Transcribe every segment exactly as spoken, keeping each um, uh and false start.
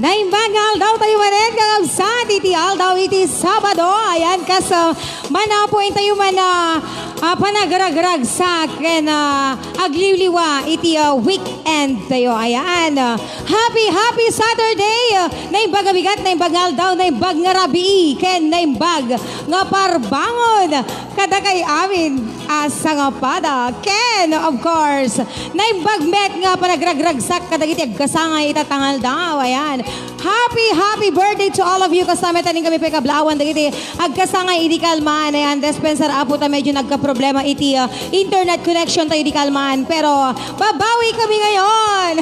Naimbag nga aldaw tayo manen, kakabsat, iti aldaw iti Sabado. Ayan, kas, ah, manapo intayo man, ah, ah, panagragragsak ken, ah, agliwliwa iti, ah, weekend tayo. Ayan, ah, happy, happy Saturday! Ah, naimbag nga bigat, naimbag nga aldaw, naimbag nga rabii, ken naimbag nga parbangon. Kadakay amin a sangapada. Ken, of course, naimbag met nga panagragragsak kadagiti agkasangay ita nga aldaw. Ayan. Happy, happy birthday to all of you. Kasta met, inkami pay kablaawan dagiti agkasangay idi kalman. Ayan, dispensar, Apo, ta medyo nagkaproblema iti, uh, internet connection tayo idi kalman. Pero, babawi kami ngayon.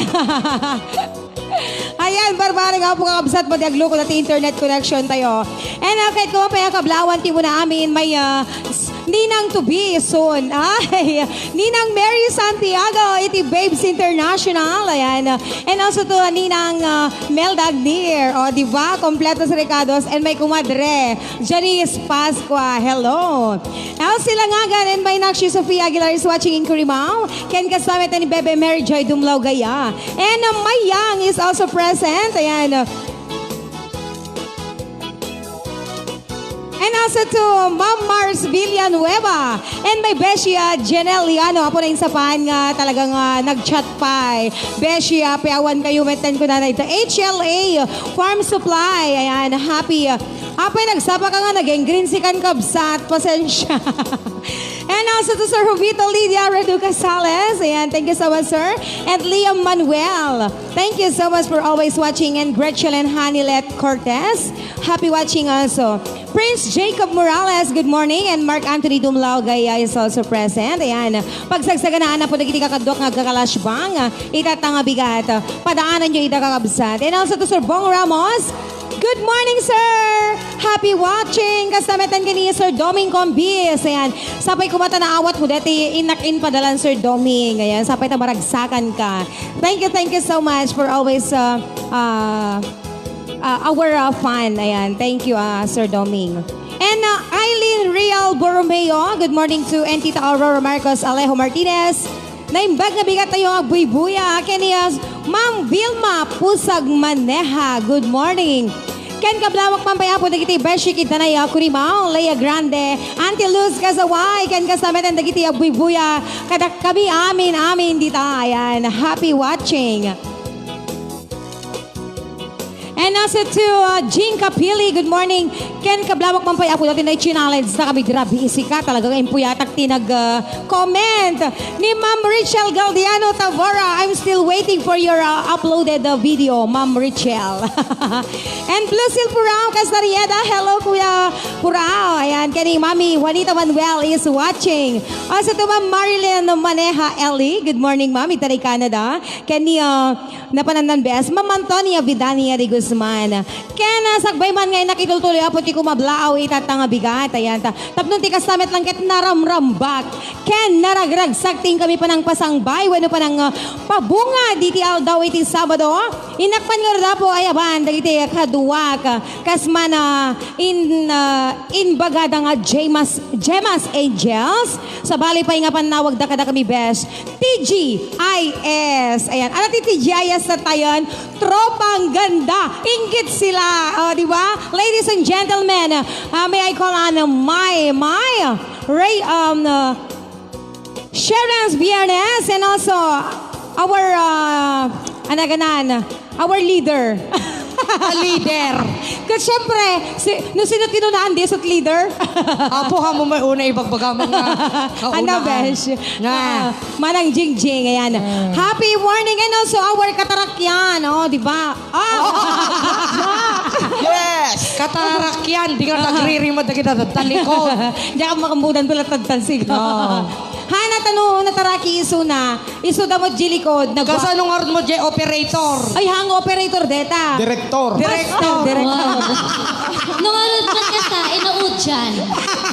Ayan, barbareng Apo, kakabsat, madi agluko dati internet connection tayo. And, uh, kahit kung mapay kablaawan ti muna amin, may, uh, s-, Ninang to be soon. Ay, Ninang Mary Santiago, iti Babes International. Ayan. And also to, uh, Ninang, uh, Mel Dagnier. O, di ba? Kompleto sa rekados. And may kumadre, Janice Pascua. Hello. Elsie Langagan and my Nakshi Sofia Aguilar is watching in Curimaw. Ken kasama ita ni Bebe Mary Joy Dumlao Gaya. And, uh, Mayang is also present. Ayan. And also to Ma'am Mars Villanueva and my beshi, ah, Janelle Liano. Apo na insapan nga talagang, ah, nag-chat pa, eh. Beshi, ah, piawan kayo, metten ko na na ito. H L A Farm Supply. Ayan, happy, ah, apay nagsapa ka nga naging green si kan kabsat. Pasensya. And also to Sir Jovito Lydia Reduca Sales. Ayan, thank you so much, sir. And Liam Manuel. Thank you so much for always watching. And Gretchen and Hanilet Cortez. Happy watching also. Prince Jacob Morales, good morning. And Mark Anthony Dumlao Gaya is also present. Ayan. Pagsagsaganaan na po dagiti kakaduak nga agkakalashbang. Itata nga bigat. Padaanan nyo ita kakabsat. And also to Sir Bong Ramos. Good morning, sir! Happy watching! Kasta metten ken ni Sir Doming Combis. Ayan. Sapay kumata naawat mo dati, inak in padalan, Sir Doming. Ayan. Sapay ta maragsakan ka. Thank you, thank you so much for always, uh, uh, uh, our, uh, fan. Ayan. Thank you, uh, Sir Doming. And, uh, Eileen Real Borromeo, good morning to, and Tita Aurora Marcos, Alejo Martinez. Naimbag nga bigat tayo nga buybuya. Ken ni, uh, Ma'am Vilma Pusag Maneha. Good morning. Ken kablawak man pay, Apo, dagiti beshi ket danay, uh, Curimaw, Lea Grande, Auntie Luz Kazaway, ken kasta metten dagiti agbuybuya, kada kami amin, amin dita. Ayan, happy watching. And also to, uh, Jean Capili, good morning. Ken kablawak man pay, Apo, dati na challenge ta kami, grabe, isika, talagang impuyatak ti nag, uh, comment ni Ma'am Richelle Galdiano Tavora. I'm still waiting for your, uh, uploaded, uh, video, Ma'am Richelle. And Blue Seal Purao, Casarieda. Hello, Kuya Purao. Ayan, kani Mami Juanita Manuel is watching. Also to Ma'am Marilyn Maneha Ellie. Good morning, Ma'am. Itaray Canada. Kani, uh, Napanannan bes, Ma'am Antonia Vidania de Guzman. Ken, ah, sakbay man nga inakitultuloy, Apo, ti kumablaaw itata nga bigat. Ayan, ta-, tapno ti kasta met lang ket naramrambak. Ken naragragsak ti inkami panangpasangbay, wenno panang, ah, pabunga diti aldaw iti Sabado. Innak man ngarud, Apo, ayaban dagiti kaduak, ah, kas man, ah, in, ah, inbagada nga Gemas, Gemas Angels. Sabali pay nga pannawagda kadakami bes. T G I S. Ayan. Ano ti T G I S na tayon? Tropang ganda. Inggit sila. O, di ba? Ladies and gentlemen, ah, may I call on my, my, Ray, um, uh, Sherance Biernes and also our, uh, anaganan, our leader. A leader. Ket syempre, si, no sino kinunaan, di isut leader? Apo, amo may una ibagbaga mo nga, ah, ano, unaan. Besh? Nga. Ah, Manang Jingjing, ayan. Mm. Happy morning and also our katarakyan, oh, di ba? Ah! Yes! Katarakyan, di nga nagririma dagiti talikod. Diak makambudan pala tagtalsig. Oo. Hana tano nataraki isuna. Isu da mo di likod, nagwa- Kasano nga mo di operator? Ay, hang operator deta. Direktor. Direktor. Direktor. Wow. Nung ano dyan ka sa, inuudyan.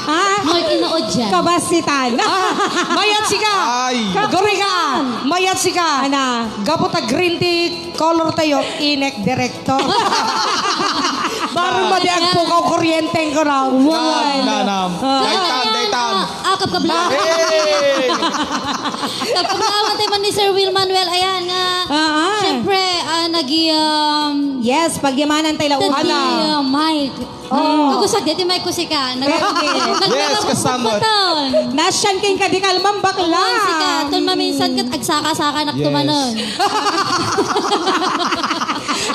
Ha? Nung inuudyan. Kabasitan. Ah, mayat sika. Ay. Guri ka. Mayat sika. Ana. Gapu ta green tea color tayo, inek direktor. Baro madi agpukaw kuryente ko raw. Wow. Nam, na, nam. Ah. Daytan, daytan. Ah, kabkabla. Hey! Kabkablawan tayo man ni Sir Will Manuel. Ayan nga. Ah, ah. Pre, ah, nagi, um, Yes, pagyamanan tayo la dati, Ana. uh, Mike. Oh. Kagusag dati, Mike, ko sika. Nag- Pwede. nag- Yes, nag- kasama. Nasyan king kadikal, ma'am, bakla. Oo, sika. Tun maminsan kat agsaka-saka nak Yes. tumanon.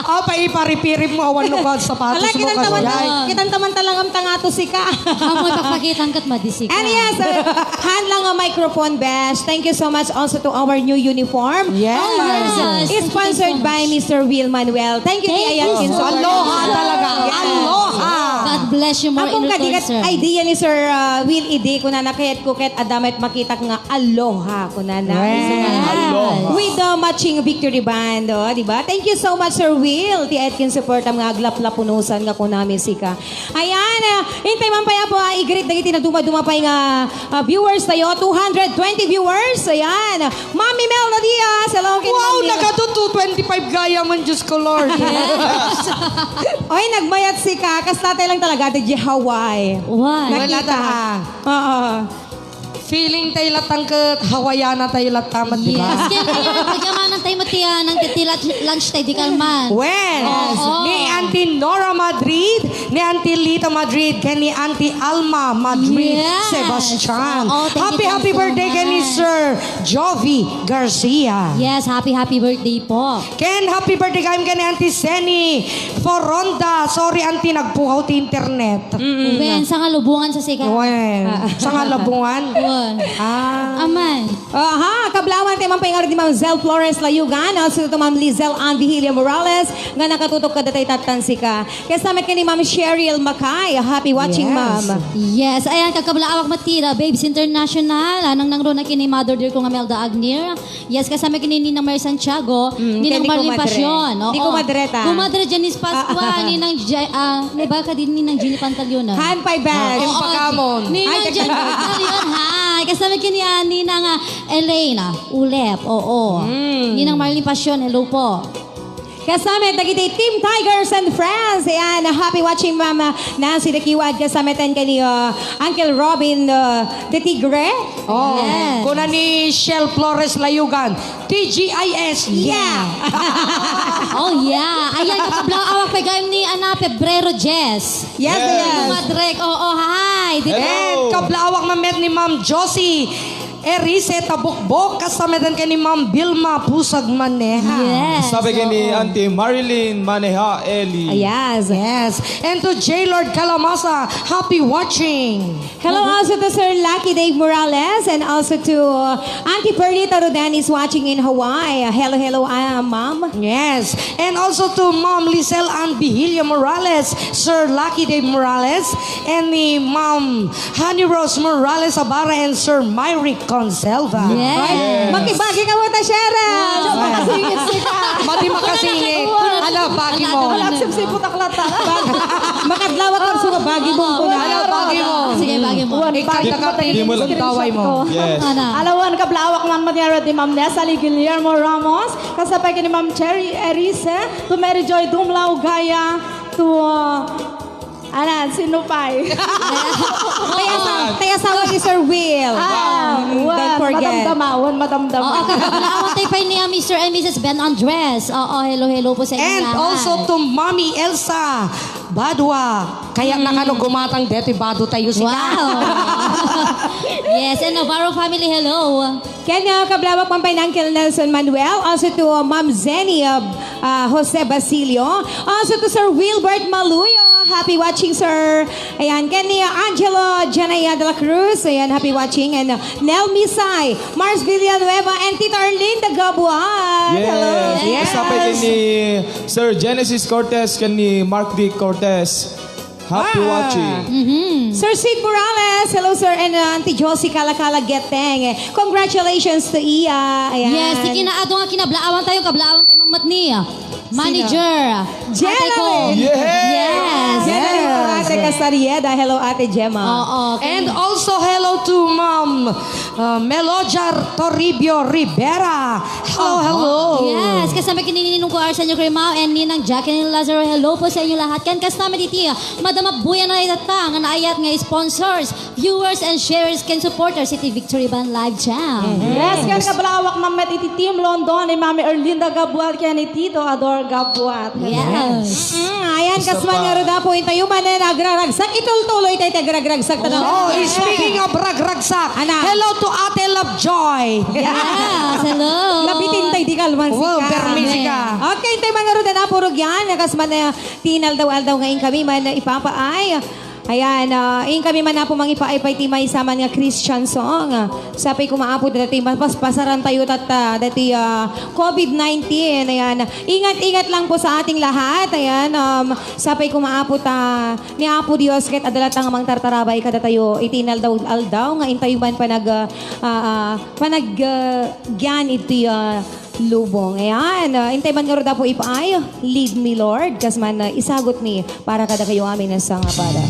Ah, paiparipirim mo, awan no ka sapatos Ala, mo, kitan taman, kasjay. kitan taman talang am tangato sika. Amoy pakpakitan kat madisika. And yes, uh, han lang a microphone, besh. Thank you so much also to our new uniform. Yes. Oh, yes. Thank you, thank you Sponsored so by much. Mister Will Manuel. Thank you, Thank Tia you Yatkins. so much. Aloha talaga. Yes. Aloha. God bless you more Apong in return, kadikat sir. idea ni Sir, uh, Will idi, kunana kayat ko ket adda met makitak nga aloha, kunana. Yes. Aloha. With the matching victory band, oh, di ba? Thank you so much, Sir Will. Ti Yatkins support am nga aglaplapunosan nga kunami sika. Ayan, ah, intay man pay, Apo, ah, i-greet dagiti naduma-duma pay nga, ah, viewers tayo. Two hundred twenty viewers. Ayan. Mami Melda Diaz, hello, ken Wow, Mami. nagadu two twenty-five gayam, Diyos ko, Lord. Oy, nagmayat sika. Kasta tayo lang talaga, di Hawaii. Why? Nakita. Wala ta. Oo. Feeling tayo latang ket Hawaiiana tayo latta met, di ba? Yes. Kaya, kaya, pagyamanan tayo met ti, ah, nang ti lunch, lunch tayo di kalman. When? Oo. Ni Auntie Nora Madrid, ni Auntie Lita Madrid, ken ni Auntie Alma Madrid Yes. Sebastian. Oo, thank you, Happy, thank happy you so birthday ken ni much. Sir Jovi Garcia. Yes, happy, happy birthday po. Ken happy birthday gayam ken ni Auntie Seni Foronda. Sorry, Auntie, nagpukaw ti internet. Mm. Wen, sangalubungan sa sika. Wen, Ah. sangalubungan? Wen. Ah. Aman. Aha, kablawan ti man pay nga di Ma'am Zel Flores Layugan, also to Ma'am Lizelle Ann Vigilio Morales, nga nakatutok kada tay tattan sika. Kasta met ken ni Ma'am Cheryl Macay. Happy watching, Yes. Ma'am. Yes, ayan, kakablawak met ti Babes International. Anang nangruna ken ni Mother dear ko nga Melda Agnier. Yes, kasama ken ni Ninang Mary Santiago, Mm, Ninang ken ni Marlene kumadre. Passion. Di Oo. kumadre ta. Kumadre Janice Pascua, Ah, ah, ah. Ninang Je-, ah, may baka din Ninang Jenny Pantaleon, ah. Han pay bes. Ah, oo. Impakamon. Ninang Ay, Jenny teka. Pantaleon, hi. Kasama ken ni, ah, Ninang, ah, Elaine, ah, Ulep. Oo. Mm. Ninang Marlene Passion, hello po. Kasama dagiti Team Tigers and Friends. Ayan, happy watching, Ma'am, ah, Nancy Dakiwad. Kasama ten kani, ah, Uncle Robin, ah, de Tigre. Oh, Yes. kuna ni Shell Flores Layugan, T G I S, yeah. Yeah. Oh, yeah. Ayan, kakablawak pay gayam ni, ana, Pebrero Jess. Yes, Yes. yes. Madrek, oo, hi. Di- Hello. And kablawak man met ni Ma'am Josie Erise Tabukbok, kasama den ken ni Ma'am Vilma Pusag Maneha. Yes, Sabi ken ni oo. Auntie Marilyn Maneha Eli. Ah, yes. Yes. And to J Lord Calamasa, happy watching. Hello also to Sir Lucky Dave Morales and also to, uh, Auntie Perlita Rodan is watching in Hawaii. Hello, hello, uh, ma'am. Yes. And also to Ma'am Lizelle Ann Vigilio Morales, Sir Lucky Dave Morales, and ni Ma'am Honey Rose Morales Abara and Sir Myrick Conselva. Yes. Ay, makibagi ka mo ta, Sharon. Yes. Makasingit sika. Madi makasingit. Ala, bagi mo. Wala, sipsipot aklat, ha? Makadlawak ang sumabagi mo, Oo, kuna. Ala, bagi mo. Sige, bagi mo. Wan, Ikanta ka, bagi mo, tingin mo, sundaway mo. Yes. Ana. Alawan, kablawak man, Matiara, di Ma'am Nessa Lee Guillermo Ramos, kasabay ka ni Ma'am Cherry Erice, to Mary Joy Dumlao Gaya, to, uh, Anan, sino pa'y? Tay asa-, tay asawa ni Sir Will. Ah, Mm, wan, don't forget. madamdama, wan, madamdama. Oo, kakablawan tayo pa ni, ah, Mister and Missus Ben Andres. Oo, hello, hello po sa inyo And lahat. also to Mommy Elsa Badua. Kaya Mm. nakano gumatang deti bado tayo sika. Wow. Yes, and Navarro family, hello. Ken, uh, kablawak man pay ni Uncle Nelson Manuel, also to, uh, Ma'am Zenny, uh, uh, Jose Basilio, also to Sir Wilbert Maluyo, happy watching, sir. Ayan, ken ni, uh, Angelo Janaya de la Cruz, ayan, happy watching, and, uh, Nel Misay, Mars Villanueva, and Tita Arlinda Gabuan. Yes. Hello. Yes. Kasabay din ni Sir Genesis Cortez, ken ni Mark D Cortez. Happy Ah. watching. Mhm. Sir Sid Morales, hello, sir, and, uh, Auntie Josie Kalakala Geteng. Congratulations to iya. Ayan. Yes, ti kinaado nga kinablaawan tayo, kablaawan tayo, Ma'am Matni. Manager. Jenna Ate ko. Lynn. Yes. Yes. Jenna Lynn Yes. Ate Casarieda. Hello, Ate Gemma. Oo, okay. And also, hello to Ma'am Uh, Melodia Toribio Rivera. Hello, hello. Yes, kasama ken ni Ninong Kuya Arsenio Grimao and Ninang Jacqueline Lazaro. Hello po sa inyo lahat. Ken kasama diti, madama buyan a dayta nga naayat nga sponsors, viewers, and sharers ken supporters iti Victory Band Live Jam. Yes, ken kablawak man met iti Team London ni Mami Erlinda Gabuat ken ni Tito Ador Gabuat. Yes. Mm, ayan, kasman nga rod, apo, intayo man nga nagraragsak. Itultuloy tayo ti agragragsak. Oh, speaking of ragragsak, hello to Ate Lovejoy. Yes, hello. Labitin tayo, di kalman. Wow, sika. Permi sika. Okay, tayo man nga rod, apo, rugyan. Kasman nga ti inaldaw-aldaw nga inkami man ipapaay. Ayan, ah, inkami man, apo, mangipaay pay ti maysa man nga Christian song. Sapay koma, apo, dati mapaspasaran tayo tatta, dati, ah, covid nineteen. Ayan, ingat-ingat lang po sa ating lahat. Ayan, um, sapay koma, apo, ta, ni Apo Dios ket adda latta nga mangtartarabay kadatayo iti inaldaw-aldaw nga intayo man panag-, ah, ah, ah, panag-, ah, gian iti, ah, lubong. Ayan, ah, intay man ngarud, apo, ipaay, "Lead Me, Lord," kas man, ah, isagut mi para kadakayo amin a sangapada.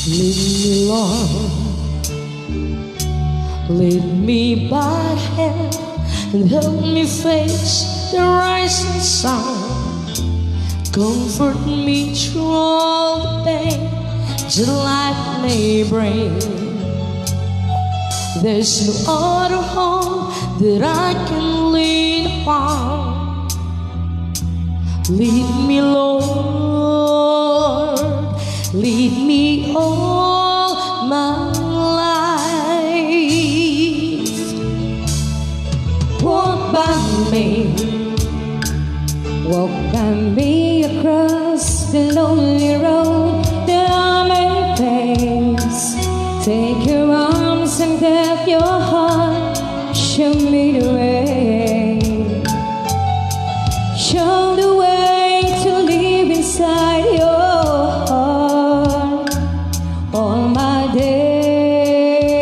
Lead me, Lord. Lead me by the hand and help me face the rising sun. Comfort me through all the pain that life may bring. There's no other hope that I can lean upon. Lead me, Lord, lead me all my life. Walk by me, walk by me across the lonely road that I may face. Take your arms and guide your heart, show me the way. Show the way to live inside your heart. All my days,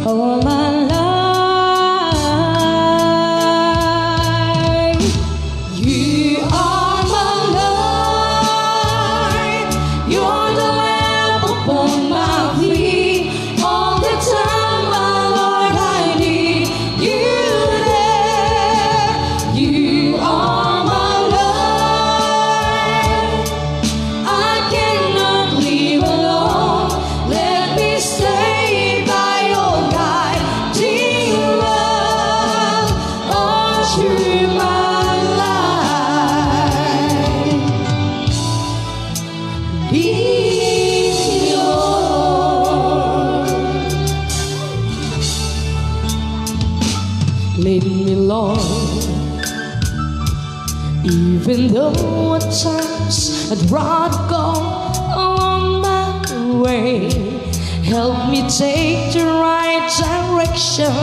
all my life. You are my light, you're the lamp upon my feet. All the time, my Lord, I need you there. You are my life. I cannot live alone. Let me stay by your guiding love all through my life. Lead me, Lord. Lead me, Lord. Even though at times I'd rather go on my way, help me take the right direction.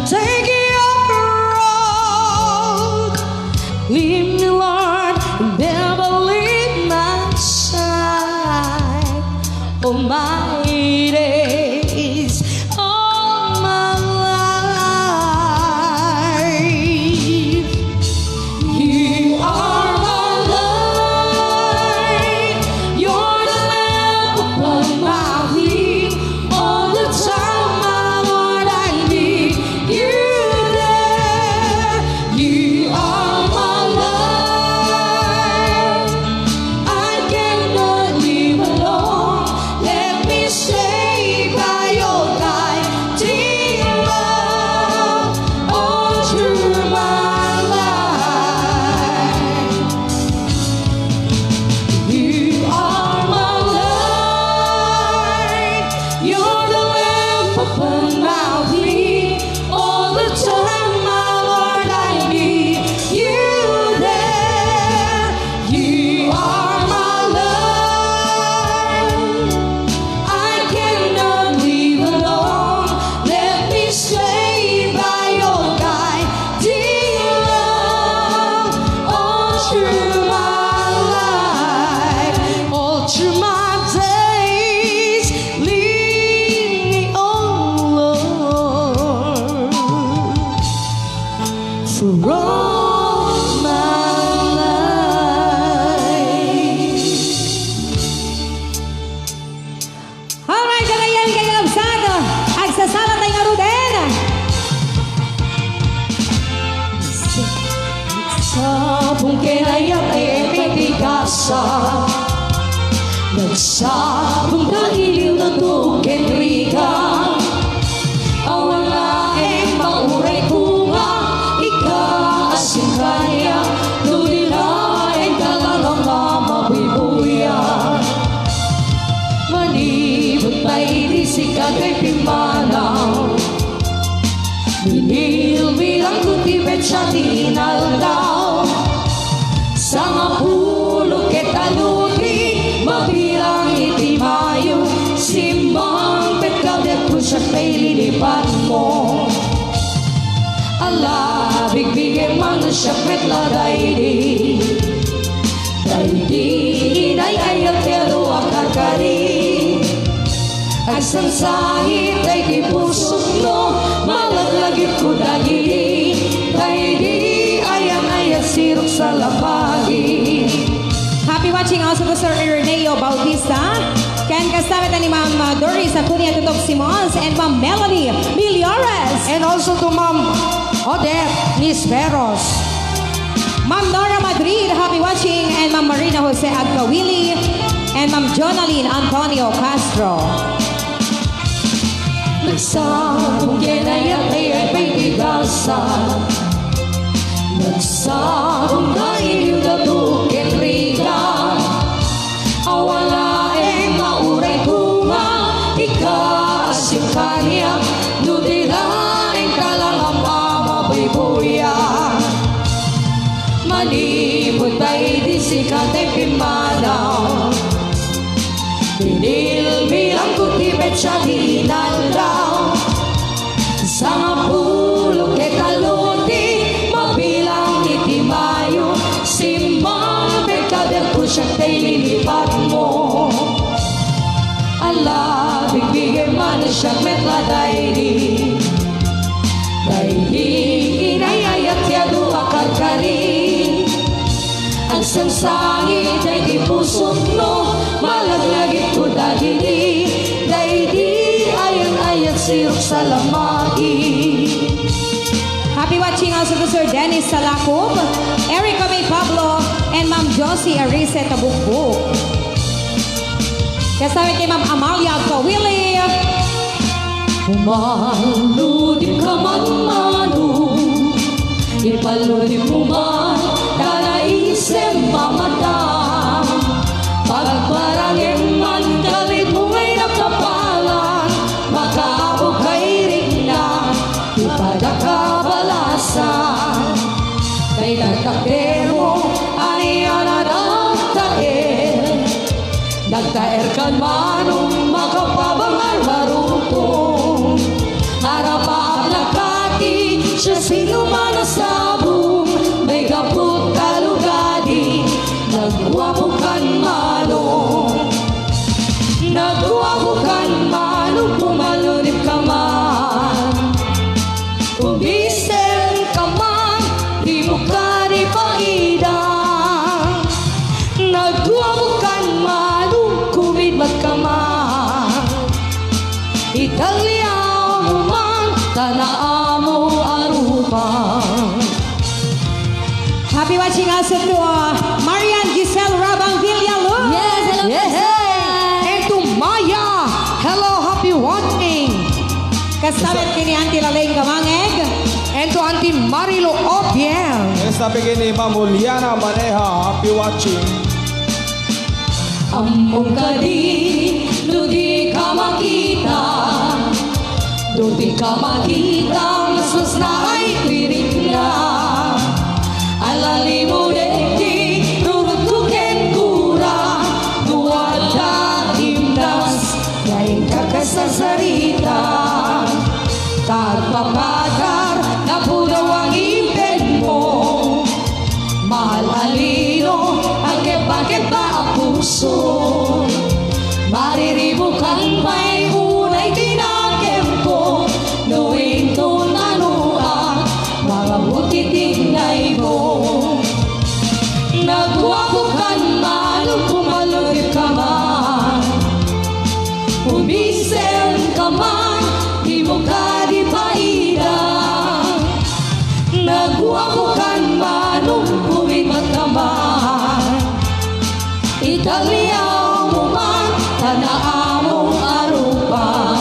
Take your road. Lead me, Lord, and never leave my side. All my days, all my life. You are my light, you're the lamp upon my feet. All the time, my Lord, I need you there. You are my life. I cannot live alone. Let me stay Sala tayo ngaruden. Sabong ken ayat ay epetigasan. Nagsabong ta iliw no tuken riga. Awan laeng mauray ko nga ika a singkaniak, no di laeng talaga nga mabuybuya. Manipud pay iti sika ti pimmanaw. Binilbilang ko ti petsa ti inaldaw. Sangapulo ket aluti, mabilang iti Mayo, simmangpet ka diak, pusiak ta ililipatmo. Ala, bigbigem man no siak met la daydi. Daydi inay-ayat ti adu a karkari. Agsangsangit daydi pusok no malaglagipko dagidi. Daydi ayan-ayat sirok sa lapagi. Happy watching also to Sir Ireneo Bautista. Ken kasta met ni Ma'am, uh, Doris Acuña Tutok Simons and Ma'am Melanie Millores. And also to Ma'am Odette Nisperos. Ma'am Nora Madrid, happy watching, and Ma'am Marina Jose Agkawili, and Ma'am Jonalyn Antonio Castro. Nagsabong ken ayat ay epetigasan. Nagsabong ta iliw no tuken riga. Awan laeng mauray ko nga ika a singkaniak, no di laeng talaga nga mabuybuya. Manipud pay iti sika ti pimmanaw. Binilbilang ko ti petsa ti inaldaw. Sangapulo ket aluti, mabilang iti Mayo, simmangpet ka diak, pusiak ta ililipatmo. Ala, bigbigem man no siak met la daydi. Daydi inay-ayat ti adu a karkari. Agsangsangit daydi pusok no malaglagipko dagidi. Daydi ayan-ayat sirok sa lamagi. Happy watching also to Sir Dennis Salakop, Erica May Pablo, and Ma'am Josie Arisa Tabukbuk. Kasta met kay Ma'am Amalia Agkawili. Umaludip ka man, Mano, ipaludip mo man, ta naisem mamata. Pagbarangem man, kalipungay na kapalan, makaabok kay rikna, ipada kabalasan. Kay nagtakdemo, ania na nagtaer. Nagtaer kan Manong makapabangar marupong. Arapaak lakati, siasinoman a sabong, may gaput a lugadi, nagguapo kan Manong. Nagguapo kan Manong, pumalunip ka man. Umisem ka man, di mo kadi paida. Nagguapo kan Manong, kumidmat ka man. Itaglia mo man, ta naamo a rupa. Happy watching also to, uh, Marian Giselle Rabang Villaluz. Yes, hello, Yes. Giselle. And to Maya, hello, happy watching. Kasta met ken ni Auntie Laleng Kamangeg. And to Auntie Marilo Obiel. Kasta met ken ni Ma'am Juliana Maneja, happy watching. Ammom kadi no di ka makita, no di ka makita, mas masnaay ti rikna. Ala limudek ti rurutko ken kura, no adda imnas nga inka kasasarita. Ta agpapatar nga pudaw ang impenmo. Mahal a Lino, agkebakeba a puso. Mariribukan pay unay ti nakemko, no inton anuak, mangabuti ti naymo. Nagguapo kan Manong, pumalunip ka man. Umisem ka man, di Kadi paida, naguapo kan manong pumipat ka man. Italiaw mo man, tanaamong arupa.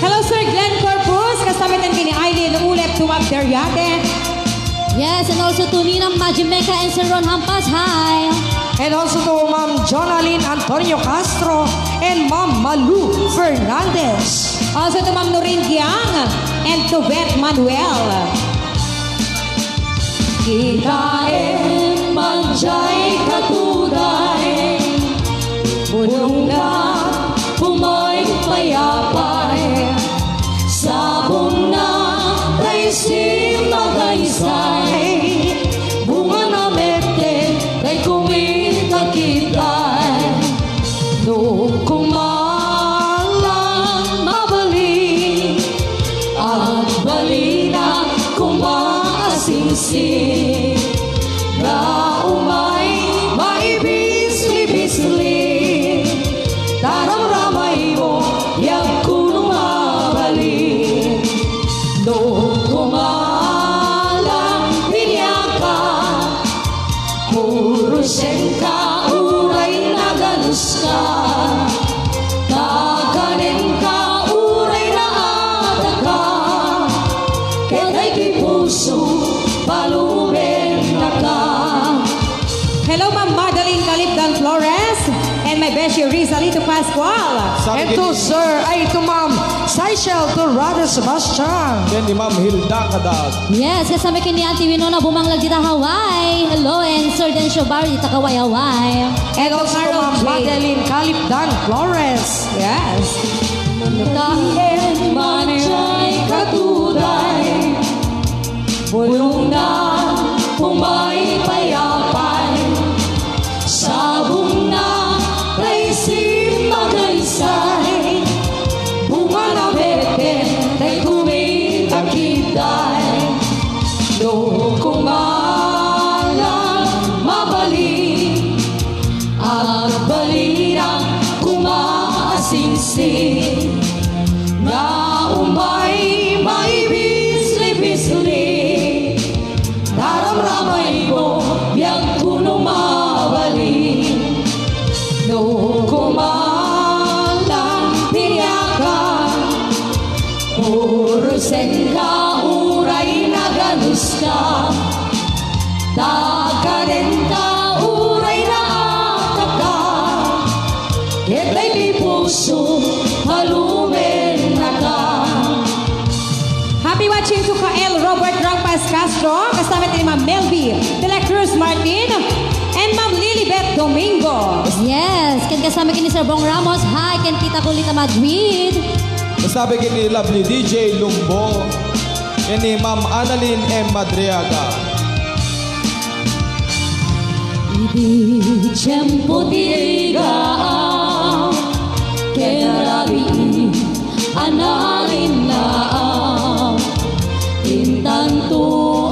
Hello, Sir Glenn Corpus. Kasama natin kini Eileen Ulep, Tumab Deriate. Yes, and also to Ninang Maji Meca and Sir Ron Hampas. Hi. And also to Ma'am Jonalyn Antonio Castro and Ma'am Malu Fernandez. Also to Ma'am Noreen Giang and to Beth Manuel. Kitaem man jay katuday, bulongna, umay payapay, sabongna, tay simagaysay, bungana metten, tay kumita kitay. No koma lang mabalin, agbalina koma a singsing. Nga umay maibisli-bisli, taramramay mo, yag kuno mabalin. No koma lang piniaka, kurusenka uray naganuska, kakanenka uray naataka, ket daytoy puso, palubennaka. Hello, Ma'am Madeline Calipdan Flores and my beshi Rizalito Pascual. Sabi And to ni Sir, ay, to Ma'am Seychelles Dorado Sebastian. Ken ni Ma'am Hilda Cadag. Yes, kasama ken ni Auntie Winona Bumanglag dita Hawaii. Hello, and Sir Dencio Barrio dita Kaway, Hawaii. And also to Carol Ma'am J. Madeline Calipdan Flores. Yes. Kitaem man jay katuday, bulongna, umay payapay, sabongna, tay simagaysay, bungana metten, tay kumita kitay. No koma lang mabalin, agbalina koma a singsing. Nga umay maibisli-bisli, taramramay mo, biag kuno mabalin. No koma lang piniaka, kurusenka uray naganuska, kakanenka uray naataka, ket daytoy puso, palubennaka. Happy watching to Kael Robert Rampas Castro, kasama ni Ma'am Melvi de la Cruz Martin, and Ma'am Lilibet Domingo. Yes, ken kasama ken ni Sir Bong Ramos. Hi, ken Tita Colita Madrid. Kasama ken ni Lovely D J Lumbo, ken ni Ma'am Annalyn M Madriaga. Idi tiempo ti rigaam ken rabii a nalinnaam, intanto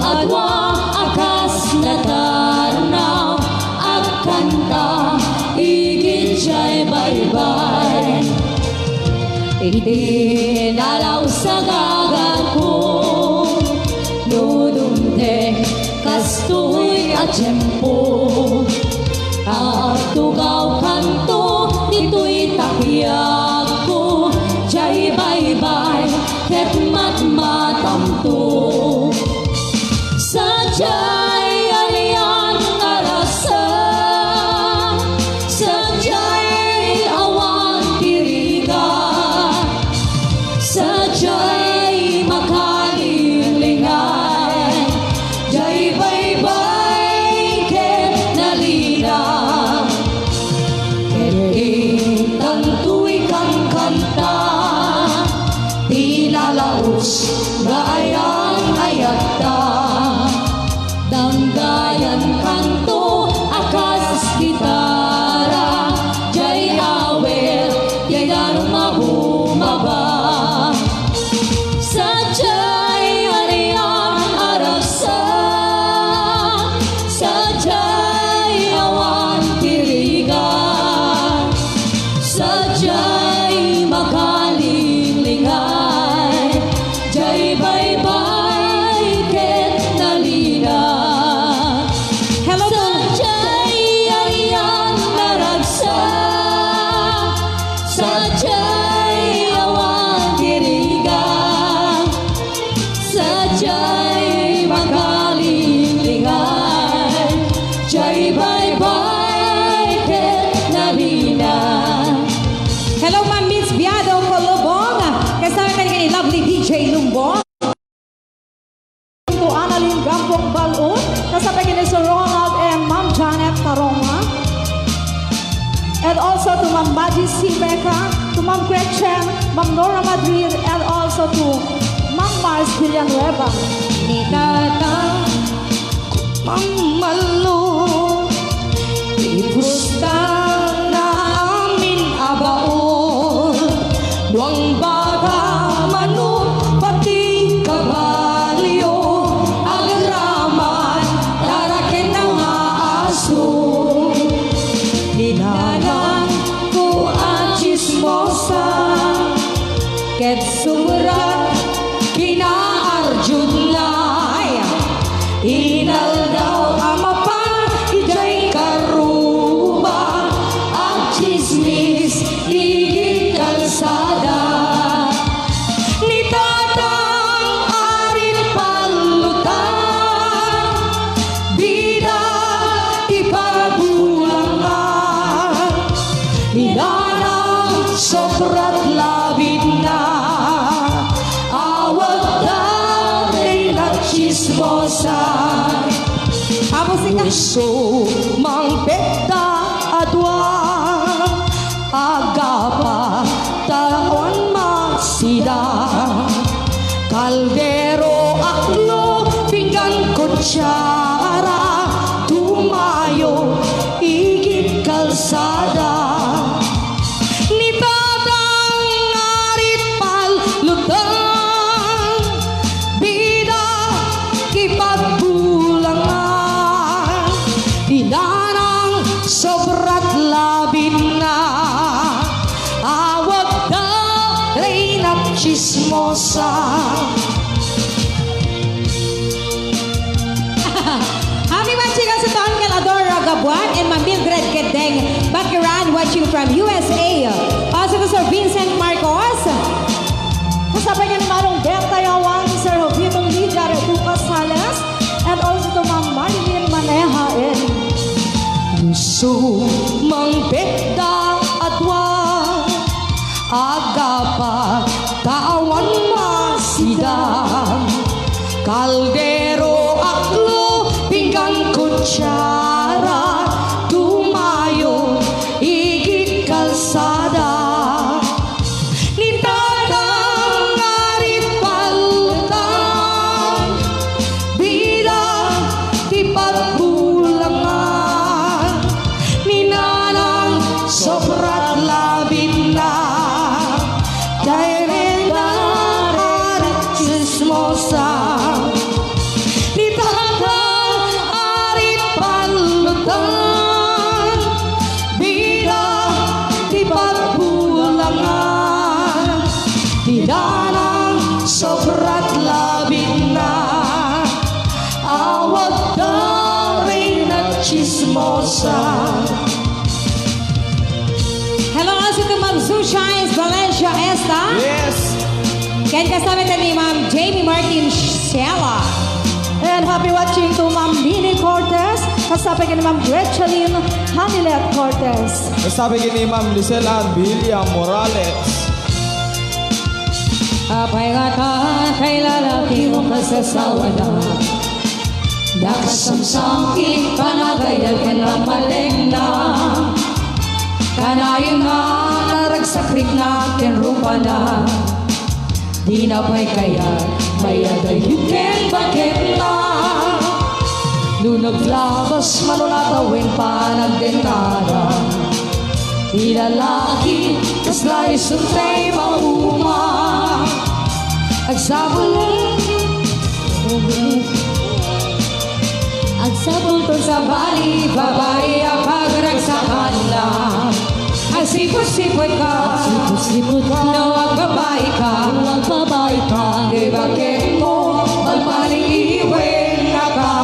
a dua a kas natarnaw a kanta idiay baybay. Iti nalaus a gagangko, no dumteng kastoy a tiempo, agtugawkanto ditoy tapiagko, diay baybay ket matmatamto. Sadiay alian a rasa, sadiay awan ti rigat, sadiay makalinglingan, diay baybay ket nalina. Ket intantoy kankanta ti nalaus nga ayan-ayatta. Danggayankanto a kas gitara, diay awit ti darma bumaba. Sadiay alian a rasa, sadiay awan ti rigat, sadiay makalinglingan, Bo, to Annalyn Gampong Balun, kasabay ni Sir Ronald and Ma'am Janet Taronga. And also to Ma'am Maji Simeca, to Ma'am Gretchen, Ma'am Nora Madrid, and also to Ma'am Mars Villanueva. Ni Tata, Ma'am Malo, ipusta na amin a baon, duang baka, manok, pati kabalio, agraman, tara ken nga aso. Ni nanangko a tsismosa, ket sumurat kina Arjun Lai. Inaldaw a mapan idiay karuba, agtsismis igid kalsada. Ni Tatang Arit Palutang, bida ti pagbulangan. Ni Nanang sobrat labidna, awagda dayta tsismosa. Amo sika. Uso mangpetda a dua, agapa ta awan masida. Kaldero, aklo, pinggan, kutsara, tumayo igid kalsada. Ni Tatang Arit Palutang, bida ti pagbulangan. Ni Nanang sobrat labidna, awagda dayta tsismosa. Happy watching also to Uncle Ador Ragabuan and Ma'am Mildred Gedeng Bakiran, watching from U S A. Also to Sir Vincent Marcos. Kasabay ni Manong Ben Tayawan, Sir Jovito Lidia Reduca Sales, and also to Ma'am Marilyn Manejain. Uso mangpetda a dua, agapa ta awan masida. Kaldero, aklo, pinggan, kutsara, tumayo igid kalsada. Ni Tatang Arit Palutang, bida ti pagbulangan. Ni Nanang sobrat labidna, dayta Arit tsismosa. Ni Tatang Arit Palutang, bida ti pagbulangan. Ni Nanang sobrat labidna, awagda dayta tsismosa. Hello also to Ma'am Sunshine Valencia Esta. Yes. Ken kasama ta ni Ma'am Jamie Martin Shella. And happy watching to Ma'am Lily Cortez, kasama ken ni Ma'am Gretchelin Hanilet Cortez. Kasama ken ni Ma'am Lisel Ann Villa Morales. Apay ngata tay lalaki mo kasasawada. Nakasamsam iti panagayda ken namatengna. Kanayon nga naragsakrikna ken rupana. Dina pay kayat mayat a ket baketna. No naglabas man o natawen panagdennada, ti lalaki, kasla isu tay mauma. Agsapul, agsapul to sabali, babai a pagragsakanna. Agsiput-siput ka. Agsiput-siput ka. No agbabai ka. No agbabai ka. Di baketmo, malpaling-iwen na ka.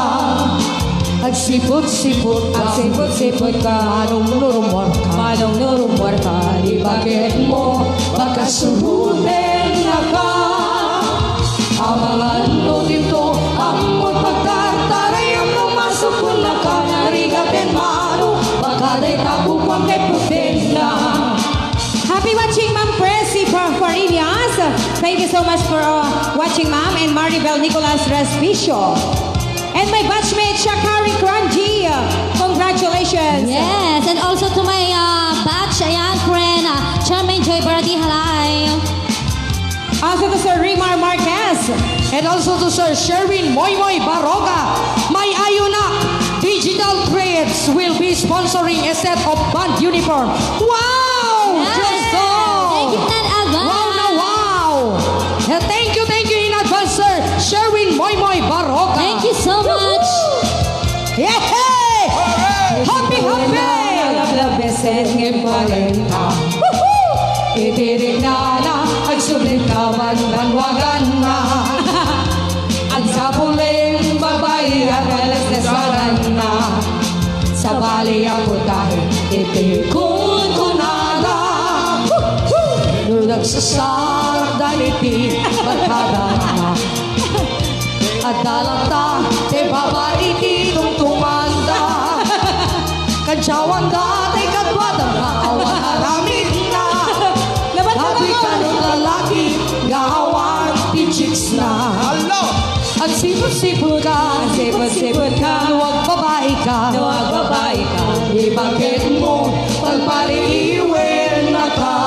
Agsiput-siput ka. Agsiput-siput ka. Manong no rummuar ka. Manong no rummuar ka. Di baketmo, pakasuruten na ka. Amangan no dinto, ammon pagtartarayam no masukon na ka. Narigat ken mano, baka dayta kukuam ket putenna. Happy watching, Ma'am Presi Fa-, Farinas. Thank you so much for, uh, watching, ma'am, and Maribel Nicolas Respicio. And my batchmate, Shakari Kranji. Congratulations. Yes, and also to my, uh, batch, ayan, friend, uh, Charmaine Joy Baratihalay. Also to Sir Rimar Marquez. And also to Sir Sherwin Moymoy Baroga. My Ayunak Digital Trades will be sponsoring a set of band uniform. Wow! Yes! Just so! Thank you, Tan Alban. Wow na wow! Yeah, thank you, thank you in advance, Sir Sherwin Moymoy Baroga. Thank you so much. Yehey! Happy, happy! Lablabesen ngem parenta. Woohoo! Iti riknana, agsublit ka banbanwaganna. Agsapulen babai a kalasnasaranna. Sabali a putahen iti kunkunada. Woohoo! No nagsasarak dagiti barkadana. Adda latta ti baba iti tumtumanda. Kadawanda ti kaduada nga awan aramidna. Labat ka Abi naman. Kano lalaki nga awan ti chicks na. Hello! Agsipot-sipot ka, agsipot-sipot ka. No agbabai ka, no agbabai ka. Ibaket mo, palpaliiwen na ka.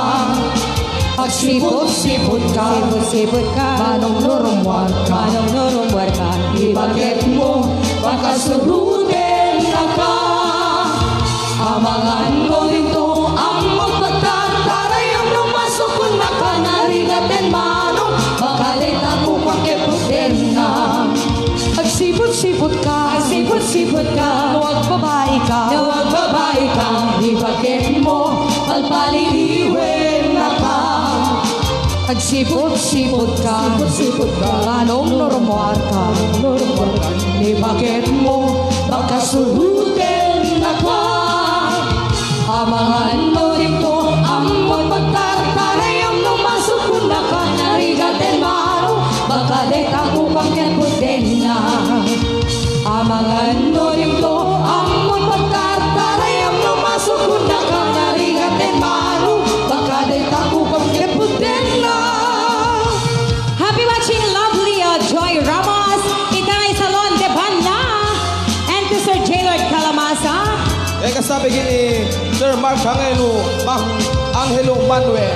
Agsipot-sipot ka. Sipot-sipot ka. Manong nurumwar ka. Manong nurumwar ka. Ibaket mo, pakasuruten na ka. Amangan mo dito, ammok pagtartarayam no masukon na ka narigat ten manong, makadeta ko pakiputen na. Agsipot-sipot ka. Agsipot-sipot ka. No agbabai ka. No agbabai ka. Ibaket mo, palpaliiwen na ka. Agsipot-sipot ka. Sipot-sipot ka. Manong nurumwar ka. Nurumwar ka. Ibaket mo, pakasuruten na ka. Amangan mo dito, ammok pagtartarayam no masukon na ka narigat ten manong, makadeta ko pakiputen na. Amangan mo dito, ammok pagtartarayam no masukon na ka narigat ten manong, makadeta ko pakiputen na. Happy watching, lovely, uh, Joy Ramos, Itay Salon de Banda, and to Sir Jaylord Calamasa. E, kasama ken ni Sir Mark Angelo, Mang Angelo Manuel.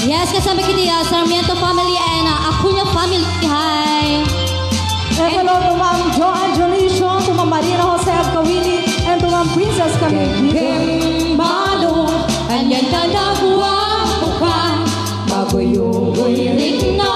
Yes, kasama ken ni, uh, Sarmiento family and, uh, Acuña family. Hi. And hello to Ma'am Joanne Dionisio, to Ma'am Marina Jose Abcawili, and to Ma'am Princess Camille. Dengdeng, manong, ania nga nagwapo ka. Maguyogoy rikna,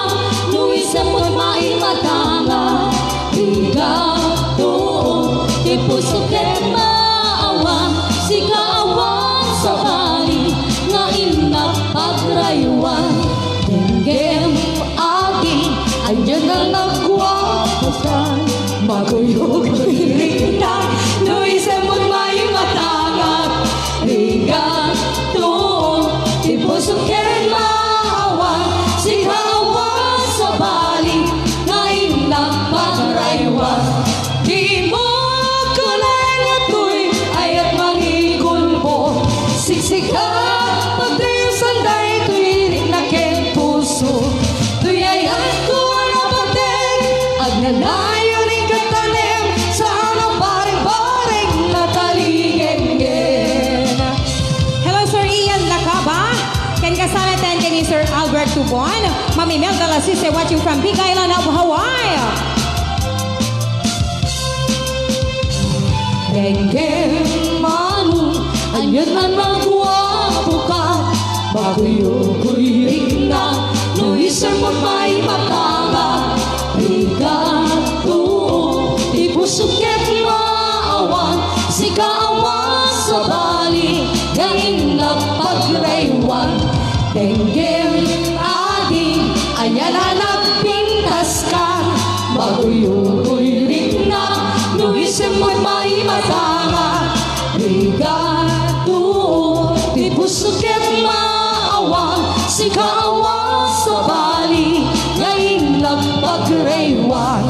no isem met maimatanga. Rigat, tuo, ti puso ket maawan, sika awan sabali, nga innak pagraywan. Denggem, adi, ania nga nagwapo ka. Maguyogoy rikna, no isem met maimatanga. Rigat, tuo, ti puso ket maawan, sika awan sabali, nga innak pagraywan. Dimo kunay nga toy, ayat mangigulpo, siksika, pagtuyosan daytoy rikna ken puso. Toy ayatko a napateg, agnanayon inka tanem, saan a bareng-bareng nataligengen. Hello, Sir Ian Lacaba. Ken kasano ten ken ni Sir Albert Tubon. Ma'am Imelda Lasise watching from Big Island of Hawaii. Denggem, manong, ania nga nagwapo ka. Maguyogoy rikna, no isem met maimatanga. Rigat, tuo, ti puso ket maawan, sika awan sabali, nga innak pagraywan. Denggem, adi, ania nga nagpintas ka. Maguyogoy rikna, no isem met maimatanga. Rigat, tuo, ti puso ket maawan, sika awan sabali, nga innak pagraywan.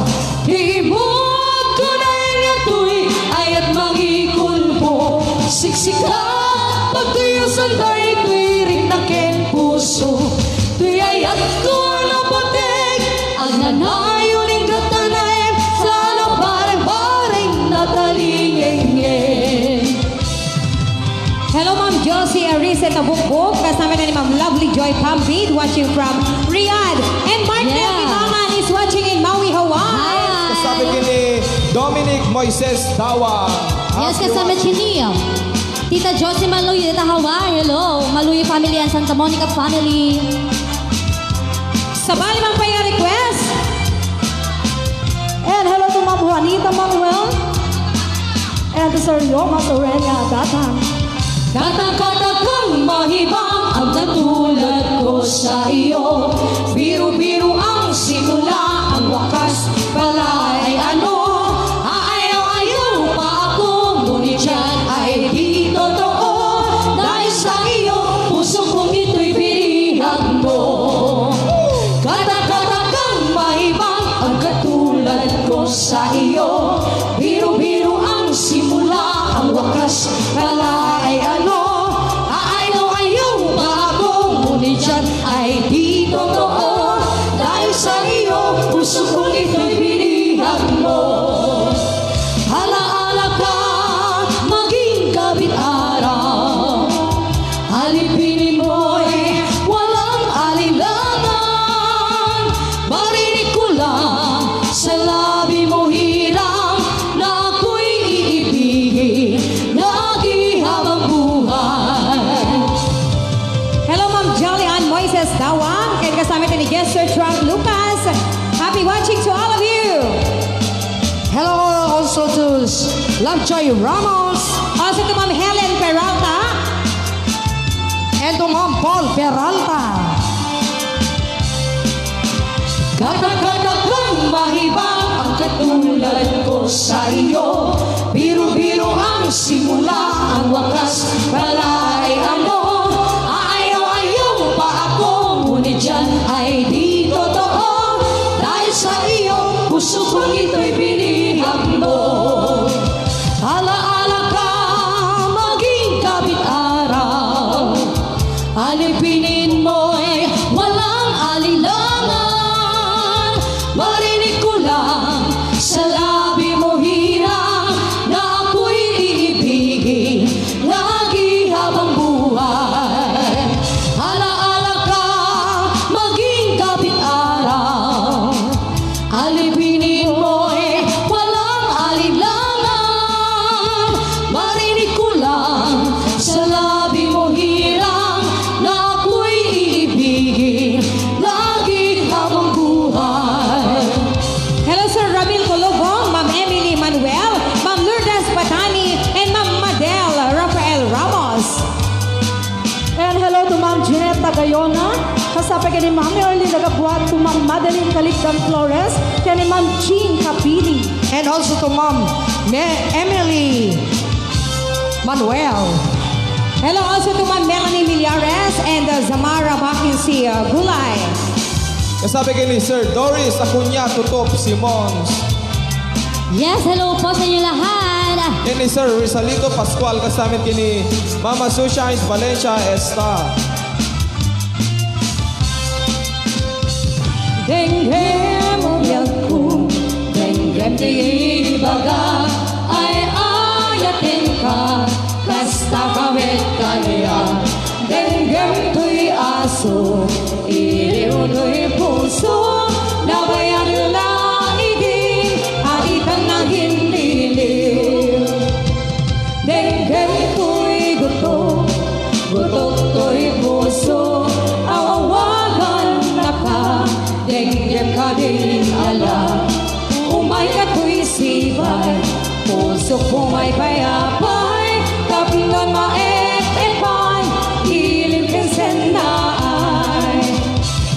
Dimo kunay nga toy, ayat mangigulpo, siksika, pagtuyosan daytoy rikna ken puso. Toy ayatko Sa Bukbok, kasama na ni Ma'am Lovely Joy Pampid, watching from Riyadh. And Mark Yeah. Nelvimangan is watching in Maui, Hawaii. Hi. Kasama ni Dominic Moises Dawa. Yes, kasama ni Tita Josie Maluy, dita Hawaii. Hello, Maluy family and Santa Monica family. Sabali man pay a request. And hello to Ma'am Juanita Manuel. And to Sir Yoma Sorenia Gatang. Gatang, gatang, mahibang ang katulad ko sa iyo. Biru-biru ang simula, ang wakas pala ay ano? Aayaw-ayaw pa ako, ngunit yan ay di totoo. Dahil sa iyo, puso kong ito'y binihag mo. Katak-katakang mahibang ang katulad ko sa iyo. Biru-biru ang simula, ang wakas pala ay ano? Aayaw-ayaw ba ako? Ngunit yan ay di totoo. Dahil sa iyo, puso kong ito'y binihag mo. Alaala ka, maging gabit araw. Alipinin mo'y walang alilangan. Marinig ko lang sa labi mo hirang na ako'y iibigin lagi habang buhay. Hello, Ma'am Jolly Ann Moises Dawang, and kasama ni Guest Sir Frank Lucas. Happy watching to all of you. Hello also to Lovejoy Ramos. Also to Ma'am Helen Peralta. And to Ma'am Paul Peralta. Katak-katakang mahibang ang katulad ko sa iyo. Biru-biru ang simula, ang wakas pala ay ano? Aayaw-ayaw pa ako, ngunit yan ay di totoo. Dahil sa iyo, puso kong ito'y binihag mo. Alaala ka, maging gabit araw. Alipinin mo'y walang alilangan. Marinig ko lang sa labi mo hirang na ako'y iibigin lagi habang buhay. Alaala ka, maging gabit araw. Alipinin mo'y walang alilangan. Marinig ko lang sa labi mo hirang na ako'y iibigin lagi habang buhay. Hello, Sir Ramil Colobong, Ma'am Emily Manuel, Ma'am Lourdes Batani, and Ma'am Madel Rafael Ramos. And hello to Ma'am Jeanette Tagayona, kasapay ken ni Ma'am Erlyn Nagabuat, to Ma'am Madeline Caligdan Flores, ken ni Ma'am Jean Capili. And also to Ma'am Me-, Emily Manuel. Hello also to Ma'am Melanie Millares and, uh, Zamara Mackenzie, uh, Gulay. Kasapay ken ni Sir Doris Acuña Tutup Simons. Yes, hello po sa inyo lahat. Ken ni Sir Rizalito Pascual, kasama ken ni Mama Sushanes Valencia Esta. Denggem, biagko, denggem ti ibaga, ay-ayatenka, kasta ka met kaniak. Denggem toy aso, iriw toy puso, nabayag la idi, aditan nagindiliw. Denggem toy gutok, gutok toy puso, awawagannaka, denggem kadin ala. Umayka toy sibay, pusok pumaypay apay, tapno maet-epay, iliw ken sennaay.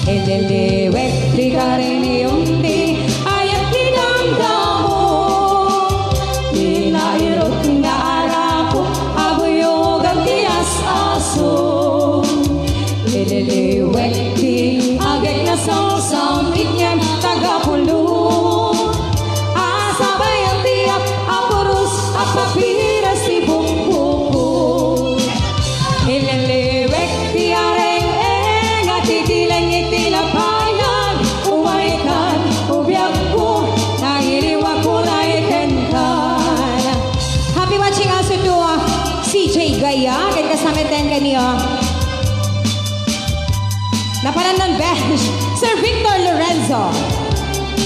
Ililiwek ti kariniom ti ayat ti damdamo, ti nairut nga arako, abuyogan ti as-aso. Ililiwek ti agek nga salsam, itngem taga pulo. Asabayan ti ap-, apurus, apapiras ti bukbukko. Ililiwek ti areng-enga, ti dileng iti lapayan, umaykan, ubiagko, nangiriwak unay kenkan. Happy watching also to, uh, C J Gaya, ken kasama ten kaniya. Bench, Sir Victor Lorenzo.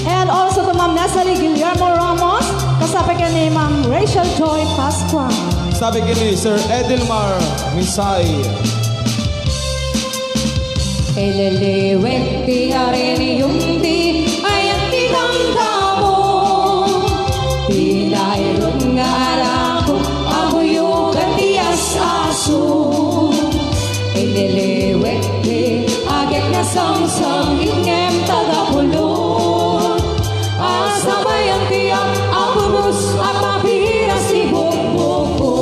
And also to Ma'am Natalie Guillermo Ramos, kasabay ken ni Ma'am Rachel Joy Pascua. Sabi kini Sir Edilmar Misay. Ililiwet ti areniyum ti ayan ti damdamo. Ti dayron nga arako, abuyogan ti as-aso. Ililiwet ti agek nga samsam, ngem taga pulong. Asabayan ti ap-, apurus a papiras ti bukbukko.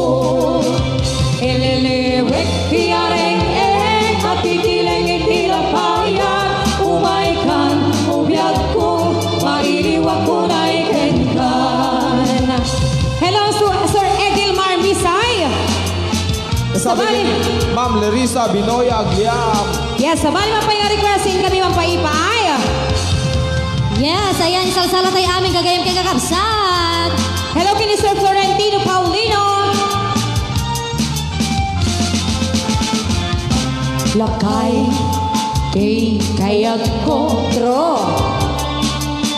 Ililiwet ti areng-eng a titileng iti lapayat. Umaykan, o biagko, mailiwakon ay kenkan. Hello, Su-, Sir Edilmar Misay. Sabi Sabali. Ni Ma'am Larissa Binoy Agliam. Yes, sabali man pay nga request, inkami man pay ipaay. Yes, ayan, isalsala tayo amin gagayam ken kakabsat. Hello, kini Sir Florentino Paulino. Lakay ti kayatko. True.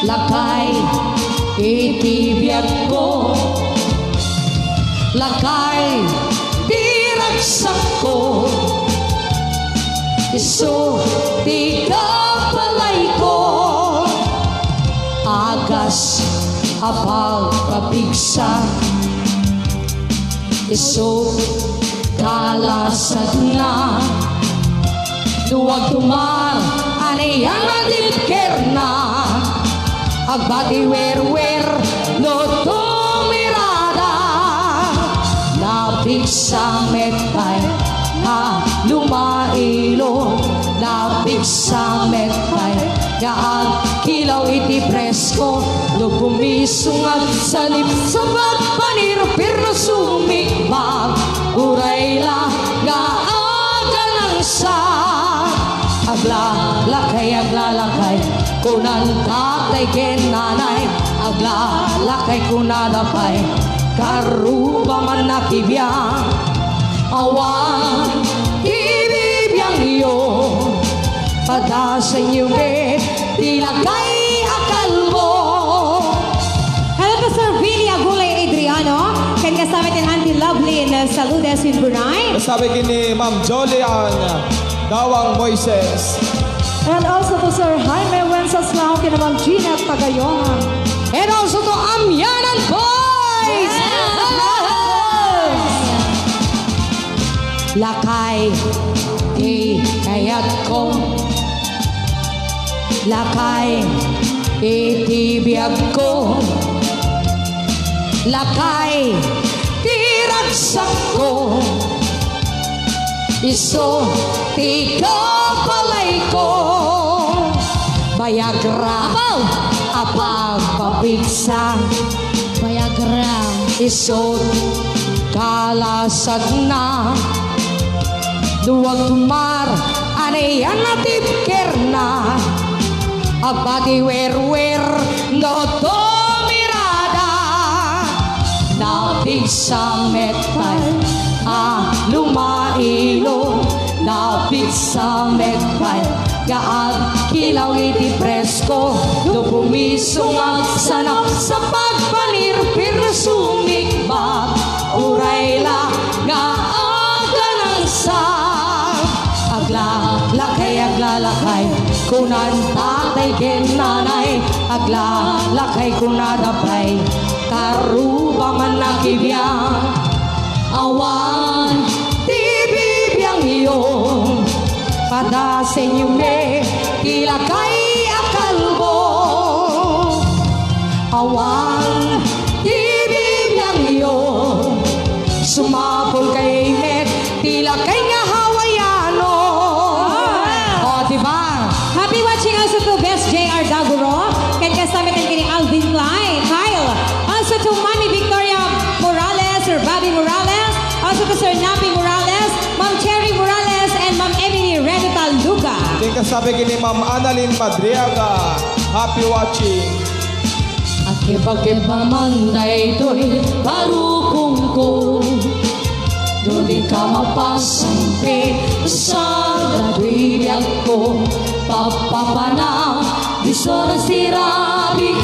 Lakay iti biagko. Lakay ti ragsakko. Isu ti kapalayko. Agas a pagpapigsa. Isu kalasagna. Duag tumar, anian a dipkerna. Agbati werwer, no tumirada. Napigsa met pay a lumailo. Napigsa met pay nga agkilaw iti presko. No pumisungag sa lipsapat, panirpir no sumikbag, uray la nga aganangsa. Aglalakay, aglalakay, kunan tatay ken nanay. Aglalakay kunada pay, karuba man nakibiang. Awan ti bibiangyo, padasenyo met ti lakay a kalbo. Hello to Sir Vinny Agulay Adriano, ken kasama ti Auntie Lovelyn Saludes in Brunei. Sabi kini Ma'am Jolian Dawang Moises. And also to Sir Jaime Wenceslao, kina Ma'am Jeanette Tagayongan. And also to Amyanan Boys! Yes! Hello! Lakay ti kayatko. Lakay iti biagko. Lakay ti ragsakko. Isu ti kapalayko. Bayagra. Apo! A pagpapigsa. Bayagra. Isu kalasagna. Duag tumar, anian a tipkerna. Agbati werwer, no tumirada. Napigsa met pay a lumailo. Napigsa met pay nga agkilaw iti presko. No pumisungag sa napsapag, panirpir sumikbag, uray la nga aganangsa. Aglalakay, aglalakay, kunan tatay ken nanay. Aglalakay kunada pay, karuba man nakibiang. Awan ti bibiangyo, padasenyo met ti lakay a kalbo. Awan ti bibiangyo, sumapulkayo met ti lakay nga Hawaiano. Ah. O, di ba? Happy watching also to Best J R Daguro, ken kasama met kini Alvin Klein, Kyle. Also to Mami Victoria Morales, Sir Bobby Morales, also to Sir Napi Morales, Ma'am Cherry Morales, and Ma'am Emily Renata Luga. Ken kasama kini Ma'am Annalyn Madriaga. Happy watching. Akiba-kiba man daytoy barukongko, no di ka mapasan, Salda ti biagko, papapanam, disoras ti rabii.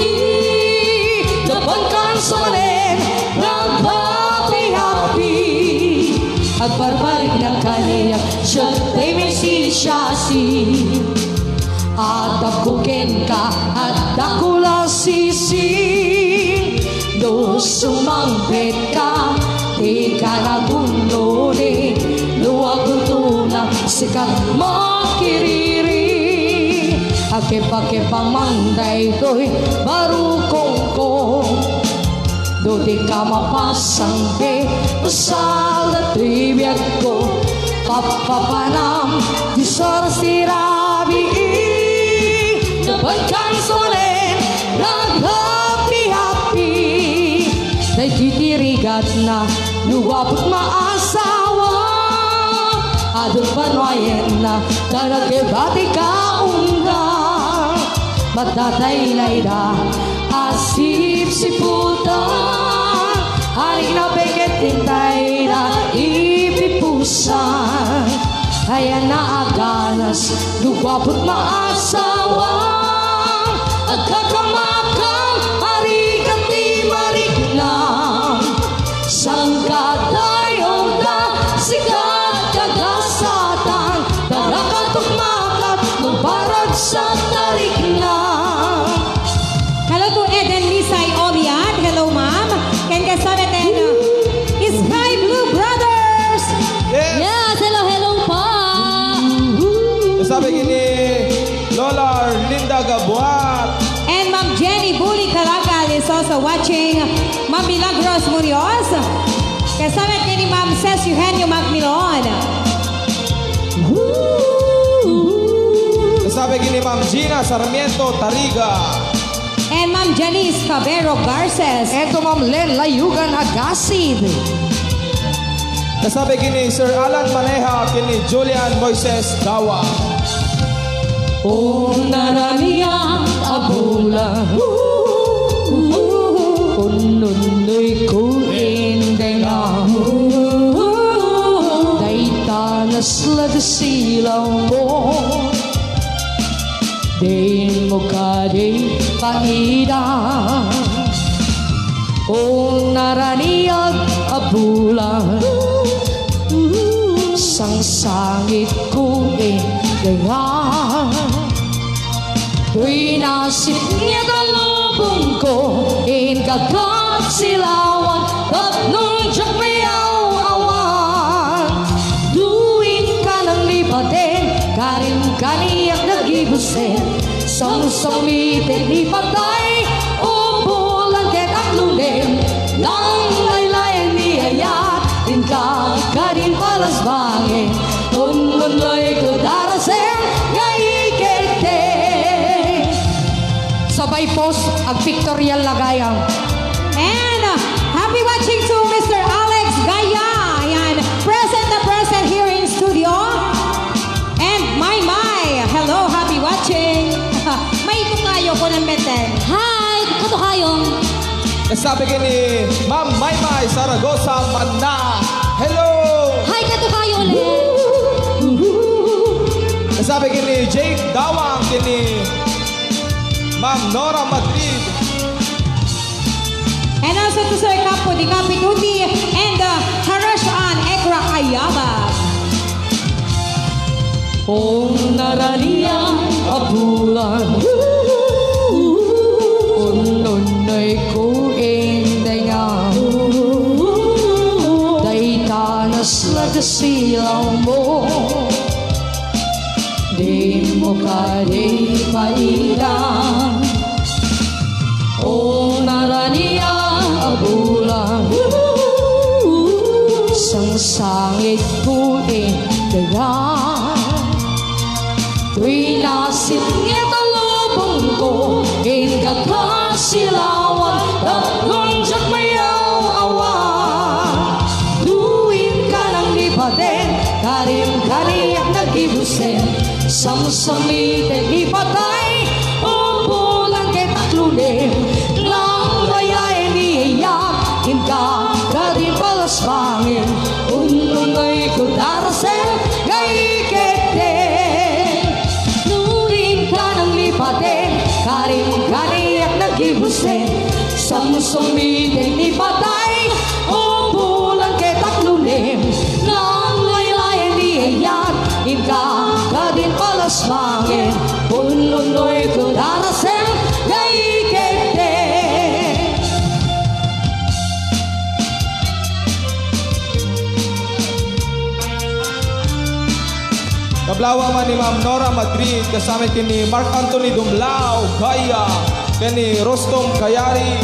Napankan sa manen, nagpapiapi. Agbarbariknak kaniak, siak ti maisisiasi. Adda ko kenka, adda ko la sisi. No sumangpetka, dika nagunoni. No agtuna, sika makiriri. Akepakepamang daytoy barukongko. No dika mapasangpet, salda ti biagko. Papapanam, disoras ti rabii. Napankan sa manen, naghapi-hapi. Daytoy ti rigatna, no aput maasawa. Adun panuayenna, ta nagkebati ka unna. Matatay na ida, asipsiputan. Arik na peket tintay na ipipusan. Ayan na aganas, no aput maasawa. Agkakamakam, arik ti mariknam. Sangkatayo da, sika kagasatan. Darakatok makat, no paragsak tariknam. Hello to Eden Lisay Olian. Hello, ma'am. Ken kasama ten, uh, Sky Blue Brothers. Yes. Yes, hello, hello pa. Sabi ni Lola Linda Gabuat. And Ma'am Jenny Buli Calagal is also watching. Ma'am Milagros Munoz. Kasama ni Ma'am Ses Eugenio Magmilon. Sabi ni Ma'am Gina Sarmiento Tariga. And Ma'am Janice Cabero Garces. And to Ma'am Len Layugan Agasid. Nasabi kini Sir Alan Maneha, kini Julian Moises Dawa. O naranian a bulan, unnunoy ko indengam. Dayta naslag silaw mo. Dimo kadi paida, o naraniag a bulan, sangsangit ko indengam. Toy nasipnget a lubong ko, inka kasilawan, tapno diak mayaw-awan. Duin ka nang lipaten, karim kaniak nagibusen. Samsamitek ni patay, ubulan ket aklulem. Nang laylayen ni ayat, inka karin palasbangen. Unnunoy ko darasem nga ikekte. Sabay post, agpictorial na gayam. And, uh, happy watching to Mister Alex Gaya. Ayan, present na present here in studio. And May May, hello, happy watching. May tukayo ko ng beten. Hi, katukayong. Sabi kini Ma'am Maymay Zaragoza Manna. Hello! Hi, katukayo ulit. Sabi kini Jake Dawang, kini Ma'am Nora Madrid. And also to Sir Capo di Capituti and, uh, Harash Ann Ekra Ayabag. O naranian a bulan, unnunoy ko indengam. Dayta naslag silaw mo, dimo kadi paida. O naranian a bulan, sangsangit ko indengam. Toy nasipnget a lubong ko, inka kasilawan, tapno diak mayaw-awan. Duin ka nang lipaten, karim kaniak nagibusen. Samsamitek ni patay, ubulan ket aklulem. Nang laylayen ni ayat, inka karin palasbangen. Unnunoy ko darasem Ten, karim kaniak nagibusen, samsam iti ni patay, umpulan ket aglunem, nang laylayen ni ayat, inka kadin palasmangen, pununnoy ko darasem, gaikette. Kablawang man ni Ma'am Nora Madrid, kasama ken ni Mark Anthony Dumlao, Gaya, ken ni Rostom Kayari.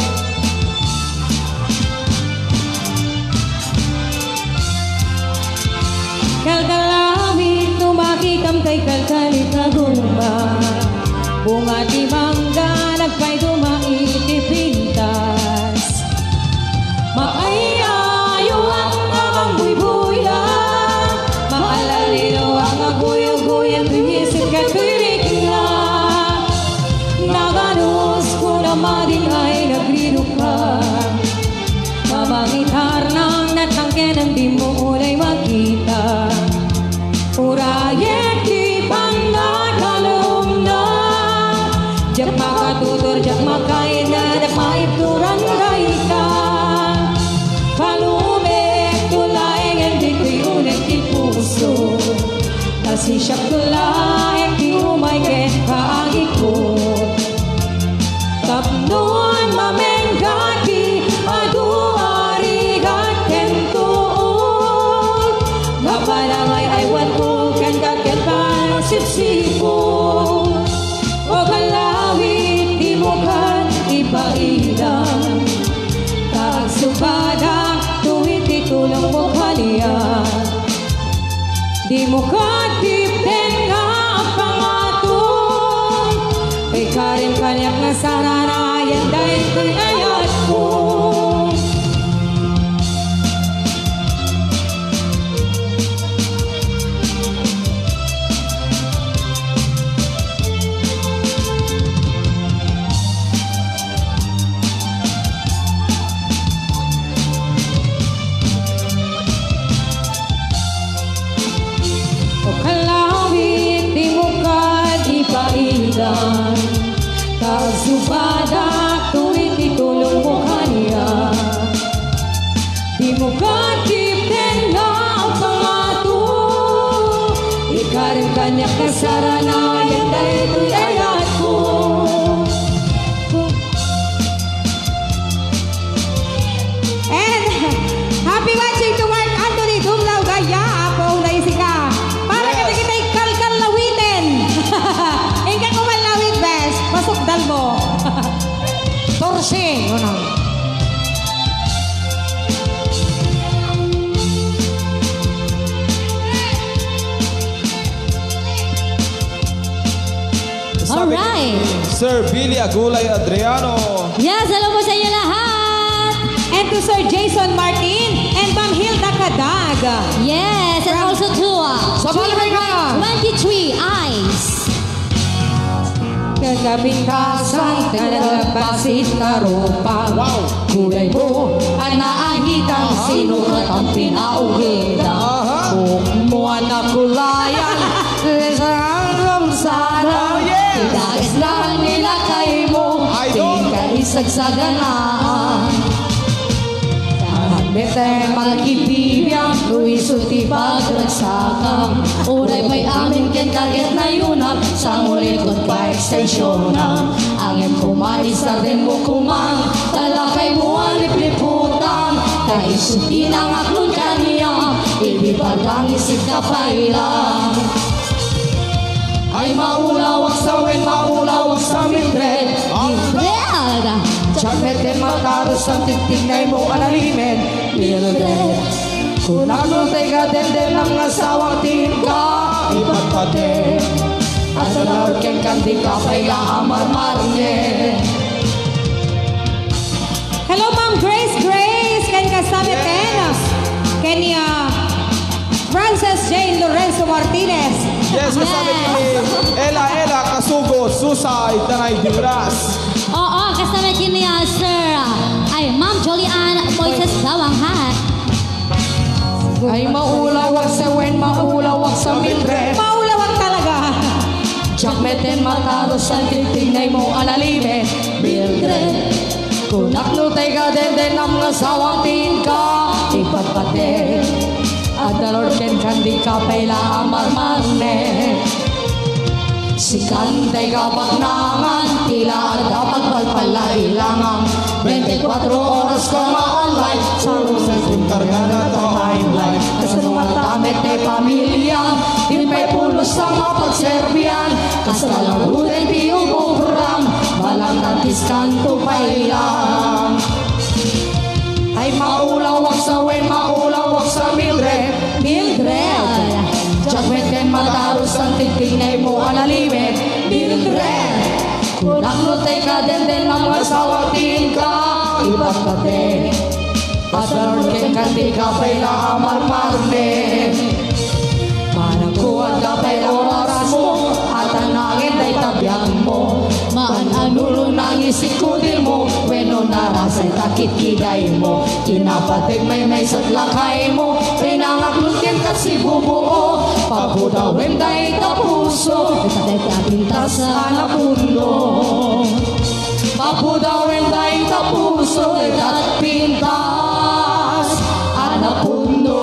Kalkalawit, tumakikam kay kalkalit a gumba. Bunga ti mangga, nagpayduma iti pintas. Maay-ayoak nga mangbuybuya, maalaliloak nga guyguyan, toy isip ket toy rikna. Naganus ko na madin ay nagriruka. Mamangitar nang natangkenan, di mo unay makita. Urayek ti pannakalumna. Diak makatutor, diak makainna, diak maibturan dayta. Kalumek, tulaengen ditoy unek ti puso. Nasisiak, tulaek ti umay ken kaagikko. Tapno mamenggaak ti adu a rigat ken tuod, nga panangay-aywanko kenka ken pangsipsipon. O kalawit, dimo kan ipaidam, ta agsubada, tuwid ti tulongmo kaniak. Dimo kadipten nga agpangato, ikarim kaniak nga saranayan daytoy ayatko. O kalawit, dimo kad ipaidam, ta agsubada, tuwid ti tulongmo kaniak. Dimo kadipten nga agpangato, ikarim kaniak nga saranayan daytoy ayatko. And happy watching to Mark Anthony Dumlao Gaya, Apo, unay sika. Para Yes. kadagiti kalkalawiten. Inka kumalawit, bes. Masukdalmo. Torsi, ano? Alright. Sir Billy Agulay Adriano. Yes, hello po sa inyo lahat. And to Sir Jason Martin and Ma'am Hilda Cadag. Yes, and From also to, uh, Sa barangay ka. three hundred twenty-three Eyes. Kagabing kasang, kagabing pasit na rupa. Wow. Kulay mo, anaahitang Aha. sino ka tang pinaugida. Aha. Buhok mo, anak, kulayan. Sarong sana. Oh, yes. Idaes lang nila kay mo. Idol. Di ka isagsaganaan. Mete, magkibibiyang, luiso ti pagragsakam. Uray pay amin ken kaget na yunak, sa mulikot pa ekstensionam. Angem koma, isardem mo koma, talakay mo a lipliputam. Ta isu ti nangaklon kaniam, ibibagam isip ka pay lang. Ay maulawak sa wen, maulawak sa Mildred. Mildred! Diak met ken matarus, tigtignay mo a nalimed, Mildred. Kunam no ti kadendennam nga asawak ti inka ipatpateg. At sa narken kan di ka pay la a marmarngen. Hello, Ma'am Grace Grace, ken kasama ten. Yes. Ken ni, ah, Frances Jane Lorenzo Martinez. Yes, kasama Yes. ni Ella Ella Kasugo, Susay, Tanay Dimuras. Oo, kasama ni, ah, Sir, ah, ay, Ma'am Jolly Ann Moises Bawang, ha? Ay, maulawak sa wen, maulawak sa Mildred. Maulawak talaga. Diak metten matarus ta tigtignaymo a nalimed, Mildred. Kunak no tay ka dendennam nga asawam ti inka ipatpateg. Adda lord kenka, dika pay la a marmarnek. Sikan tay ka baknangan, ti la adda pagpalpalla ilangam. Bente kuatro oras ka nga online, sa Rosas yung kargada ta timeline. Kasano nga tamet ti pamilyam, di pay pulos ka nga pagserbian. Kasta lang ruten ti ubugram, balang tantis kanto pay lang. Ay maulawak sa wen, maulawak sa Mildred, Mildred. Diak metten matarus ta tigtignaymo a nalimed, Mildred. Kunak no tay ka dendennam nga asawam ti inka ipatpateg. Adda lord kenka, dika pay la a marmarnek. Manangko, adda pay orasmo, a tanangen dayta biagmo. Maan a nulo nangisit kudilmo, wenno narasay ta kitkidaymo. Kinapateg maymaysa ti lakaymo, pinangaklod kenka ti bubuo. Papudawem dayta puso, dayta pintas a napudno. Papudawem dayta puso, dayta pintas a napudno.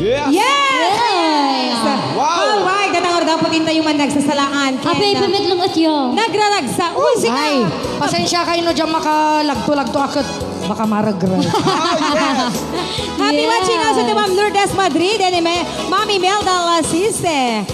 Yes! Yes! Wow! Alright, datang orda po tintayo man nagsasalaan. Abay, ken, ah, pamit lang at yo. Nagraragsa. Uy, sige. Ay, pasensya kayo no dyan makalagto-lagto akit. Baka maragray. Ah, yes! Happy Yes. watching also to Ma'am Lourdes Madrid and Ma'am Imelda Lasiste.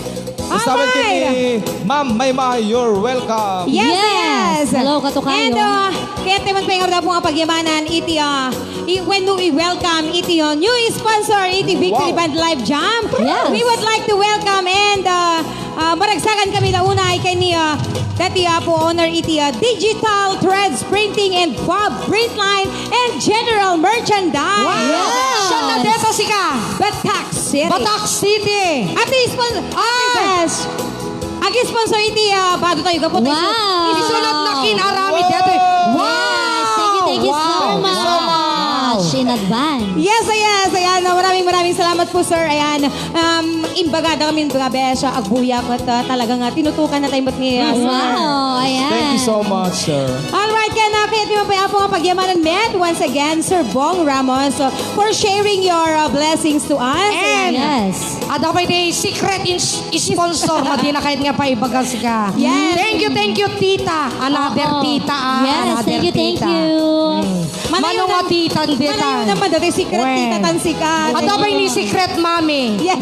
Basta Alright. Kini Ma'am Maymay, you're welcome. Yes, Yes. yes. Hello, katukayo. And, uh, kaya tayo man pay nga po nga pagyamanan iti, uh, i-, when we welcome iti, uh, new sponsor iti Victory Wow. Band Live Jam. Yes. We would like to welcome and, uh, uh, maragsakan kami na una ay kay ni, uh, dati, uh, po owner iti, uh, Digital Threads Printing and Bob Printline and General Merchandise. Wow. Yes. Siya na deta sika. Batak City. Batak City. Ate, spon-, Ate Ah. Bes. Ag-sponsor iti, ah, bado tayo, gapu tayo. Wow. Isunod na kin-arami Wow. dito. Wow. Yes, thank you, thank you so Wow. much. Wow. In advance. Yes, yes. Ayan, ah, maraming, maraming salamat po, sir. Ayan, um, imbaga da kami, imbaga, besh, ah, agbuya, but, ah, talagang, ah, tinutukan na tayo, but ni, ah, sir. Wow, ayan. Thank you so much, sir. Alright, kaya na, kaya di man pa po ang pagyamanan, met. Once again, Sir Bong Ramos, uh, for sharing your, uh, blessings to us. And Yes. Ada pay ti secret ins-, sponsor, madi na kayat nga paibaga sika. Yes. Thank you, thank you, tita. Another Oo. tita, ah, Yes, another thank you, thank tita. you. Mm. Manayo Mano nga na-, tita, dita? manayo naman dati secret Wen. tita tan sika. Ada pay ni secret mommy? Yes.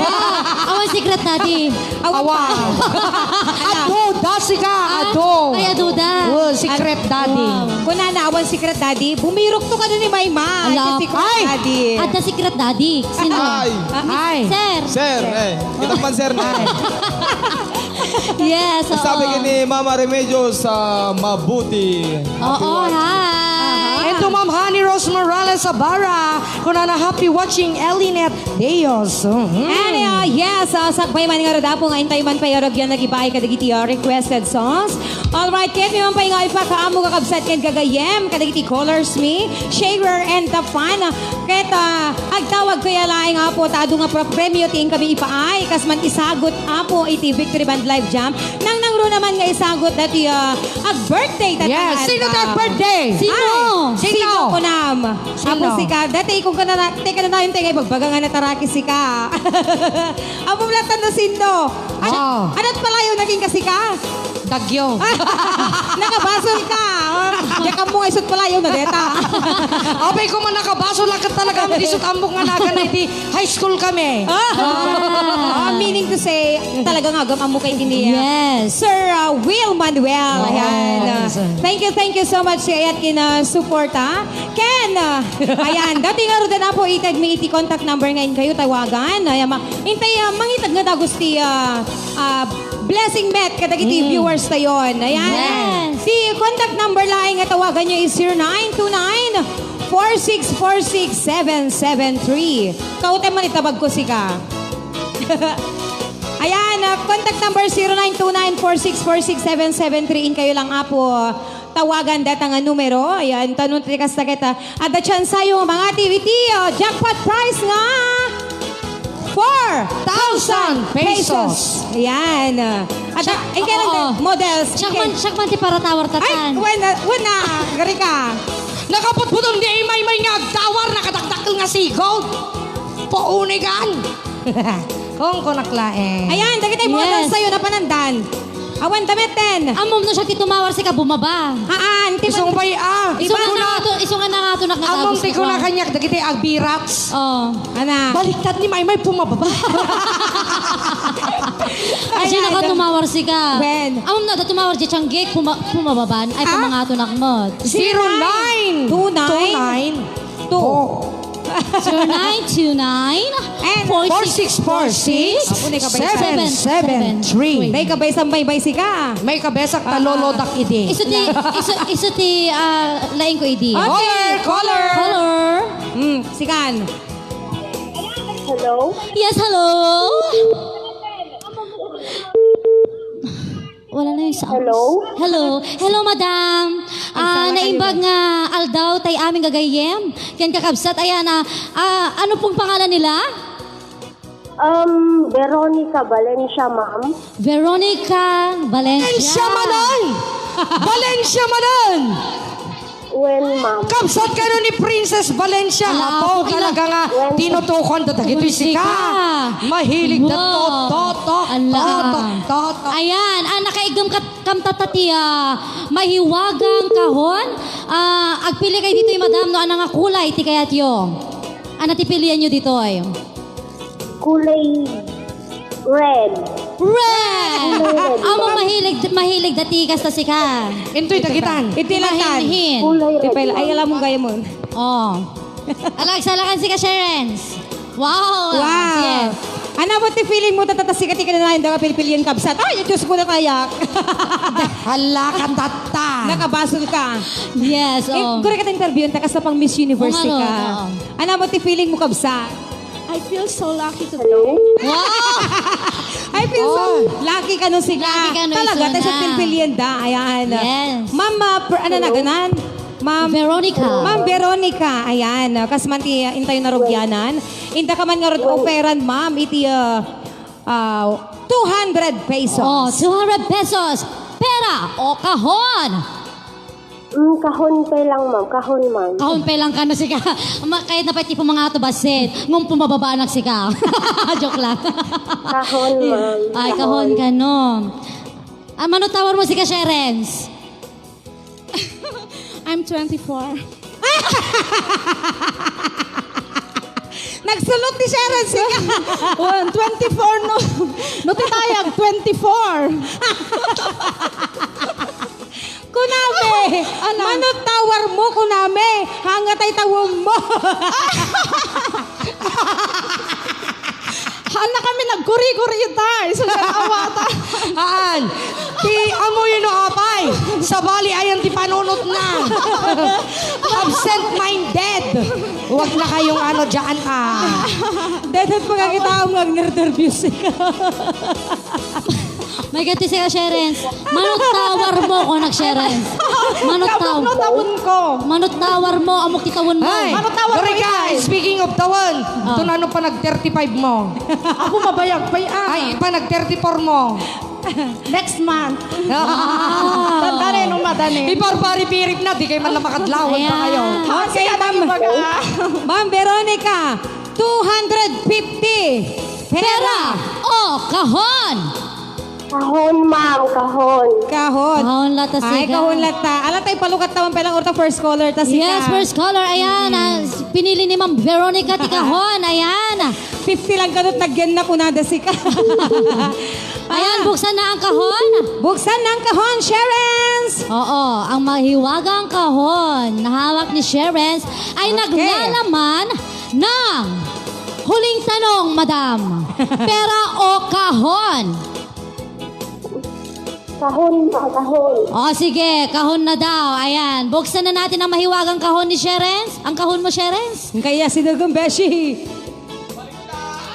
Awan secret daddy. Awan Awan. pa. Ado, da sika, Ah, ado. Ay, ado da. Oh, secret daddy. Wow. Kunana, awan secret daddy. Bumirok to ka ni Mayma. Ala. Secret Ay! daddy. Adda secret daddy. Sino? Ay. Ah, Ay. Sir. Sir, eh. Kita man, sir, na. Ay. Yes, Sabi oo. ni Mama Remedios, ah, mabuti. Oo, Happy watching. hi. And to Ma'am Honey Rose Morales Sabara, kunana, happy watching, Elinet Deos. Mhm. And, uh, yes, uh, sakbay man nga rod, Apo, nga intay man pay aragyan nagibaay kadagiti, uh, requested songs. Alright, ket mi man pay nga ipakaammo, kakabsat, ken gagayyem kadagiti callers mi, sharer, and the fan. Ket, uh, agtawag kaya laeng, Apo, ta adu nga pro-, premio ti inkami ipaay, kas man isagut, Apo, iti Victory Band Live Jam. Nangnangruna man nga isagut dati, uh, ag-birthday dati Yes, nga sino aldaw. ti ag-birthday? Sino? Ay, Sino? sino kunam? Sino? Apo sika, dati kung kanana, teka na tayo, teka, ibagbaga nga nataraki sika. Apo, wala tanda sino. Ano, Wow. ada't palayo naging kasika? Dagyo. Nakabasol ka. Oh, diyak mo nga isut palayo na deta. Apay ko man nakabasol, lakat talaga ang isut ambok nga nagan na iti high school kami. Ah, meaning to say, talaga nga agam-ammo kay kini, ah, Yes. Sir, ah, Will Manuel. Oo. Ayan, ah, Yes. thank you, thank you so much, kayat kina suporta. Ken, ah, ayan, dati nga rudan na po, itag mi iti contact number nga inkayo tawagan. Ayan, ma-, intay, ah, mangitag nga dagus ti, ah, ah, blessing met kadagiti Mm. viewers tayon. Ayan. Yes. Ti contact number laeng nga tawagan nyo is zero nine two nine, four six four six, seven seven three. Kauten man itabag ko sika. Ayan, ah, contact number zero nine two nine, four six four six, seven seven three. Inkayo lang, Apo. tawagan dayta nga numero. Ayan, ta no ti kasta ket, ah, adda tsansayo nga mangati iti, ah, jackpot prize nga four thousand pesos. Ayan, ah. Adda, Siak-, ay, kaya lang oo. Models. Siak man, Okay. siak man ti paratawarta Ay, tan. Wen, ah, wen na, gari ka. Nakaputputon di Maymay nga agtawar, nakadakdakkel nga sigud. Puunigan. Kung kunak laeng. Ayan, dagiti models Yes. tayo napanandan. Awan damit din. Ammom no siak ti tumawar sika bumaba. Haan, ti Isong man- bay, ah. Isungan Iba na na. nga to, isungan na nga to nak Ammom nagabos ti ko. Kuna kaniak dagiti agbirats. Oh. Ana. Baliktad ni Maymay pumababa. Ay, Ayan. naka tumawar sika. When? Ammom na da tumawar di tianggik puma-, pumababan. Ay, Ah? pamangatonak mo. Zero nine. Two nine. Two nine. Two. Oh. Zero nine two nine, And four six four six, Apo, may kabay sa- seven seven three. May kabay sa baybay sika. May kabay sa Ah, ah. talolodak idi. Isu ti, isu, isu ti, ah, laing ko idi. Okay. Caller, caller. Caller. Hmm, sikan. Hello? Yes, hello? Wala na yung sounds. Hello? Hello. Hello, madam. Ay, Ah, sala kayo naimbag ba? nga aldaw tay amin gagayyem. Ken kakabsat, ayan, ah, ah, ano pong pangalan nila? Um, Veronica Valencia, ma'am. Veronica Valencia. Valencia manan! Valencia manan! Wen, ma'am. Kabsat kano ni Princess Valencia. Ala, Apo, okay lang. Talaga nga Wen. Tinutukan da dagiti Uy, sika. Sika. Mahilig da Wow. totok, Ala. totok, totok. Ayan, ah, nakaigem kat-, kamtata ti, ah, mahiwagang kahon. Ah, agpili kayo dito, madam, no, ano nga kulay, ti kayatyo? Ano ti pilian nyo dito, ay? Kulay red. Red! Kulay red. Amo mahilig, mahilig dati kasta sika. Intoy dagitan. Iti latan. Mahinhin. Kulay red, Tipel, ay, ma'am. Alam mo gaya mo. Oh. Alagsalakan sika, Sherens. Wow. Wow. Yes. Ano mo ti feeling mo, tatata sika ti kinanayan da ka pilpilian kabsat? Ay, Diyos ko na kayak. Hala ka, tata. Nakabasol ka. Yes, Eh, oh. guri ka ta interview, ta kasta pang Miss Universe Oo nga, ka. Oo. Ano mo ti feeling mo, kabsat? I feel so lucky today. Hello? Wow! I feel so Oh. lucky kano sika. Lucky kano Talaga, isuna. Tayo sa pilpilian da. Ayan. Yes. Ma'am, ah, per-, ano na Hello? ganan? Ma'am Veronica. Ma'am Veronica. Ayan. Ah, kas man ti, ah, intay narugyanan. Inda ka man nga rod Well, operan, ma'am. Iti, ah, ah, two hundred pesos. Oh, two hundred pesos. Pera o kahon? Mm, kahon pay lang, ma'am. Kahon, ma'am. Kahon pay lang kano sika. Ma-, kahit na pa ti pumangato basit. Ngum pumababaanak sika. Joke lang. Kahon, ma'am. Ay, kahon Kahon. kano. Ah, mano tawar mo sika, Sherens? I'm twenty-four. Nagsulot ni Sherens sika. Wen, twenty-four no. No ti tayag, twenty-four. Kunami, Ano? Manut tawar mo, kunami, hangatay tawom mo. Haan na kami nagkuri-kuri ita, isu nga awata. Haan, ti amuyo no apay, sabali ayan ti panunot na. Absent-minded. Huwag na kayong ano dyan, ah. Dedet mo kakita ang nervous ka. May ganti sila, Sherens. Manut tawar mo ko, nag-Sherens. Manut taw-, Kabuklo tawon ko. Manut tawar mo, amok ti tawon mo. Ay, Manut tawar mo, Rika, Inay. Speaking of tawon, Ah. Ito na ano pa nag thirty-five mo? Ako mabayag pa yan. Ay, pa nag thirty-four mo? Next month. Wow. Tandaan eh, nung madani. Iparbari-pirip na, di kayo man lang makadlawan pa Ayan. kayo. Ah, Okay, sige, ma'am. Baga. Ma'am Veronica, two hundred fifty. Pera. Pera o kahon? Kahon, ma'am, kahon. Kahon. Kahon lata Ay, sika. kahon lata. Ala tayo, palukat naman pala, orta first caller ta sika. Yes, first caller. Ayan, ah, pinili ni Ma'am Veronica ti kahon. Ayan. Fifty lang kanot, nagyan na kunada sika. Ayan, Ah. buksan na ang kahon. Buksan na ang kahon, Sherens. Oo, ang mahiwagang kahon na hawak ni Sherens ay Okay. naglalaman ng huling tanong, madam. Pera o kahon? Kahon, ma'am, kahon. O, sige, kahon na daw. Ayan, buksan na natin ang mahiwagang kahon ni Sherens. Ang kahon mo, Sherens? Ang kaya sinugang, Beshi.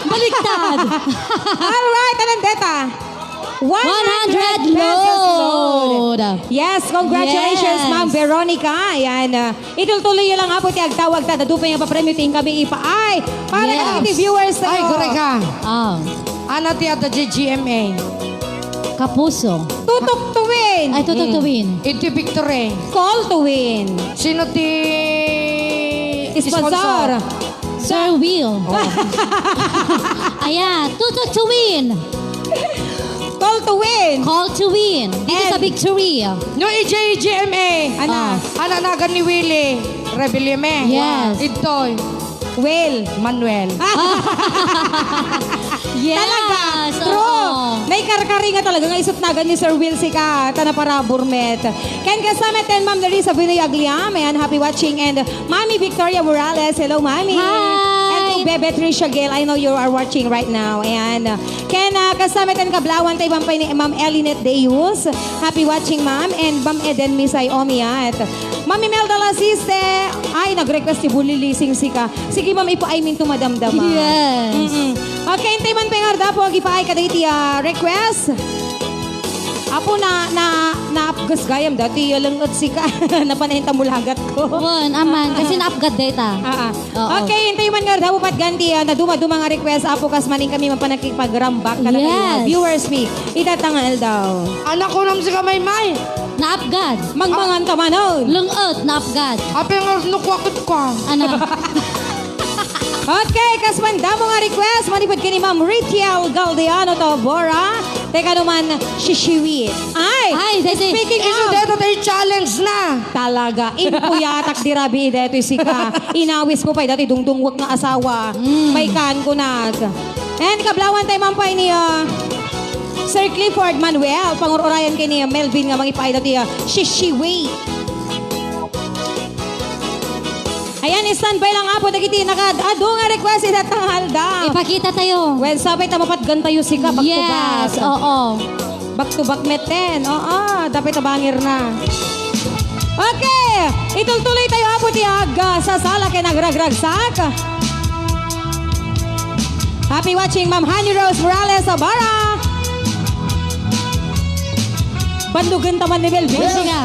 Baliktad. Alright, anong deta? One hundred pesos load. Yes, congratulations, Yes. Ma'am Veronica. Ayan, ah, itultuloy niyo lang, Apo, ti agtawag ta, adu pay nga papremyo ti inkami ipaay. Para Yes. kadagiti viewers tayo. Ay, korek ka. Ah. Ana ti adda G G M A. Kapuso. Tutok to win. Ay, tutok to Mm. win. Iti victory. Call to win. Sino ti Sponsor. sponsor? Sir Will. Oh. Ayan, tutok to win. Call to win. Call to win. Dito And sa victory. No, E J G M A. Ana? Ah. Ana nagan ni Willie Rebelleme. Yes. Idtoy. Will. Manuel. Yes, Talaga. True. oo. May karkari nga talaga nga isut nagan ni Sir Will sika. Tana para burmet. Ken kasama ten Ma'am Larissa Vinoy Agliam. Ayan, happy watching. And Mami Victoria Morales. Hello, Mami. Hi. And to Bebe Tricia Gale. I know you are watching right now. Ayan. Ken, ah, kasama ten kablawan tayo, Ma'am, pay ni Ma'am Elinette Deus. Happy watching, Ma'am. And Ma'am Eden Misay Omiat. Ma'am Imelda Lasiste. Ay, nag-request ti Bulilising sika. Sige, Ma'am, ipaaymin to madamdama. Yes. Mm-mm. Okay, intay man pay nga arda po, agipaay kadagiti, ah, request. Apo, na, na, naapgas gayam dati, yalang et sika. Napanay ta mulagat ko. Wen, aman, kasi naapgad deta. Ah, ah. Oo. Okay, intay man nga arda po, patgan ti, ah, nadumaduma nga request, Apo, kas maning kami mapanakipag-rambak, kada Yes. viewers mi, ita tangal daw. Anak ko nam si Kamay May. Naapgad. Mangmangan ka manon. Lenget, naapgad. Apay nga nukwakit ka. Ano? Okay, kas mandamo nga request, manipud kini Ma'am Ritiel Galdeano Tabora. Teka naman, sisiwi. Ay, Ay, dede. speaking Isu of deta tayo challenge na. Talaga, impuyatak di rabi detoy sika. Inawis ko pay dati dungdungwek nga asawa. Mm. May kaan ko nag. And kablawan tayo man pay ni, ah, Sir Clifford Manuel, pangururayan kay ni Melvin nga mangipaay dati, ah, sisiwi. Ayan, standby lang, Apo, dagiti nakaad-adu nga request ita tangal da. Ipakita tayo. Well, sapay ta mapatgan tayo sika, back to Yes, back. oo. Back to back meten. Oo, dapay ta bangir na. Okay, itultuloy tayo, Apo, ti ag-, ah, sasala ken agragragsak. Happy watching, Ma'am Honey Rose Morales Sabara. Bandugen ta man ni Melvin. Yes. Sige.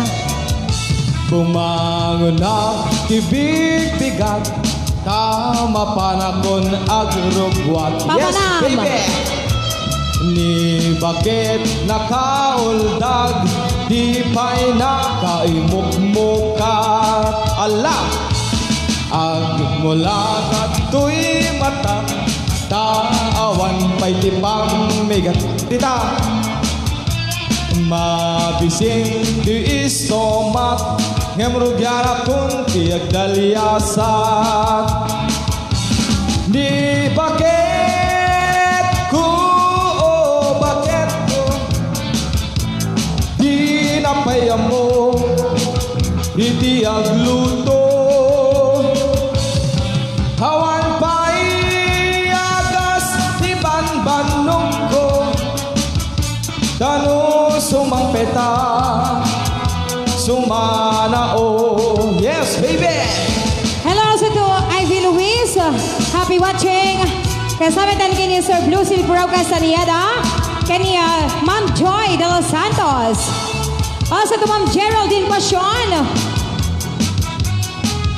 Bumangon na ti bigbigat, ta mapanakon agrugwat. Yes, Papanam. baby. Ni baket nakauldag, di pay nakaimukmukat. Ala, agmula kadtoy mata, ta awan pay ti pammigat. Dita, mabisin ti istomak, ngem rugianakon ti agdaliasat. Ni baketko, o baketko, di napay ammo iti agluto. Awan pay agas ti banbannogko. Ta no sumangpet a, sumana, oh. Yes, baby! Hello also to Ivy Luis. Happy watching. Kasama tayo kini Sir Blue Silvero Castaneda. Kini, uh, Ma'am Joy de los Santos. Also to Ma'am Geraldine Pasion.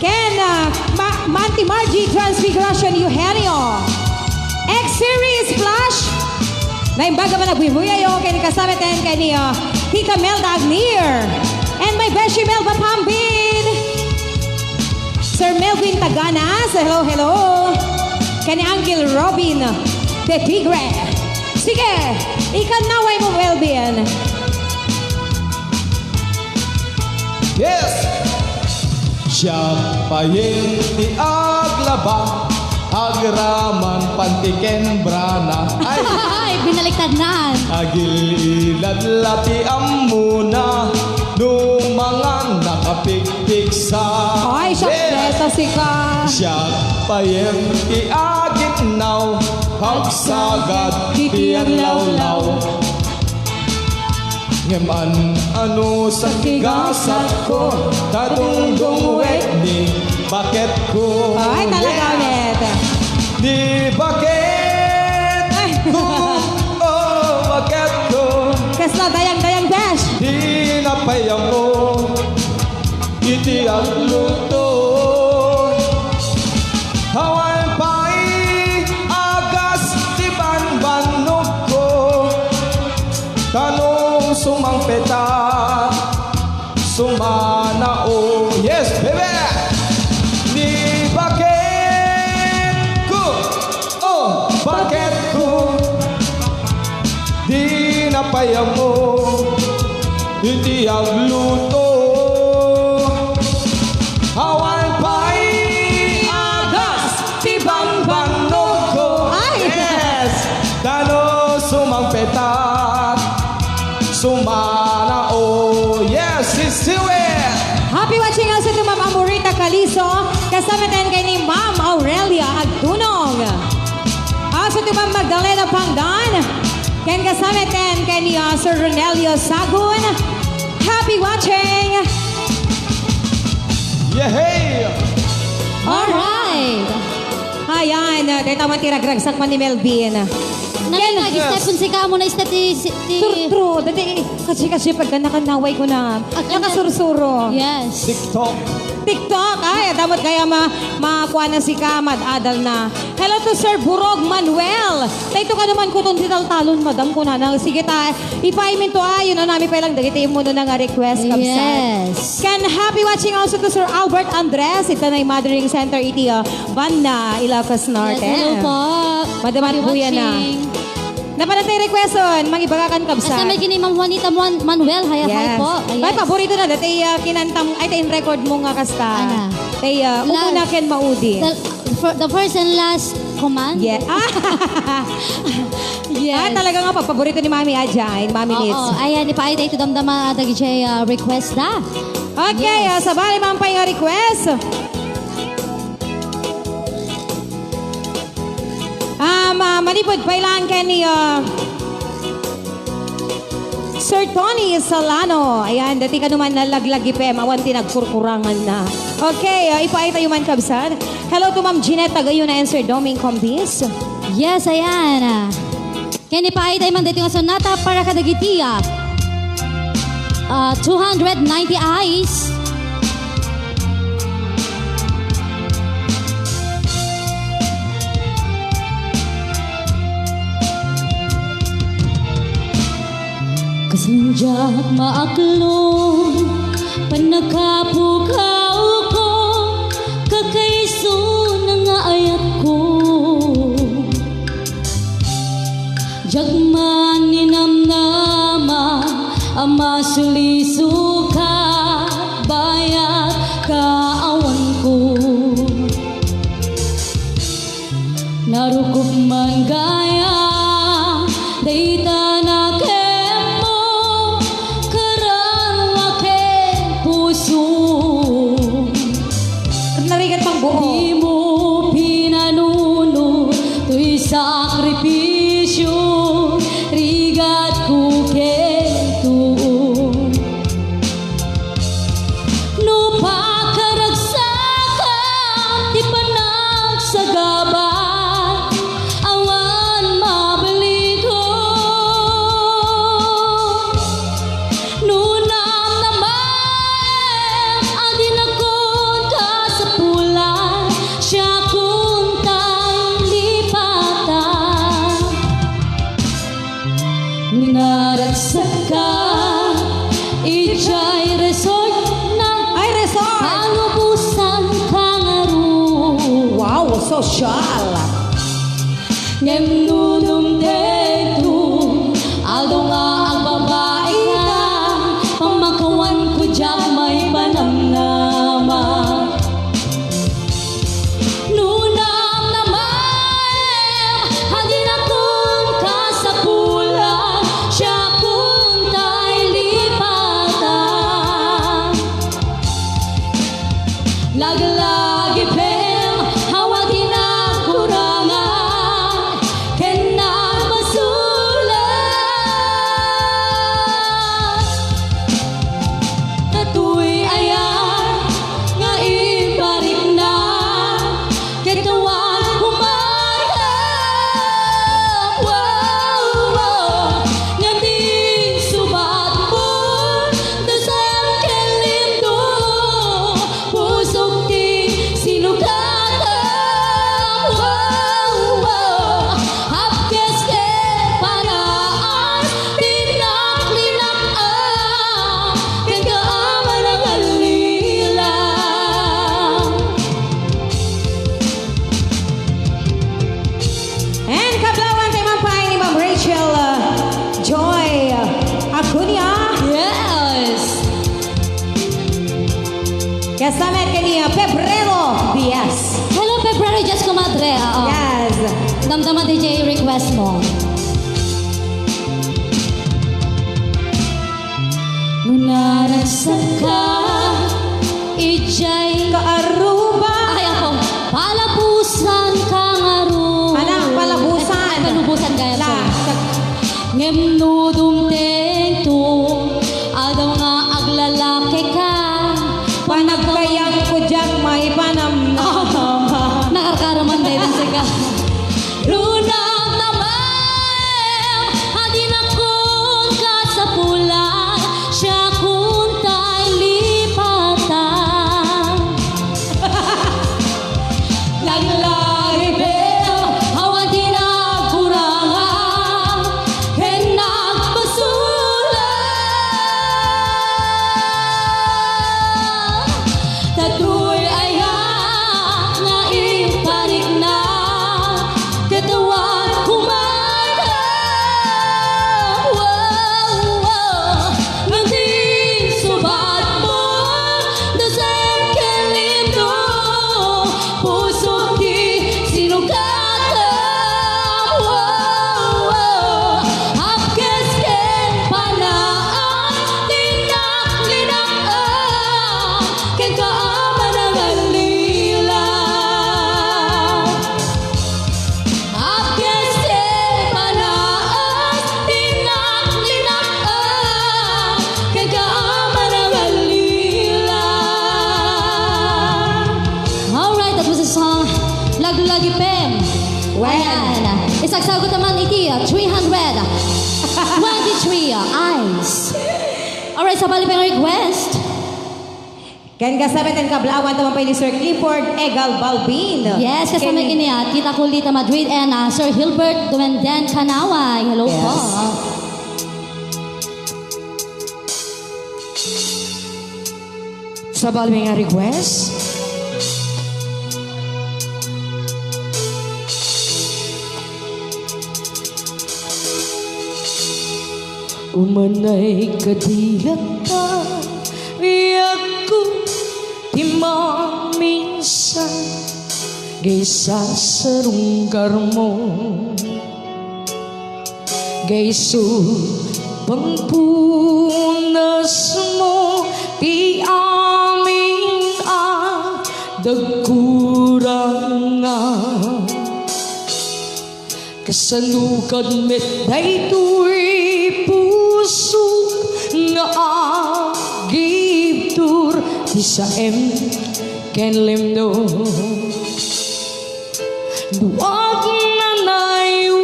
Ken, ah, Ma-, Manti Margie Transfiguration Eugenio. X-Series Flash. Naimbag a panagbuy-buyayo ken kasama ten ken ni, ah, Tita Melda Agnier. And my beshi Melba Pambin. Sir Melvin Taganas, hello, hello. Ken ni Angel Robin de Tigre. Sige, ikannaway mo, Melvin. Yes! Siak payen ti aglaba, agraman panti ken brana. Ay! Ay, binaliktad na. Agil-ilad la ti ammona, no mangan nakapikpiksa. Ay, siak Yeah! deta sika. Siak payen ti agitnaw, agsagad ti anlawlaw. Ngem an-, ano sa ti gasatko, ta dungdungwek ni baketko. Ay, talaga Yeah. ulit. Ni baketko, Ay. Oh, baketko. Ti agluto. Awan pay agas ti banbannogko. Tano sumangpeta, sumana, oh. Yes, baby! Ni baketko, oh, baketko. Di na pay ammo iti agluto. Awan pay agas ti banbannogko. Ay! Yes! Tano sumangpetak, sumana, oh. Yes, it's do it! Happy watching also to Ma'am Amorita Calizo, kasama ten kay ni Ma'am Aurelia Agtunong. Also to Ma'am Magdalena Pangdan, ken kasama ten kay ni, uh, Sir Ronelio Sagun. Happy watching! Yehey! Alright! Ayan, uh, dayta man ti ragragsak man ni Melvin. Nalaglag, Yes. step kun sika amo na step ti, ti True, true. Dati, kasi, kasi pagka nakannaway ko na, Agkan-, nakasursuro. Yes. TikTok. TikTok, ay, damot kaya ma-, makuha na sika, mad-adal na. Hello to Sir Burog Manuel. Dayto ka naman kuton ti taltalon, madam, kunana. Sige ta, ipaaymin to, ay, yun, nami pay lang dagiti immuno na nga request, kabsat. Yes. Ken happy watching also to Sir Albert Andres, ita na Mothering Center iti, uh, Banna, Ilocos Norte. Yes, hello po. Madam at Happy Buya na. watching. Napanan tay requeston, mangibaga kan kabsat. Hasta may kini Ma'am Juanita Muan-, Manuel, hi, hi Yes. po. Ay, Yes. paborito na, dati, ah, kinantam, ay, tay in-record mo nga kasta. Ana. Tay, ah, Last. Umuna ken maudi. The, fir-, the first and last command. Yeah. Yes. Ah, talaga nga, pa-, paborito ni Mami Ajay, Mami Oo, Nits. ayan, ipaayda ito damdama, ah, dagiti, ah, request da. Okay, Yes. ah, sabali man pay nga request. Um, ah, manipud pay lang ken ni, ah, Sir Tony Salano. Ayan, dati ka naman nalaglag ipem, awan ti nagkurkurangan na. Okay, ah, ipaay tayo man, kabsat. Hello to Ma'am Jeanette Tagayuna and Sir Doming Combis. Yes, ayan, ah. Ken ipaayda man daytoy nga sonata para kadagiti, ah, ah, two hundred ninety eyes. Kasla diak maaklon, pannakapukawko, kakaiso na nga ayatko. Diak man ninamnama a masulisuka, bayat kaawanko. Narukop man gayam dayta nakemmo, karan wa ken puso. Narigat pang buo. Dimo pinanuno toy sakripisio, rigatko ken tuo. No pakaragsakan ti panagsagabaek, awan mabalinko. No namnamaem a dinakon kasapulan, siakon tay lipatan. Naragsakka idiay resort na Ay, resort! Palubosan ka ngarud. Wow, sosyal! Ngem no dumtengto, aldaw nga agbabaika, pamakawanko diak maipanamnama. No namnamaem a dinakon kasapulan, siakon tay lipatan. Laglagipem, awan ti nakurangan, ken Rachel, uh, Joy Acuña. Yes! Kasama kaniya, Febrero Diaz. Hello, Febrero Diaz, kumadre. Oo. Yes. Damdama D J request mo. No naragsak ka, idiay kaaruba. Ay, ako. Palabusan ka ngarud. Ala, palabusan. Ay, palubusan kaya, la, sorry. Ngem no dumtengto, aldaw nga aglalaki ka. Panagkayam ko diak maipanamnama. Nakarkaraman dayta sika. Runam naman, adinakon kasapulan, siakon tay lipatan. Naglaribel, awan ti nagkurangan, ken nagpasulang. Datoy ayat nga iparikna, ket awan kumaka. Wow, wow. Ngem ti insubat mo, dasem ken lindo, pusok ti sinukatam. Wow, wow. Apkes ken panaas, tinaklinak-am, kenka a manangalila. Apkes ken panaas, tinaklinak-am, kenka a manangalila. Alright, that was a song, Laglagipem. Well. Ayan. Isagsagut naman iti, uh, three hundred twenty-three, uh, eyes. Alright, sabali pay nga request. Ken kasabay ti kablaawan taman pay ni Sir Clifford Egal Balbin. Yes, kasama ken kaniya, Tita Colita Madrid and, ah, Sir Hilbert Duenden Canaway. Hello po. Yes. Sabali nga request. Umanay kadi latta, biagko ti maminsan, gaisa sarunggarmo, gaisa pangpunasmo, ti amin a dagkuranga. Kasano kad met daytoy pusok nga agibtur ti saem ken limno? No agnanayon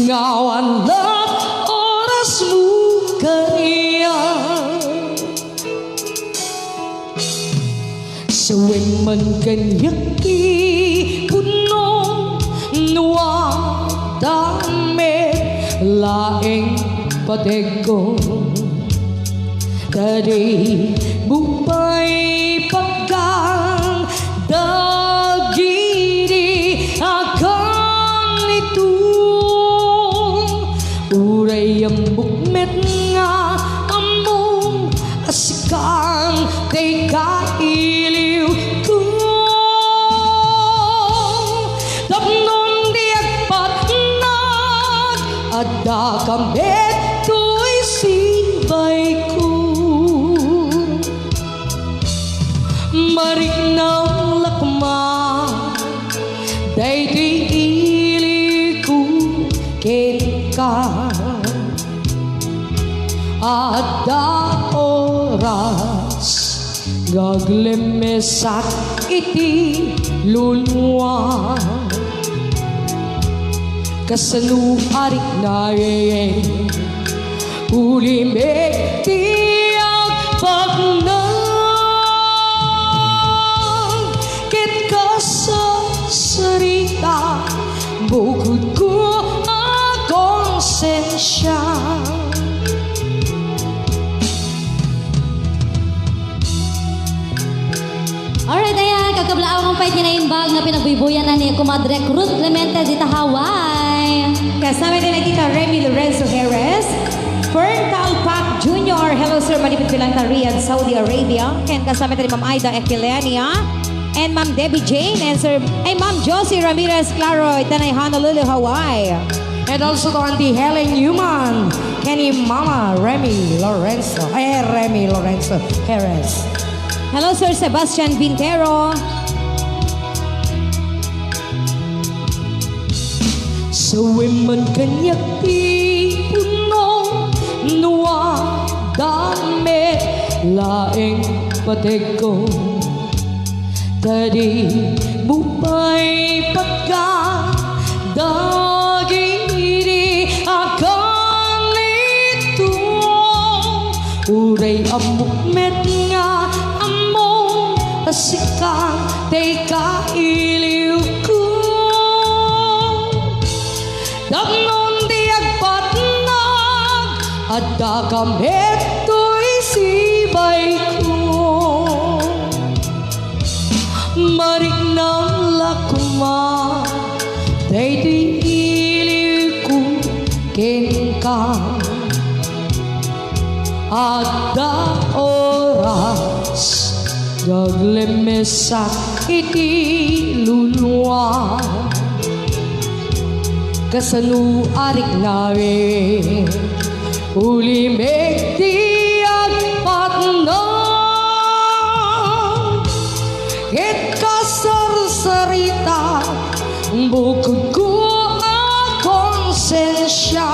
nga awan la orasmo kaniak. Sawen man kaniak ti kunnom, no adda met laeng pategko. Ta di mo pay patgan dagidi a kanito. Uray ammok met nga ammom a sikan ti kailiwko. Tapno di agpatnag, adda ka met toy sibayko. Mariknang lakma daytoy iliko kenka. Adda oras nga aglemmesak iti lunua. Kasano a riknaen, ulimek ti agpatnag, ket kasasarita, bukodko a konsensia. Alright, ayan, kakablaawan pay ti naimbag nga pinagbuybuyanan ni Kumadre Ruth Clemente dita Hawaii. Kasama tayo ni Tita Remy Lorenzo Jerez, Fern Talpac Junior, hello sir, manipit pilanta Riyadh, Saudi Arabia, ken kasama tayo ni Ma'am Aida Equilenia, and Ma'am Debbie Jane, and Sir, ay, Ma'am Josie Ramirez Claro, ita na Honolulu, Hawaii. And also to Auntie Helen Newman, ken ni Mama Remy Lorenzo, eh, Remy Lorenzo Jerez. Hello, Sir Sebastian Vintero. Sawen man kaniak ti punong, no adda met laeng pategko. Ta dimo pay pagka dagiti akanito. Uray ammok met nga ammom a sika ti kailiwko. Tapno ti agpatnag, adda ka met toy sibayko. Mariknam la koma daytoy iliwko kenka. Adda oras nga aglemmesak iti luluam. Kasano a riknami, ulimek ti agpatnag. Ket kasarsarita, bukodko a konsensia.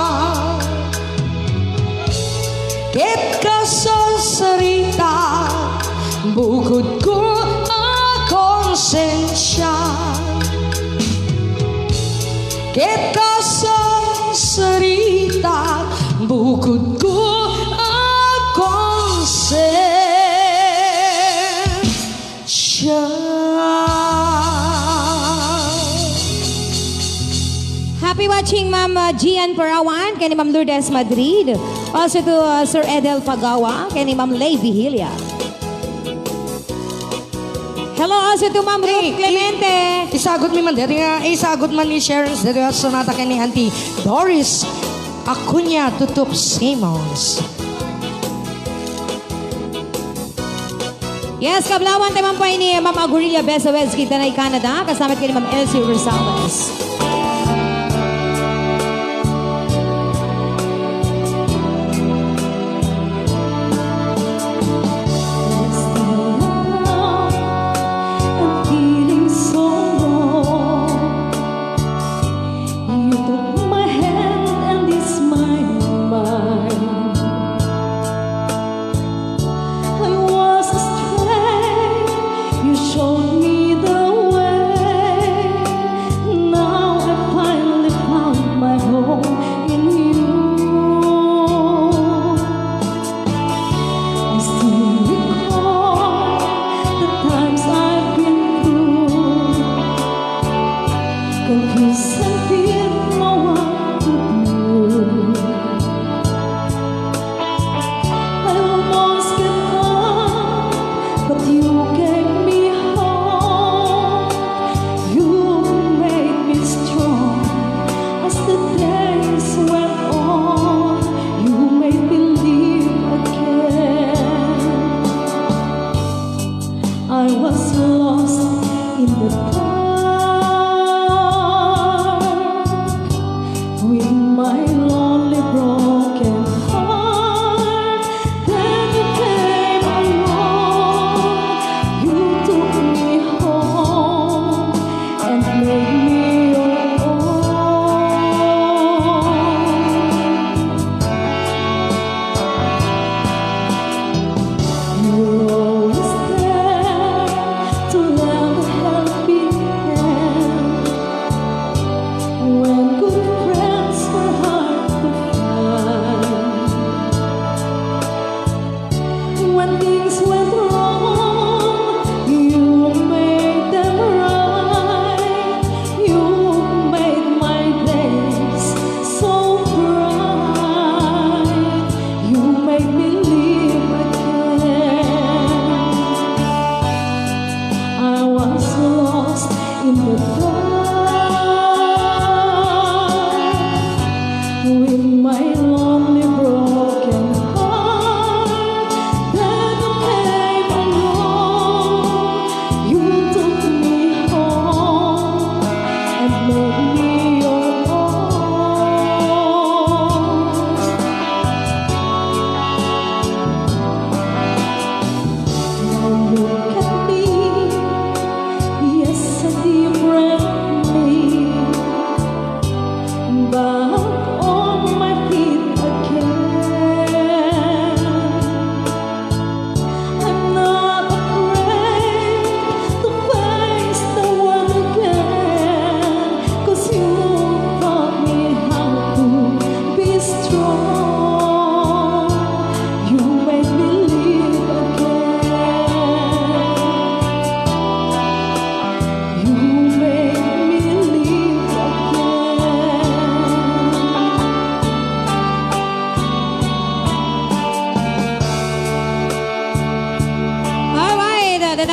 Ket kasarsarita, bukodko a konsensia. Ket kasarsarita, bukodko a konsensia. Happy watching, Ma'am, uh, Gian Parawan, ken ni Ma'am Lourdes Madrid. Also to, uh, Sir Edel Pagawa, ken ni Ma'am Lay Vigilia. Hello also to Ma'am Ruth Hey, i- Clemente. Isagut mi man diri nga, isagut man ni Sharon diri nga sonata ken ni Auntie Doris Acuña Tutup Simons. Yes, kablawan tayo man po ni Ma'am Aguria Besawez, kita na Canada. Kasama tayo ni Ma'am Elsie Rosales. I'm feeling so low. You took my hand and eased my mind. I was astray, you showed me the way. Now I finally found my home in you. I still recall the times I've been through. Confused and didn't know what to do. I almost gave up, but you gave me hope. You made me strong as the days went on. You made me live again. I was lost in the dark.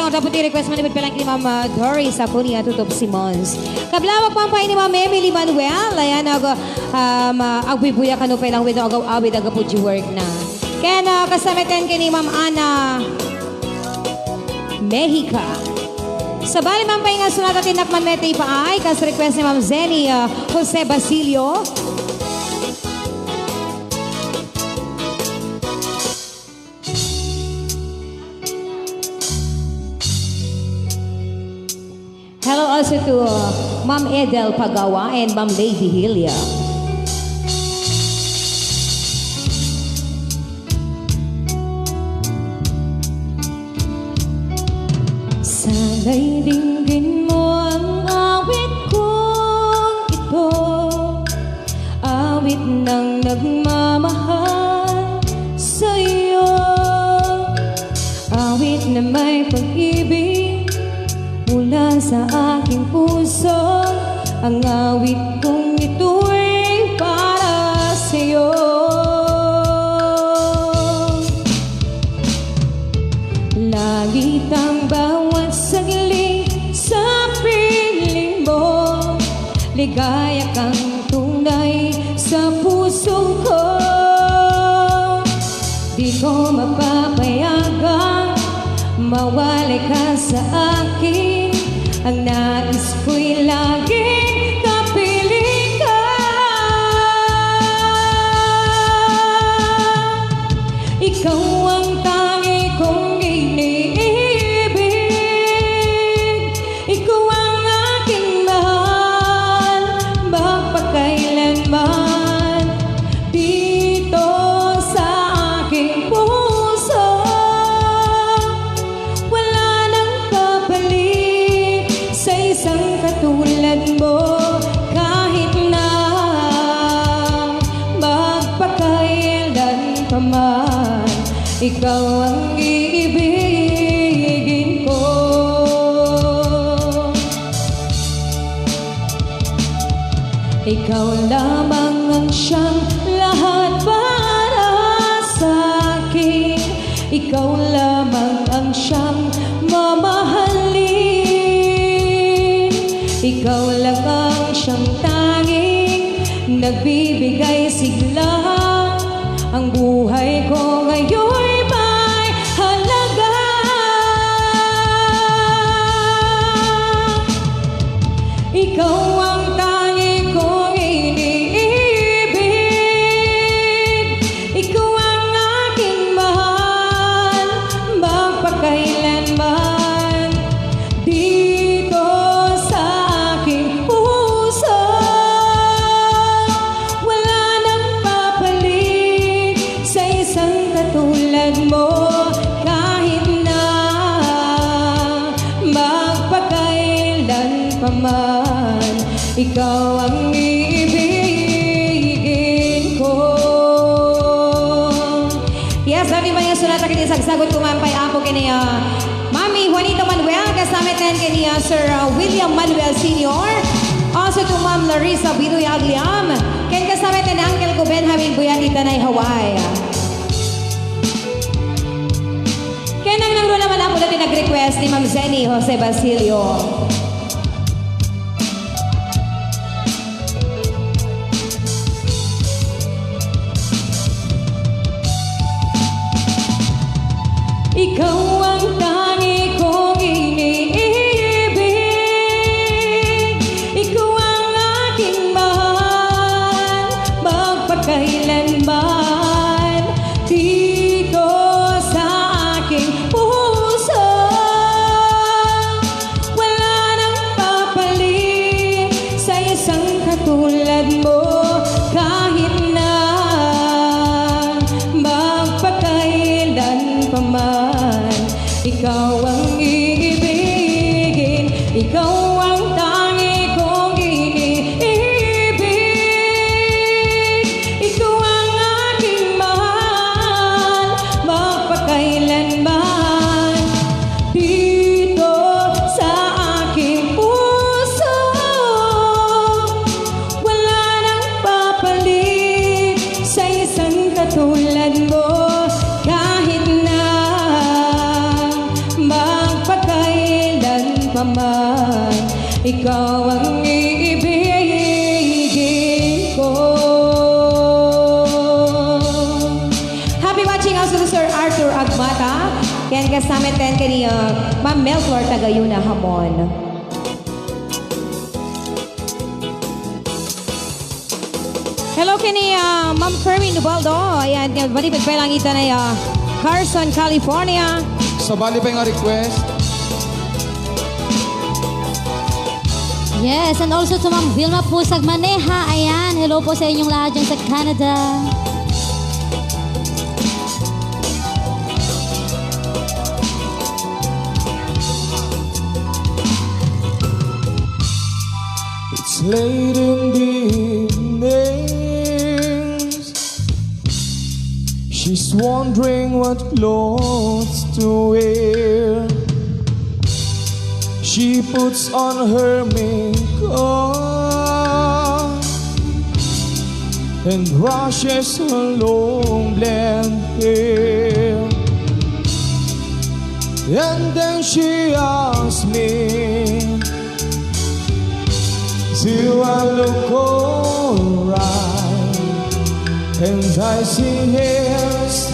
Tapos i-request man ni Pagpalang ni Ma'am, ah, Doris Acuña, Tutob Simons. Kablawag man pay ni Ma'am Emily Manuel, ayan, ag-, um, ah, agbubuya kano pay lang wenno agaw-awid agapu di work na. Ken, ah, kastameten ken ni Ma'am Ana Mexica. Sabali man pay nga sunat a tinapman met ti paay, kas request ni Ma'am Zenny, ah, Jose Basilio. Hello also to, uh, Ma'am Edel Pagawa and Ma'am Lady Helia. Sana'y dinggin mo ang awit kong ito. Awit ng nagmamahal sa'yo, awit na may pag-ibig mula sa aking puso, ang awit kong ito'y para sa'yo. Langit ang bawat saglit sa piling mo. Ligaya kang tunay sa puso ko. Di ko mapapayagang mawalay ka sa akin. Ang nais ko'y laging kapiling ka. Ikaw ang tangi kong iniibig. Ikaw ang aking mahal, magpakailanman. Dito sa aking puso, wala nang kapalit sa isang katulad mo. Kahit na magpakailan pa man, ikaw ang iibigin ko. Ikaw lamang ang siyang lahat para sa akin. Ikaw lamang ang siyang mamahalin. Ikaw lang ang siyang tanging nagbibigay sigla. Ang buhay ko ngayon'y may halaga. Ikaw ang tangi kong iniibig. Ikaw ang aking mahal magpakailanman. Dito sa aking puso, wala nang papalit sa isang katulad mo. Kahit na magpakailan pa man, ikaw ang iibigin ko. Yes, happy man nga sunat a ket isagsagot ko man pay, Apo, ken ni, ah, Mami Juanita Manuel, kastameten ken ni, ah, Sir, ah, William Manuel Senior. Also to Ma'am Larissa Binoy Agliam, ken kastameten ni Uncle ko Benjamin Buyan ita nay Hawaii. Ken nangnangro naman, Apo, dati nag-request ni Ma'am Zenny Jose Basilio. Ikaw ang tangi kong iniibig. Ikaw ang aking mahal magpakailanman. Dito sa aking puso, wala nang papalit sa isang katulad mo. Kahit na magpakailan pa man, ikaw ang iibigin. Ikaw ang tangi kong iniibig. Ikaw ang aking mahal magpakailanman. Dito sa aking puso, wala nang papalit sa isang katulad mo. Kahit na Ikaw ang iibigin ko. Happy watching also to Sir Arthur Agmata. Ken kastameten ken ni, uh, Ma'am Melflor Tagayuna Hamon. Hello ken ni, ah, Ma'am Kerwin Ubaldo. Ayan, yan, bali, pagpailang ita na, ah, Carson, California. Sabali pa yung request. Yes, and also to Ma'am Vilma Pusag Maneha. Ayan, hello po sa inyong lahat dyan sa Canada. It's late in the evening. She's wondering what clothes to wear. She puts on her makeup and brushes her long blonde hair. And then she asks me, "Do I look alright?" And I say, "Yes,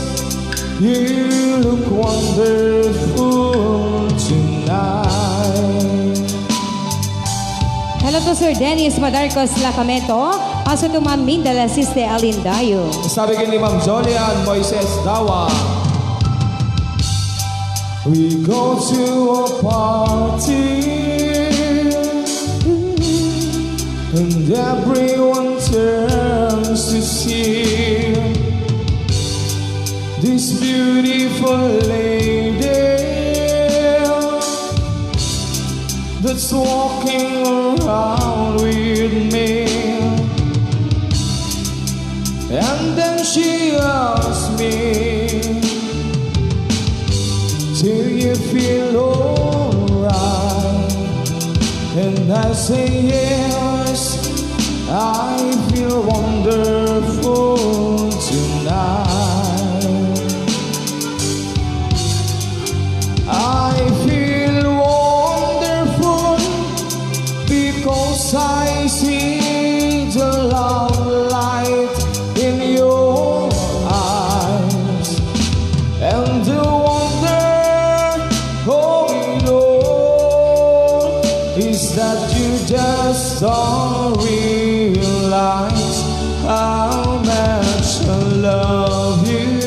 you look wonderful tonight." Hello to Sir Dennis Madarcos Lacamento, also to Ma'am Minda Lasiste Alindayo. Sabi ken ni Ma'am Jolian Moises Dawa. We go to a party and everyone turns to see this beautiful lady that's walking around with me. And then she asks me, "Do you feel alright?" And I say, "Yes, I feel wonderful tonight." I feel wonderful because I see the love light in your eyes. And the wonder of it all is that you just don't realize how much I love you.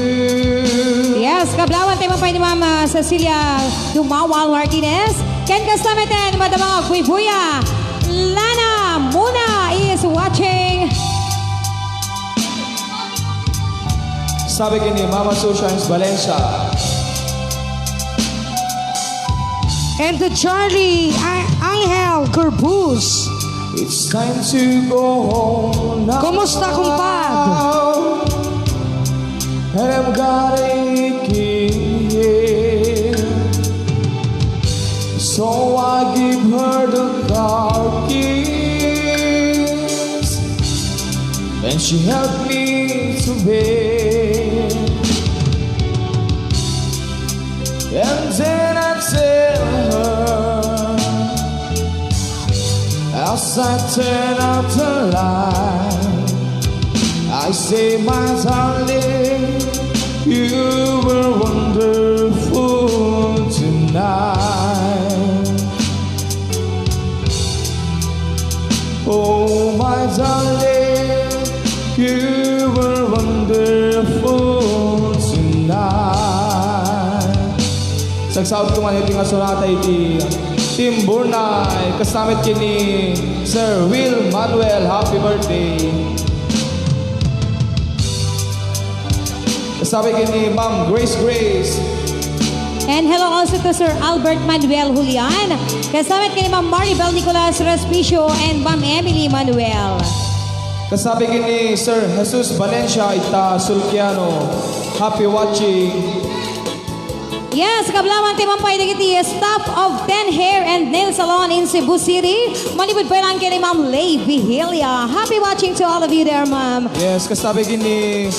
Yes, kablawan tayo maupay ni Ma'am, ah, Cecilia Dumawal Martinez. Ken kastameten, Madam Agbuy-buya, Lana Muna is watching. Sabi ken ni Mama Sushans Valencia. And to Charlie A-, Angel Curbus. It's time to go home now. Kumusta, kumpad? And I've got a aching head. So I give her the car keys, and she helped me to bed. And then I tell her, as I turn out the light, I say, "My darling, you were wonderful tonight. Oh, my darling, you were wonderful tonight." Sagsao ko man iti nga sonata iti Team Burnay, kastameten ken ni Sir Will Manuel. Happy birthday. Kastameten ken ni Ma'am Grace Grace. And hello also to Sir Albert Manuel Julian. Kastameten ken ni Ma'am Maribel Nicolas Respicio and Ma'am Emily Manuel. Kastameten ken ni Sir Jesus Valencia ita Sulciano. Happy watching. Yes, kablawan ti maupay dagiti staff of Ten Hair and Nail Salon in Cebu City. Manipud pay lang ken ni Ma'am Lay Vigilia. Happy watching to all of you there, ma'am. Yes, kastameten ken ni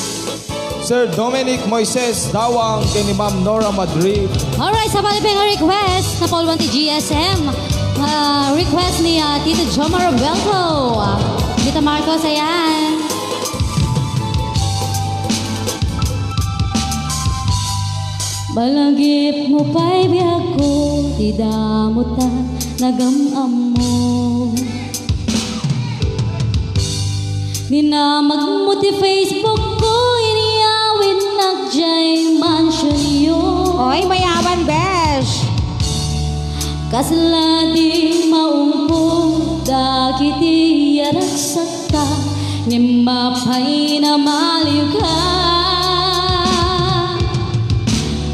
Sir Dominic Moises Dawang ken ni Ma'am Nora Madrid. Alright, sabali pay nga request, napauluan ti G S M. Ah, request ni, ah, Tito Jomar Revuelto. Tita Marcos, ayan. Malagipmo pay biagko, ti damotan nagam-ammo. Dinamagmo ti Facebook ko, inyawidnak jay mansionyo. Oy, mayaman, besh! Kasla di maungpod dagiti aragsakta, ngem mapainamaliwka.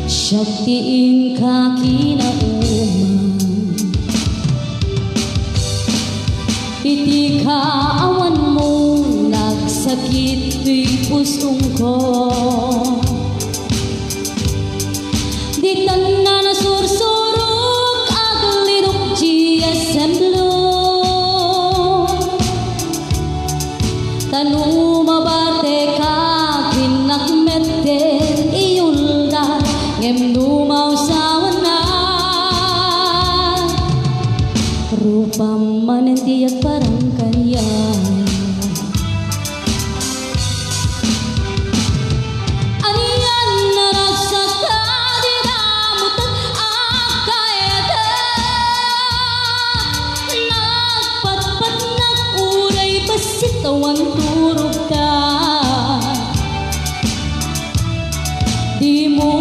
Siak ti inka kinauman. Iti kaawanmo, nagsakit ti pusongko. Ditan a nasursurok, aglidok ti esemplo. Ta no mabartek, innak met ti iyulda, ngem no mausawannak, rupam manen ti agparang kaniak. Anian a ragsak a di damotak a kayatna. Nagpatpatnak uray bassit awan turogta. Dimo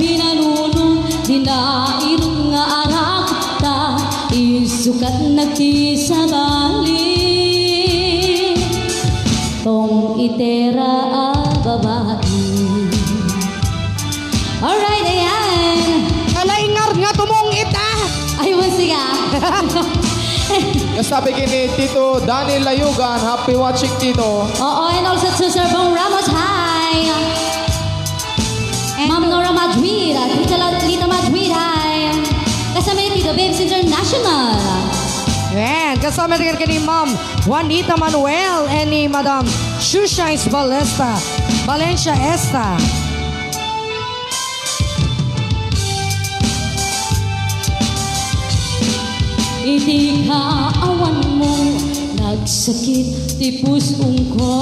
pinanunot ti nairut nga aragta, insukatnak ti sabali. Tong-itera a babai. Alright, ayan. Ala, ingar nga tumong-it, ah. Ay, musiga. Kasabi ken ni Tito Danny Layugan, happy watching, Tito. Oo, and also to Sir Bong Ramos, hi. And Ma'am Nora Madrid, Tita La-, Lita Madrid, hi. Kasama ni Tito Babes International. Ayan, kasama rin kini Ma'am Juanita Manuel and ni Madam Shusha Balesta, Valencia Esta. Iti kaawanmo, nagsakit ti pusongko.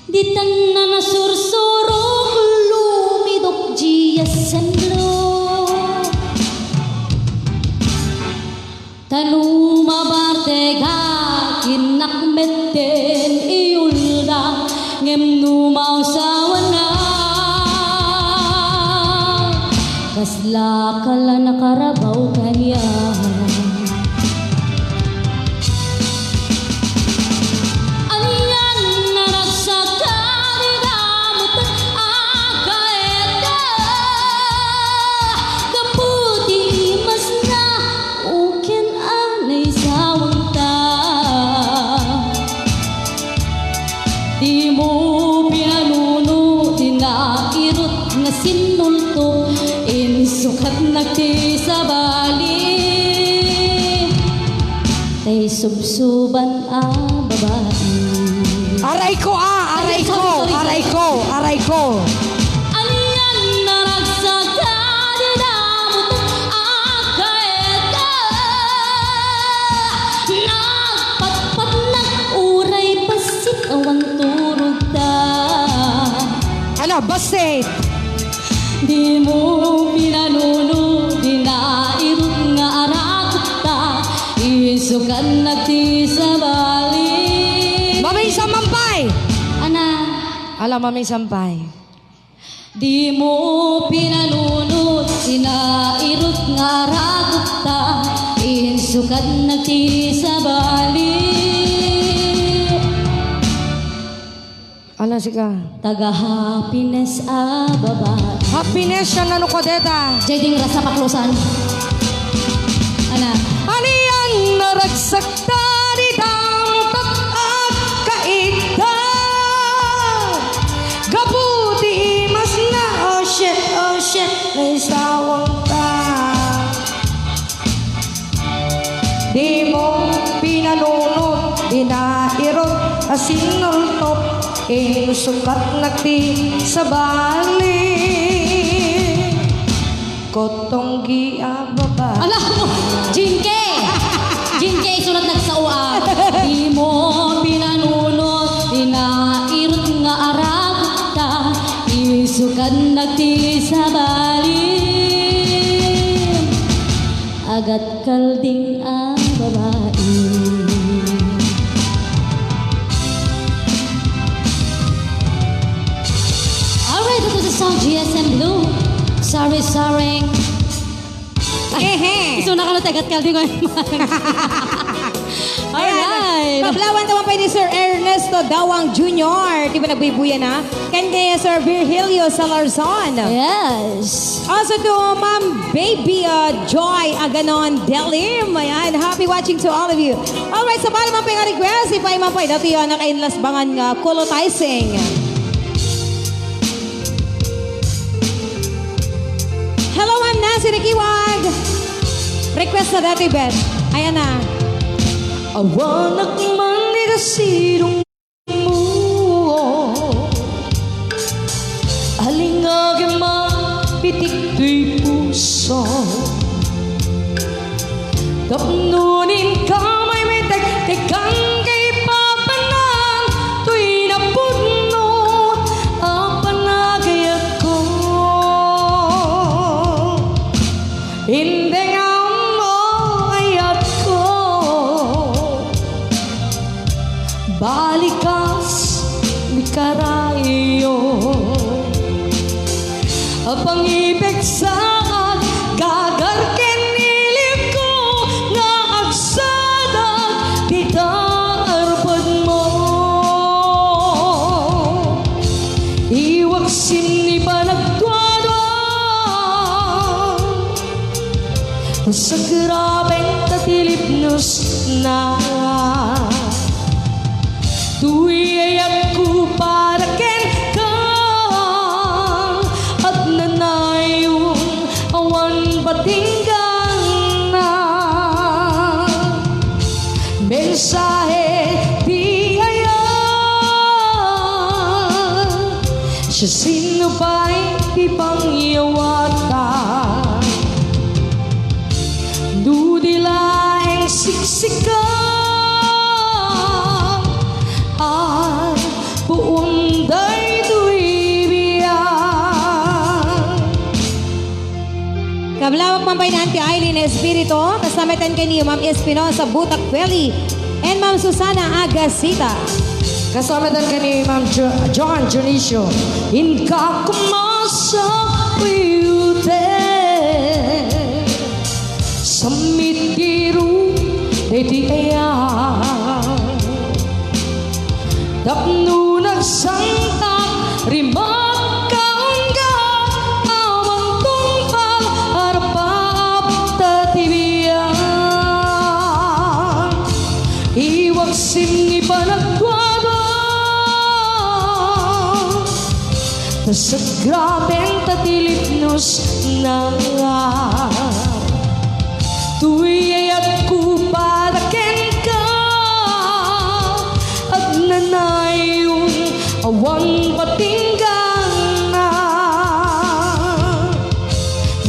Ditan a nasursurok, lumidok diay sentro. Ta no mabartekak, innak metten iyulda, ngem no mausawannak, kaslaka la nakarabaw kaniak. Anian a ragsak a di damotak a kayatna, gapu ti imasna, uken a naisawangta. Dimo pinanunot ti nairut nga sinnultok, insukatnak ti sabali. Tay subsuban a babai. Aray ko, ah! Aray ko! Sorry, sorry, sorry. Aray ko! Aray ko! Anian a ragsak a di damotak a kayatna, nagpatpatnak uray bassit awan turogta. Ano, bassit? Dimo pinanunot ti nairut nga aragta, insukatnak ti sabali. Mamisampay! Ana. Ala, mamisampay. Dimo pinanunot ti nairut nga aragta, insukatnak ti sabali. Ala, sika. Taga-happiness a babai. Happiness, siya nano ka deta? Jay Dingrasa Paklusan. Ana. Anian a ragsak a di damotak a kayatna, gapu ti imasna, oh shit, oh shit, naisawangta. Dimo pinanunot ti nairut a sinnultok, insukatnak ti sabali. Kutong Di a babae. Ala mo, Jinke! Jinke, isurat nagsao, ah. Di mo pinanunot, inairot nga aragta, isukan nagti sabali. Agat kalding a babae. Alright, that was the song G S M Blue. Sorry, sorry. Ehe. Isu na ka na tagat kalding. Ayan. Alright. Pablawan naman pa ni Sir Ernesto Dawang Junior. Di ba nagbuy-buya na? Ken kay Sir Virgilio Salarzon. Yes. Also to Ma'am Baby, uh, Joy Aganon Delim. Ayan, happy watching to all of you. Alright, sabali man pay nga request, ipay man pay dati, uh, nakainlasbangan nga kulotizing. Hello, Ma'am Nancy Nakiwag. Request na dati, Ben. Ayan na. Awanak man ni kasidong mo. Alingagem mapitik toy puso. Tapno inka maimetek, tekkan kaipapanan toy napudno a panagayakko. Indengan mo ayatko. Balikas ni karayo. Apang ipeksaak, gagar ken ilimko nga agsadak dita arpad mo. Iwak sinni panagduadua. Sagraben ta ti lipnusna. Toy ayatko para kenka, agnanayon awan patingganna. Mensahe ti ayat, siasino pay ti pangyawatan? Dudi laeng siksika, a puon daytoy biag. Kablawak man pay ni Auntie Eileen Espiritu, kasama ten ken ni Ma'am Espinosa Butak Belly, and Ma'am Susana Agasita. Kasama ten ken ni Ma'am Jo-, Joan Dionisio. Inka kumasakuyute. Sammitiro daydi aya. Tapno nagsangtak, rimakka unggak, awan tungpal, arpapta ti biag. Iwak sinni panagduadua. Sagraben ta ti lipnusna. Toy ayatko para kenka, agnanayon awan patingganna.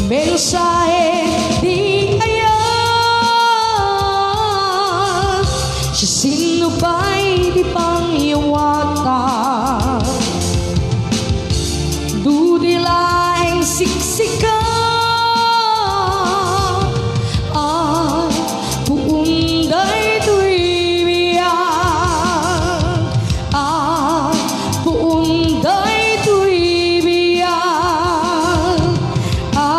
Mensahe ti ayat, siasino pay ti pangyawatan? Dudi laeng siksika, a puon daytoy biag. A puon daytoy biag. A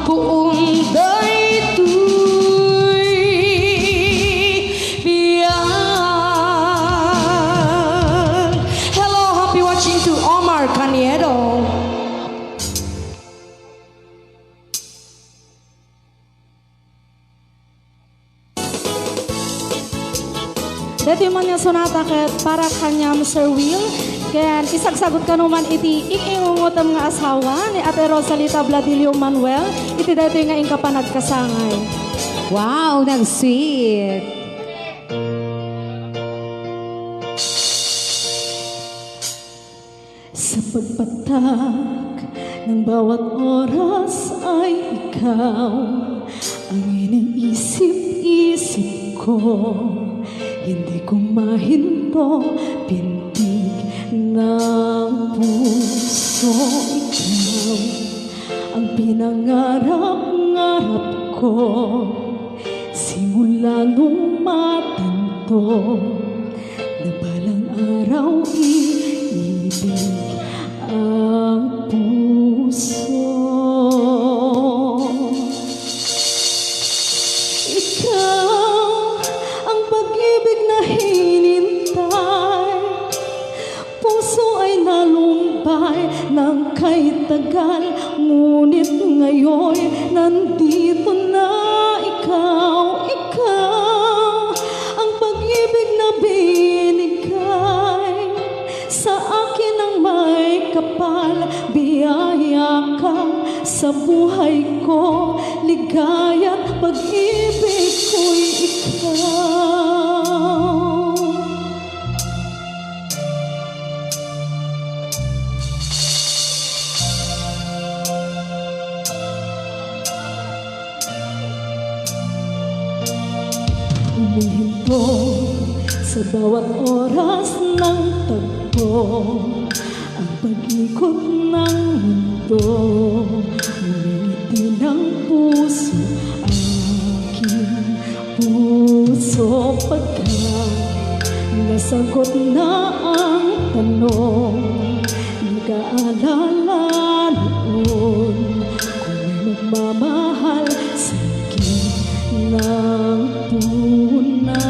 puon daytoy biag. Hello, happy watching to Omar Caniedo. Daytoy man nga sonata ket para kaniam, Sir Will, ken isagsagot kano man iti ing-ingungotem nga asawa ni Ate Rosalita Bladillo Manuel iti daytoy nga inka panagkasangay. Wow, nag-sweet. Sa pagpatak Nang bawat oras ay ikaw ang iniisip-isip ko. Hindi ko mahinto, pintig ng puso, ikaw ang pinangarap-ngarap ko. Simula nung matanto na balang araw iibig ang puso. Ikaw ang pag-ibig na hinintay. Puso ay nalumbay ng kay tagal, ngunit ngayon nandito na ikaw, ikaw ang pag-ibig na binigay. Sa akin ang may kapal, biyaya ka sa buhay ko, ligaya't pag-ibig ko'y ikaw. Humihinto sa bawat oras ng tagpo ang pag-ikot ng mundo. Ngumingiti ng puso, aking puso, pagka nasagot na ang tanong, nag-aalala noon kung may magmamahal sa akin ng tunay.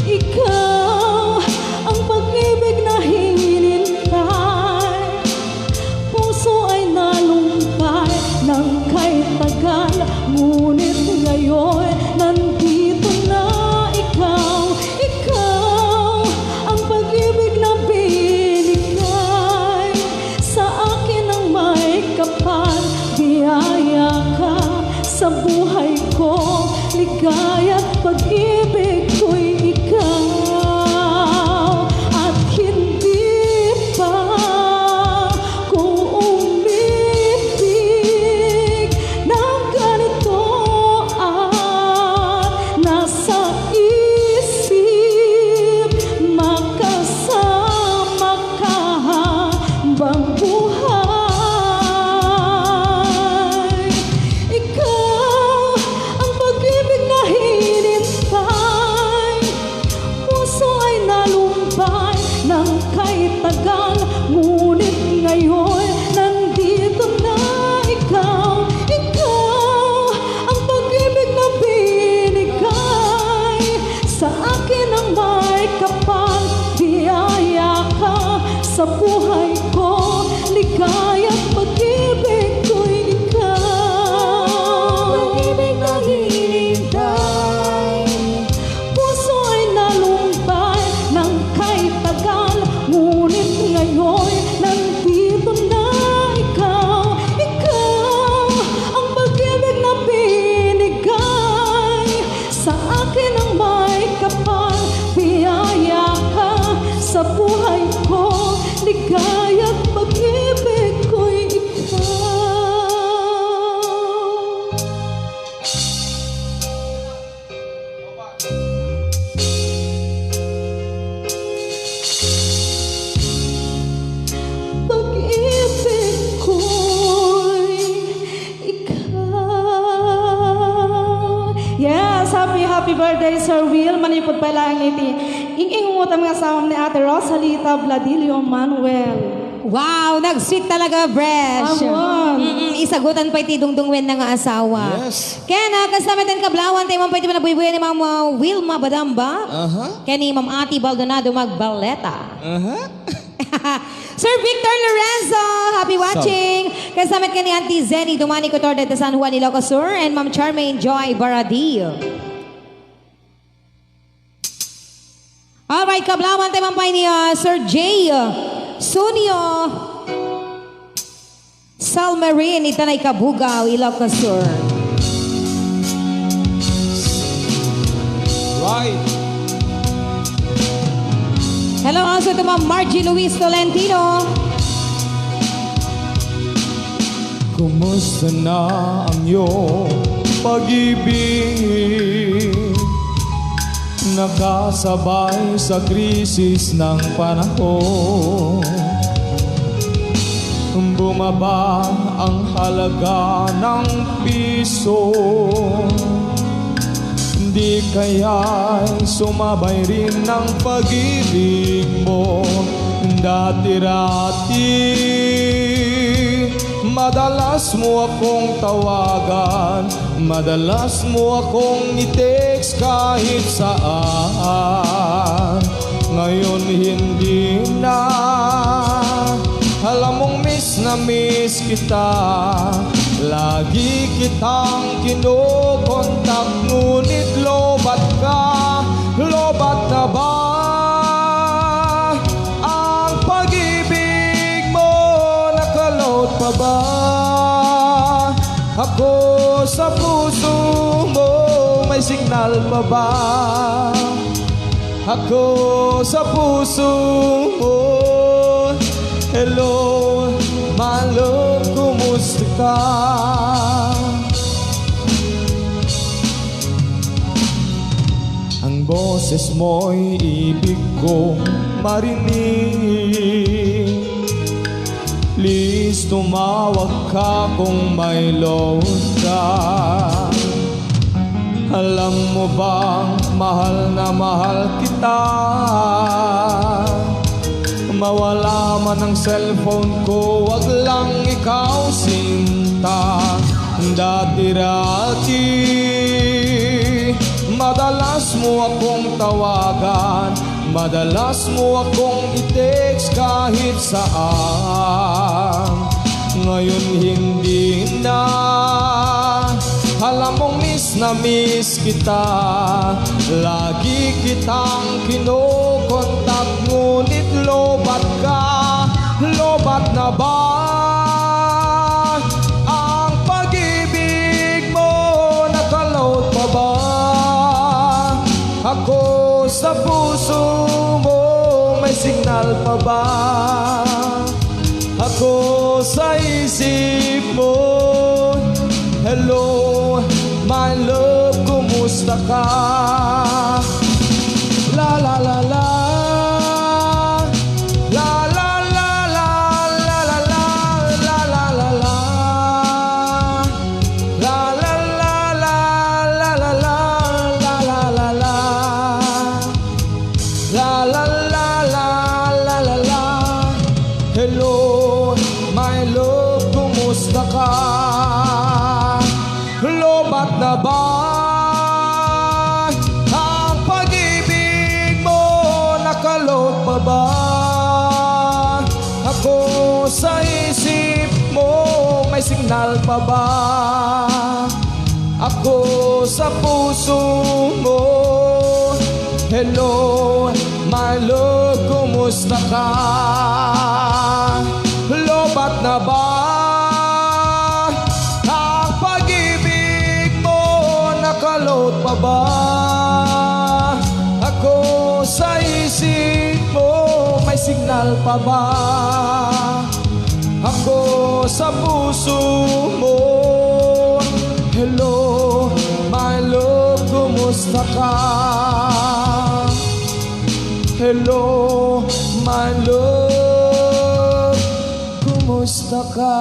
Ikaw ang pag-ibig na hinintay. Puso ay nalumpay ng kay tagal, ngunit ngayon nandito na ikaw. Ikaw ang pag-ibig na binigay. Sa akin ang may kapal, biyaya ka sa buhay ko, ligaya't pag-ibig ko'y ikaw. At hindi pa ko umibig ng ganito at nasa isip makasama ka habang buhay. Ikaw ang pag-ibig na hinintay. Puso ay nalumpay ng kay tagal, ngunit ngayon nandito na ikaw. Ikaw ang pag-ibig na binigay. Sa akin ang may kapal, biyaya ka sa buhay ko, ligaya't pag-ibig ko'y ikaw. Pag-ibig na hinintay. Puso ay nalumpay ng kay tagal, ngunit ngayon nandito na ikaw. Ikaw ang pag-ibig na binigay. Sa akin ang may kapal, biyaya ka sa buhay ko, ligaya't pag-ibig ko'y ikaw. Pag-ibig ko'y ikaw. Yes, happy, happy birthday, Sir Will. Manipod pa lang iti ing-ingutam nga sawam ni Ate Rosalita Bladillo Manuel. Wow, nag-sweet talaga, Fresh. Awan. Mm-mm, isagutan pa iti dungdungwen na nga asawa. Yes. Ken, ah, kasta met ken kablawan, tayo man pa iti panagbuybuyay ni Ma'am, ah, Wilma Badamba. Aha. Ken ni Ma'am Ati Baldonado Magbaleta. Aha. Sir Victor Lorenzo, happy watching. Kasta met ken ni Auntie Zenny Dumani Cotor de San Juan, Ilocos Sur, and Ma'am Charmaine Joy Baradil. Alright, kablawan tayo man pay ni, ah, Sir Jay, ah, Sunio Salmarin, ita na Ikabugaw, Ilocos Sur. Right. Hello, Aplauso to Ma'am Margie Luis Tolentino. Kumusta na ang iyong pag-ibig? Nakasabay sa krisis ng panahon. Bumaba ang halaga ng piso. Di kaya'y sumabay rin ang pag-ibig mo? Dati-dati, madalas mo akong tawagan, madalas mo akong i-text kahit saan. Ngayon hindi na. Alam mong miss na miss kita. Lagi kitang kinokontak, ngunit lobat ka. Lobat na ba ang pag-ibig mo? Nakalot pa ba ako sa puso mo? May signal pa ba ako sa puso mo? Hello, my love, kumusta ka? Ang boses mo'y ibig kong marinig. Please, tumawag ka kung may load ka. Alam mo bang mahal na mahal kita? Mawala man ang cellphone ko, wag lang ikaw sinta. Dati-dati, madalas mo akong tawagan, madalas mo akong i-text kahit saan. Ngayon hindi na. Alam mong miss na miss kita. Lagi kitang kinokontak, ngunit lobat ka. Lobat na ba ang pag-ibig mo? Nakalot pa ba ako sa puso mo? May signal pa ba ako sa isip mo? Hello, my love, kumusta ka? La, la, la, la. La, la, la, la. La, la, la, la. La, la, la, la, la, la, la. Hello, my love, kumusta ka? Lobat na ba ang pag-ibig mo? Nakalot pa ba ako sa isip mo? May signal pa ba ako sa puso mo? Hello, my love, kumusta ka? Lobat na ba ang pag-ibig mo? Nakalot pa ba ako sa isip mo? May signal pa ba ako sa puso mo? Hello, my love, kumusta ka? Hello, my love, kumusta ka?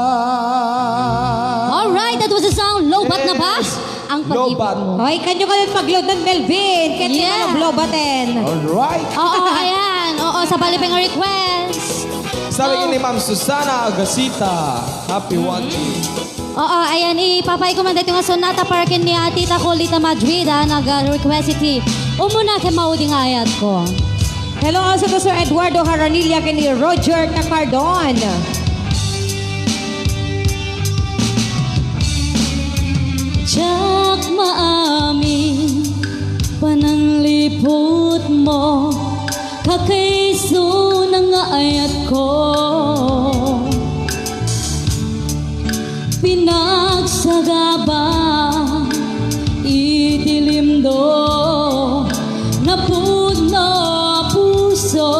Alright, that was the song Lobat na ba? Yes. Ang pag-ibig Lobat. Mo. Hoy, kanyo kami pag-load nun, Melvin. Kaya Yeah. Mga blobaten. Alright. Oo, ayan. Oo, sa bali pang request. Sa lagi Oh. Ni Ma'am Susana Agasita. Happy Mm-hmm. Watching. Oo, ayan. Ipapay ko man dito nga sonata para ken ni Tita Colita Madrid, ah, nag-request iti. Umuna ken maudi nga ayat ko. Hello also to Sir Eduardo Haranilla ken ni Roger Cacardon. Diak maamin panangliput mo, kakaisuna nga ayat ko. Pinagsagaba iti limdo, napudno a puso.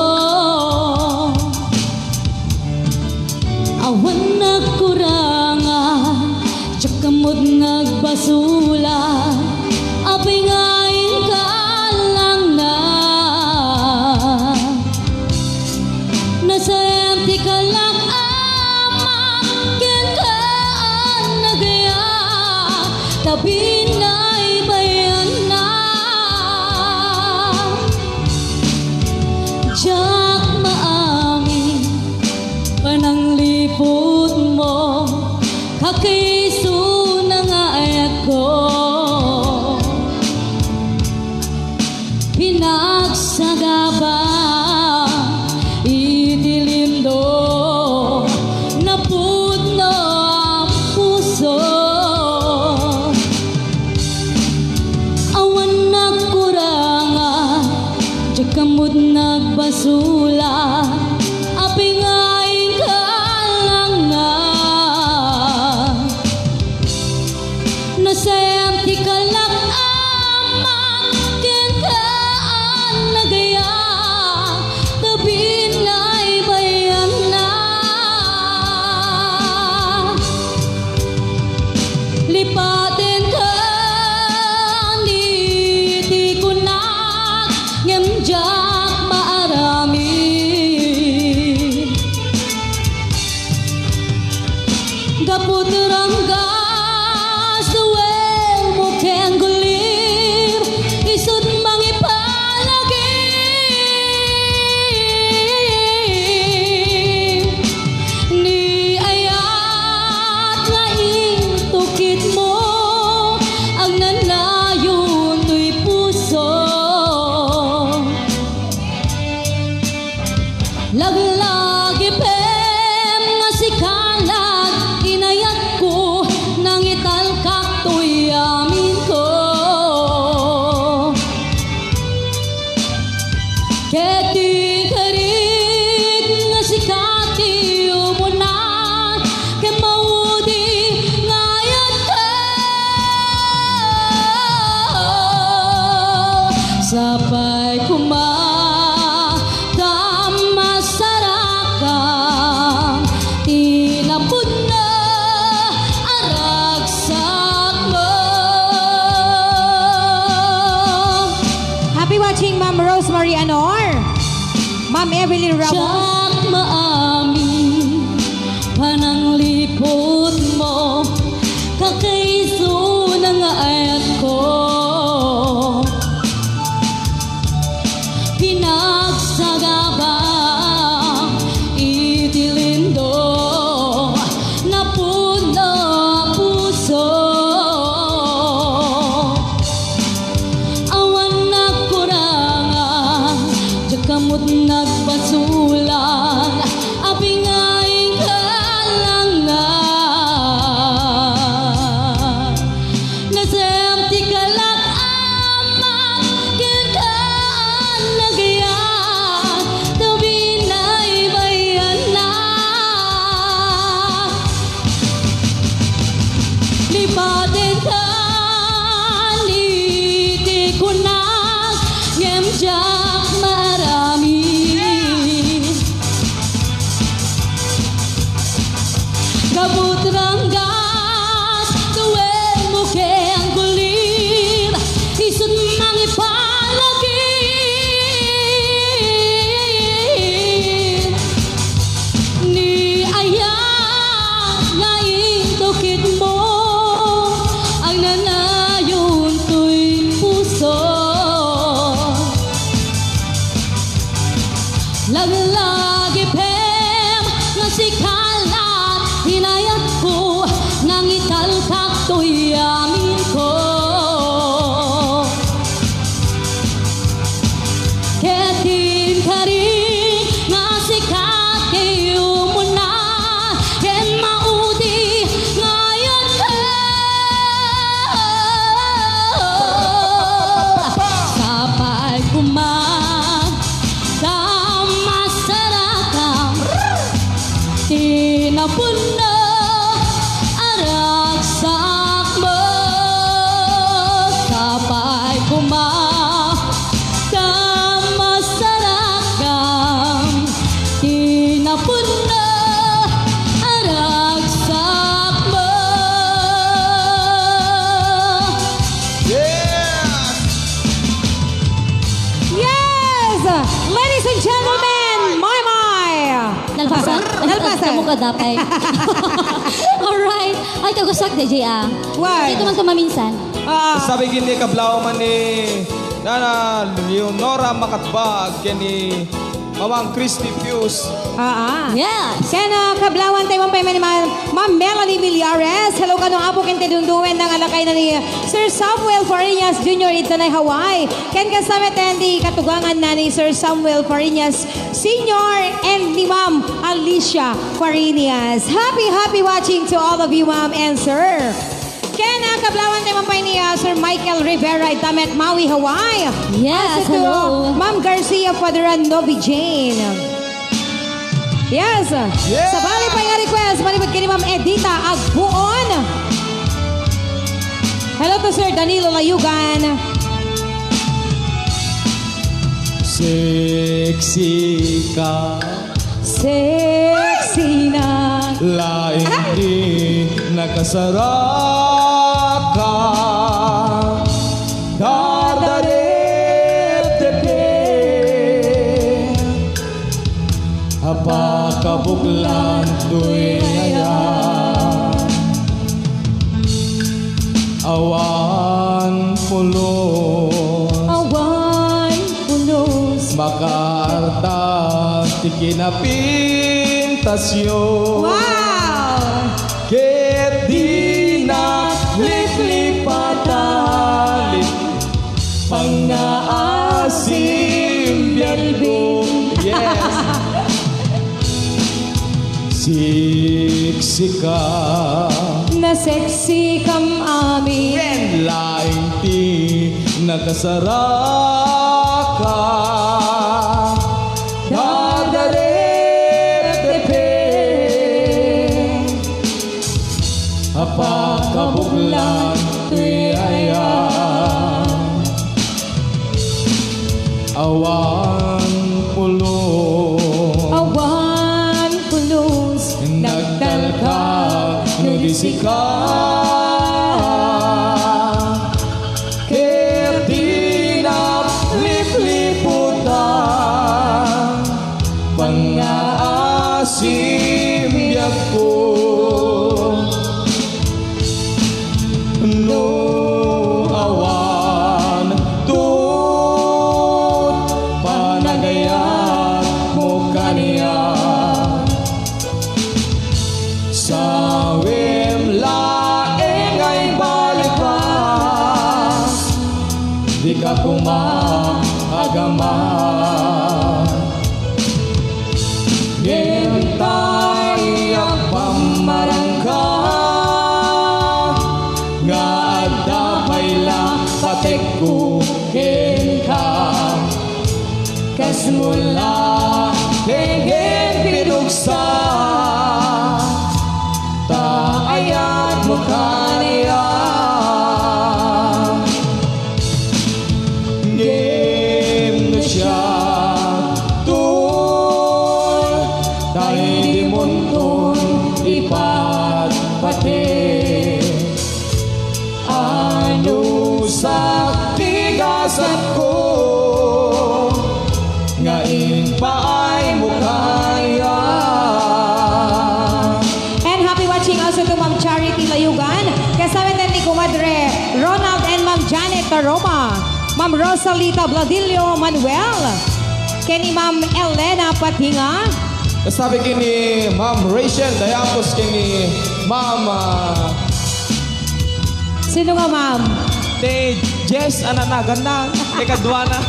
Sula, apay nga inka langna? Nasayam ti kalak amak kenka a nagayat, ta binaybayanna. Lipatenka ni ti kunak, ngem diak maaramid. Gapu ti ranggas, duwelmo ken gulim, isut' mangipalagip. Ni ayat nga intukitmo, agnanayon toy puso. Laglagipem nga sika la ti inayatko, nangitalkak toy aminko. Ket inkarik nga sika ti umuna, ket maudi nga ayatka. Sapay koma ta masarakam ti napudno a ragsakmo. Happy watching, Ma'am Rosemary Anor. Ma'am Evelyn Ramos. Diak maamin panangliputmo, kakaisuna nga ayatko. Pinagsagaba iti lindong napuno a puso. Awan nagkurangan, diak met nagbasolan, apay nga inka langna. Nasayam ti kalak amak kenka a nagayat, ta binaybayanna. Lipatenka ni ti kunak, ngem diak maaramid. Gapu ti ranggas, duwelmo ken gulim, isut' mangipalagip. Ni ayat nga intukitmo, agnanayon toy puso. Laglagipem nga sika la ti inayatko, nangitalkak toy aminko. Ket inkarik nga sika ti umuna, ken maudi nga ayatka. Sapay koma ta masarakam ti napuno a ragsakmo. Sapay koma ta masarakam ti napuno a ragsakmo. Yes! Yes! Ladies and gentlemen, Maymay! Nalpasan? Nalpasan. Nalpasan mo ka, dapay. Alright. Ay, kagusak, D J, ah. Why? Dito man ka maminsan. Ah. Sabi gini, kablaw man ni Nana Leonora Makatbag, ken ni Mamang Christy Pius. Ah, ah. Yes. Ken, ah, kablawan tayo man pay man ni Ma-, Ma'am Melanie Millares. Hello, kano apo ken ti dungdungen nga lakayna ni Sir Samuel Fariñas Junior id Tanay, Hawaii. Ken kasama ten ti katuganganna ni Sir Samuel Fariñas Senior and ni Ma'am Alicia Fariñas. Happy, happy watching to all of you, ma'am and sir. Ken, ah, kablawan tayo man pay ni, ah, Sir Michael Rivera, ita met Maui, Hawaii. Yes, also to, hello. Ma'am Garcia Paduran, Novi Jane. Yes. Yeah. Sabali pay nga request, manipud ken ni Ma'am Edita Agbuon. Hello to Sir Danilo Layugan. Sexy ka. Sexy na. Laing di nakasaraka. Dadareptepe. Apakabuklan toy aya. Awan pulos. Awan pulos. Makaarta ti kinapintasyon. Wow! Ket dinak liplipatan. Pangaasim biagko. Yes. Sexy ka. Na-sexy kam amin. Wen laing ti nakasaraka. Dadareptepe. Apakabuklan toy aya. Awan pulos. Awan pulos. Nagtalka no di sika. Ket dinak lipliputan. Pangaasim biagko. No awan tut panagayat mo kaniak. Sawem laeng nga ibalibas, dika koma agaman. Ngem tay agpammarangka, nga adda pay la patekko kenka. Kasmo la kenken pinuksa, ta ayatmo kaniak. Ngem no siak, tol, tay dimonton ipatpate. Anusak ti gasatko nga impaaymo kaniak. And happy watching also to Ma'am Charity Layugan, kasama ni Kumadre Ronald and Ma'am Janet Taroma, Ma'am Rosalita Bladillo Manuel, ken ni Ma'am Elena Patinga. Kasama ken ni Ma'am Rachel Dayapos ken ni Ma'am, ah, Sino nga, ma'am? Ti Jess, anak na, ganda. Ti kaduana.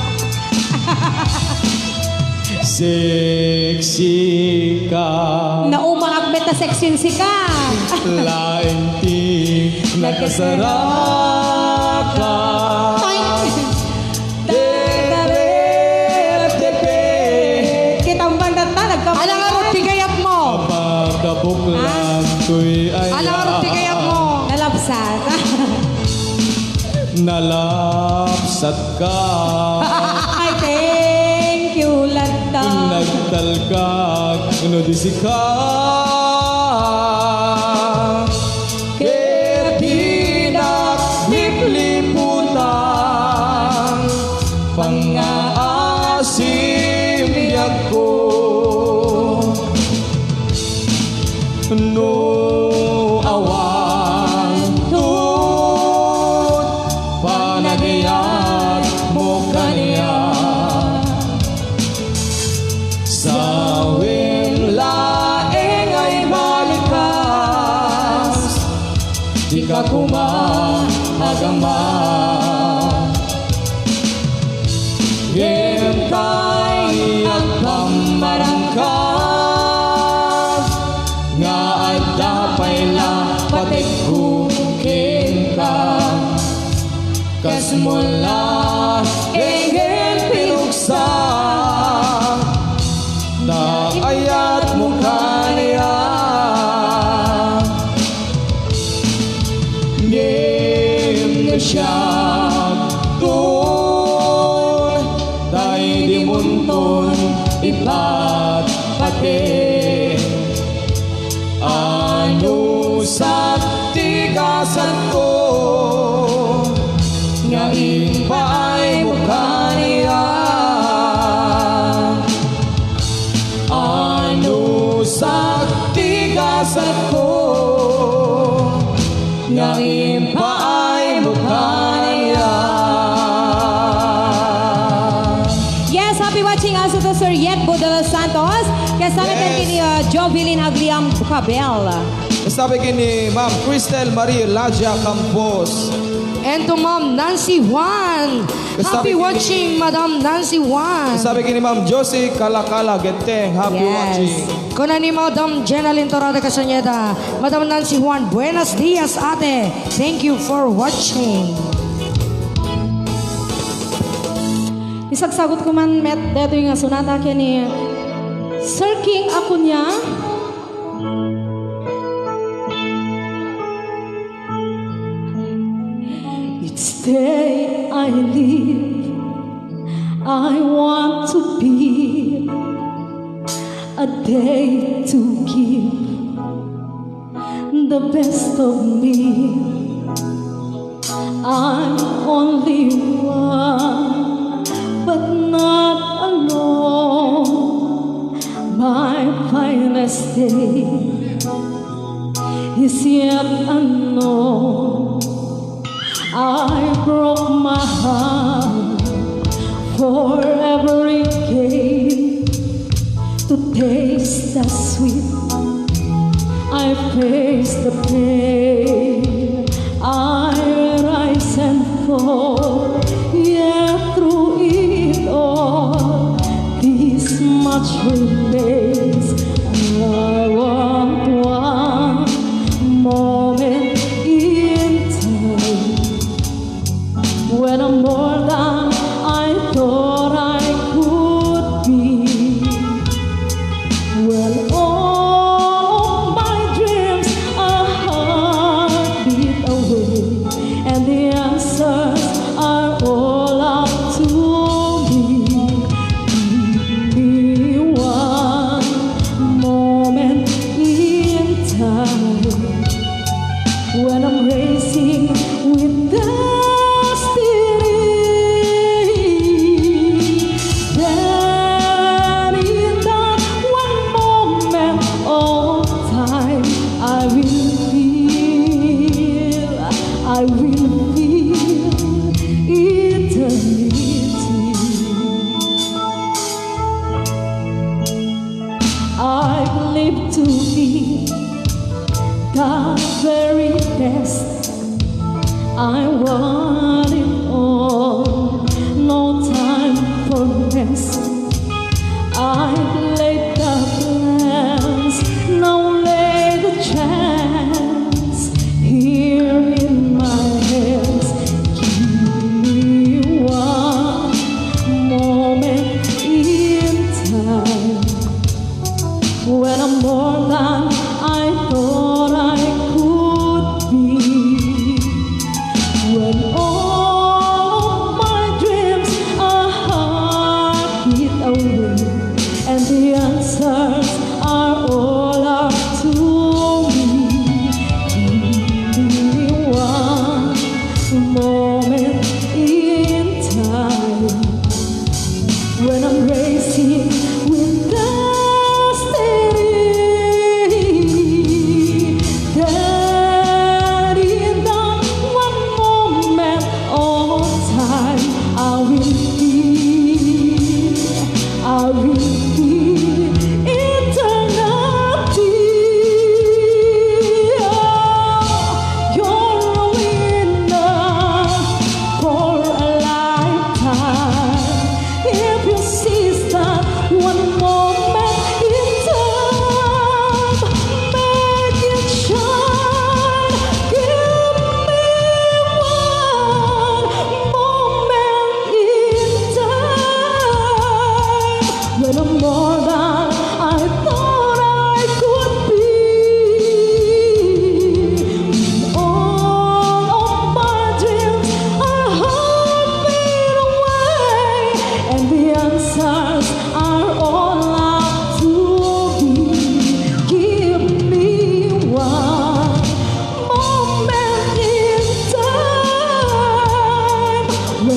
Sexy ka. Naumaak met ta sexy sika. Laing ti nakasaraka. Ay. Dep, dep, dep, dep. Kitang bandat na, nagkapit. Anak, ano ti gayat mo? Pagkabuklan, ah, to'y ay. Anak, ano ti gayat mo? Nalapsat. Nalapsat ka. Ay, thank you, latta. Nagtalkak, no di sika. Ket dinak lipliputan, pangngaasim biagko. No awan tut panagayat mo kaniak. Sawem laeng nga ibalikas, dika koma agama. Ngem tay agpammarangka, nga adda pay la patekko ken Saktigasanko nga impaaymo kaniak. Ano saktigasanko nga impaaymo kaniak. Yes, happy watching also to Sir Yetbo de los Santos. Kasama Yes. Kini, uh, Jovelyn Agliam Cabel. Sabi kini Ma'am Cristel Marie Ladia Campos. And to Ma'am Nancy Juan. Sabi Happy kini watching, Madam Nancy Juan. Sabi kini Ma'am Josie Kalakala Genteng. Happy Yes. watching. Kuna ni Madam Jenalyn Torada Castañeda, Madam Nancy Juan, buenos dias, ate. Thank you for watching. Isagsagut ko man met detoy nga sonata ken ni Sir King Acuña. Each day I live, I want to be a day to give the best of me. I'm only one, but not alone. My finest day is yet unknown. I broke my heart for every game to taste the sweet. I face the pain. I rise and fall. Yet through it all, this much remains. I want one moment in time when I'm more than I thought I could be. When all of my dreams are heartbeat away, and the answers are all up to me. Give me one moment in time when I'm racing with destiny.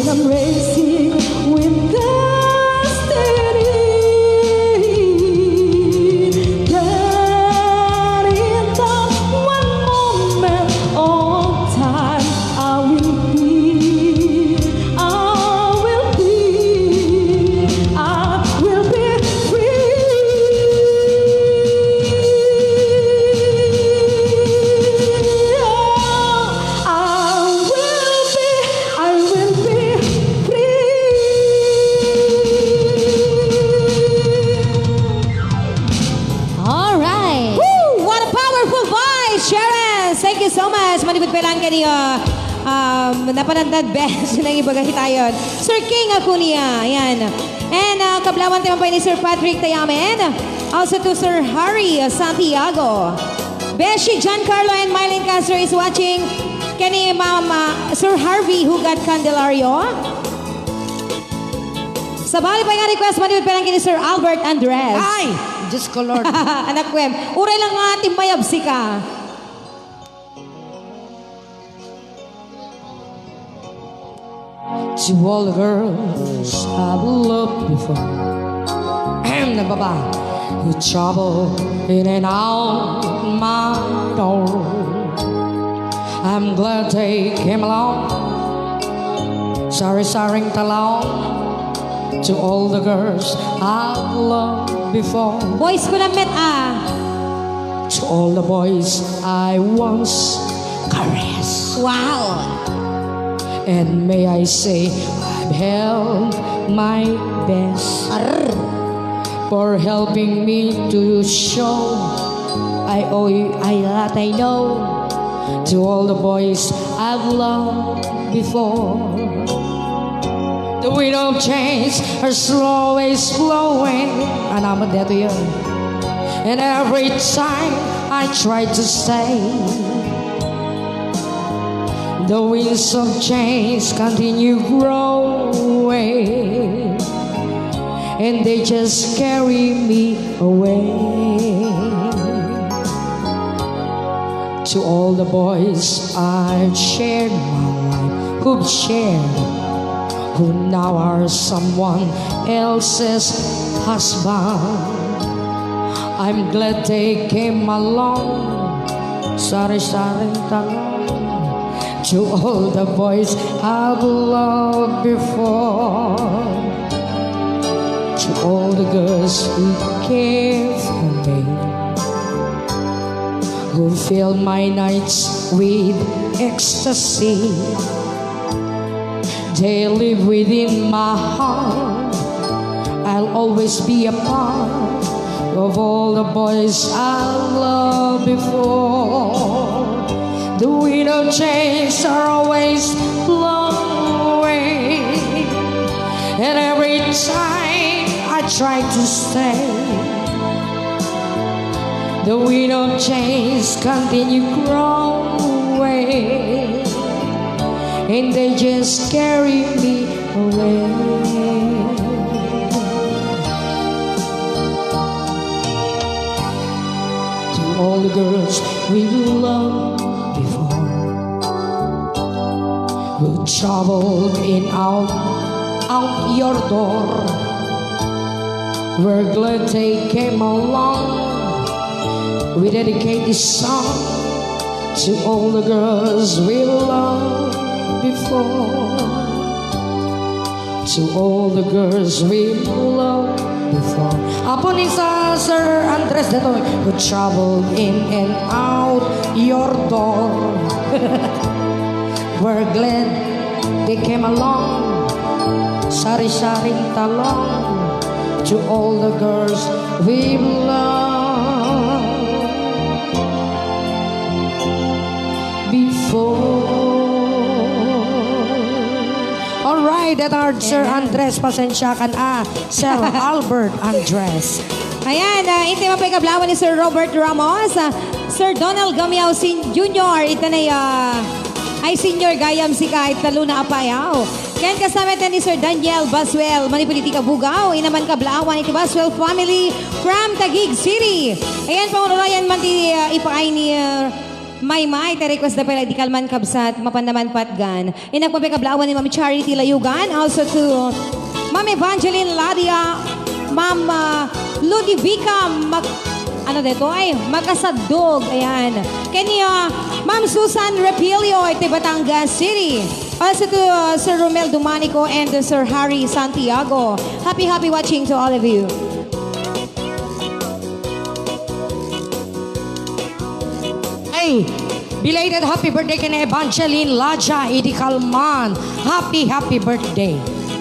I'm racing with destiny. That in that one moment of time, I will be, I will be, I will be free. I will be, I will be free. All right. Woo! What a powerful voice, Cheres! Thank you so much. Manipud pa lang kaniyo. Um, napanandad best na ibaga hitayon. Sir King Acuña. Ayan. And uh, kablawan tayo pa ni Sir Patrick Tayamen. Also to Sir Harry Santiago. Beshi Giancarlo and Mylene Castro is watching. Kani Ma'am, uh, Sir Harvey Hugat Candelario. Sabali pa nga request, manipud pa lang kini Sir Albert Andres. Ay! Diyos ko, Lord. Anak ko, em. Uray lang nga, timmayab sika. To all the girls I've loved before. Ahem, nagbaba. Who travel in and out my door. I'm glad they came along. Sorry, sorry, talong. To all the girls I've loved before. Boys ko lang met, ah. To all the boys I once caressed. Wow. And may I say, I've held my best. Arr. For helping me to show I owe you a lot I know to all the boys I've loved before. The wind of change is always blowing. Anaman dito yun. And every time I try to stay, the winds of change continue growing, and they just carry me away. To all the boys I've shared my life, who've shared, who now are someone else's husband. I'm glad they came along. Sari-saring talong. To all the boys I've loved before. To all the girls who care for me. Who fill my nights with ecstasy. They live within my heart. I'll always be a part of all the boys I loved before. The wind of change are always blowing, and every time I try to stay, the wind of change continue growing, and they just carry me away. To all the girls we loved before, who traveled in out, out your door. We're glad they came along. We dedicate this song to all the girls we loved before. To all the girls we loved before. Apo ni sa Sir Andres dito, who traveled in and out your door. We're glad they came along. Sari-saring talong to all the girls we've loved before. All right, that are Sir Andres, pasensya kan, ah, Sir Albert Andres. Ayan, ah, inti man pay kablawan ni Sir Robert Ramos, ah, Sir Donald Gamiao Sen-, Junior, ita na, ah, ay Senior gayam sika, ita Luna Apayaw. Ken kasama ita ni Sir Daniel Baswell, manipud iti Kabugao, inaman kablawan iti Baswell family from Taguig City. Ayan, pangurayan man ti, ah, ipaay ni, ah, Maymay, ti request da pay la idi kalman, kabsat, mapan naman patgan. Innak pay kablaawan ni Ma'am Charity Layugan, also to Ma'am Evangeline Ladia, Ma'am, ah, Ludivica Mag-, ano dito? Ay, Magkasadog. Ayan. Kanya, Ma'am Susan Repillo, iti Batangas City. Also to, uh, Sir Romel Dumanico and, uh, Sir Harry Santiago. Happy, happy watching to all of you. Ay, belated happy birthday ken Evangeline Laja idi kalman. Happy, happy birthday.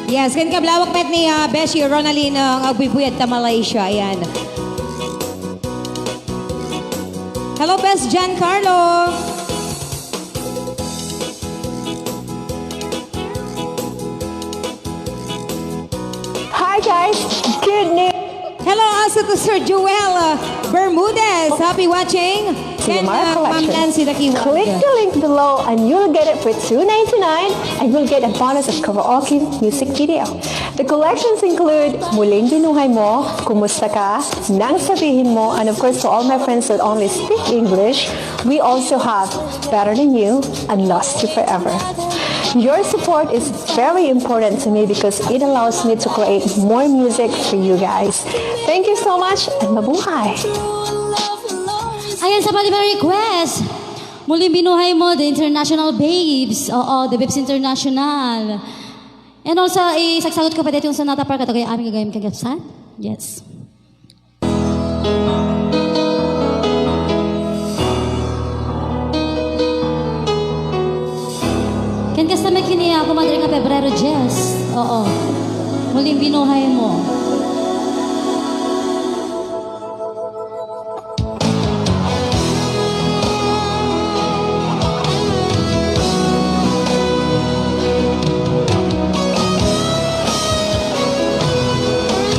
Yes, ken kablawak met ni, ah, Beshi Ronaldin, ah, nga agbuybuyatta Malaysia. Ayan. Hello, Bes Giancarlo. Hi, guys. Good news. Hello also to Sir Joel, uh, Bermudez. Happy watching. Ken, uh, Ma'am Nancy Dakiwag. Click the link below and you'll get it for two ninety-nine and you'll get a bonus of karaoke music video. The collections include Muling Binuhay Mo, Kumusta Ka, Nang Sabihin Mo, and of course, to all my friends that only speak English, we also have Better Than You and Lost You Forever. Your support is very important to me because it allows me to create more music for you guys. Thank you so much and mabuhay! Ayan sa pati mga request. Muling Binuhay Mo, The International Babes. Oo, The Babes International. And also, isagsagot ko pa dito yung Sonata Park at ako'y aming gagawin kagapsan. Yes. Ken kasta met ken ni Comadre nga Pebrero dies. Oo. Muling Binuhay Mo.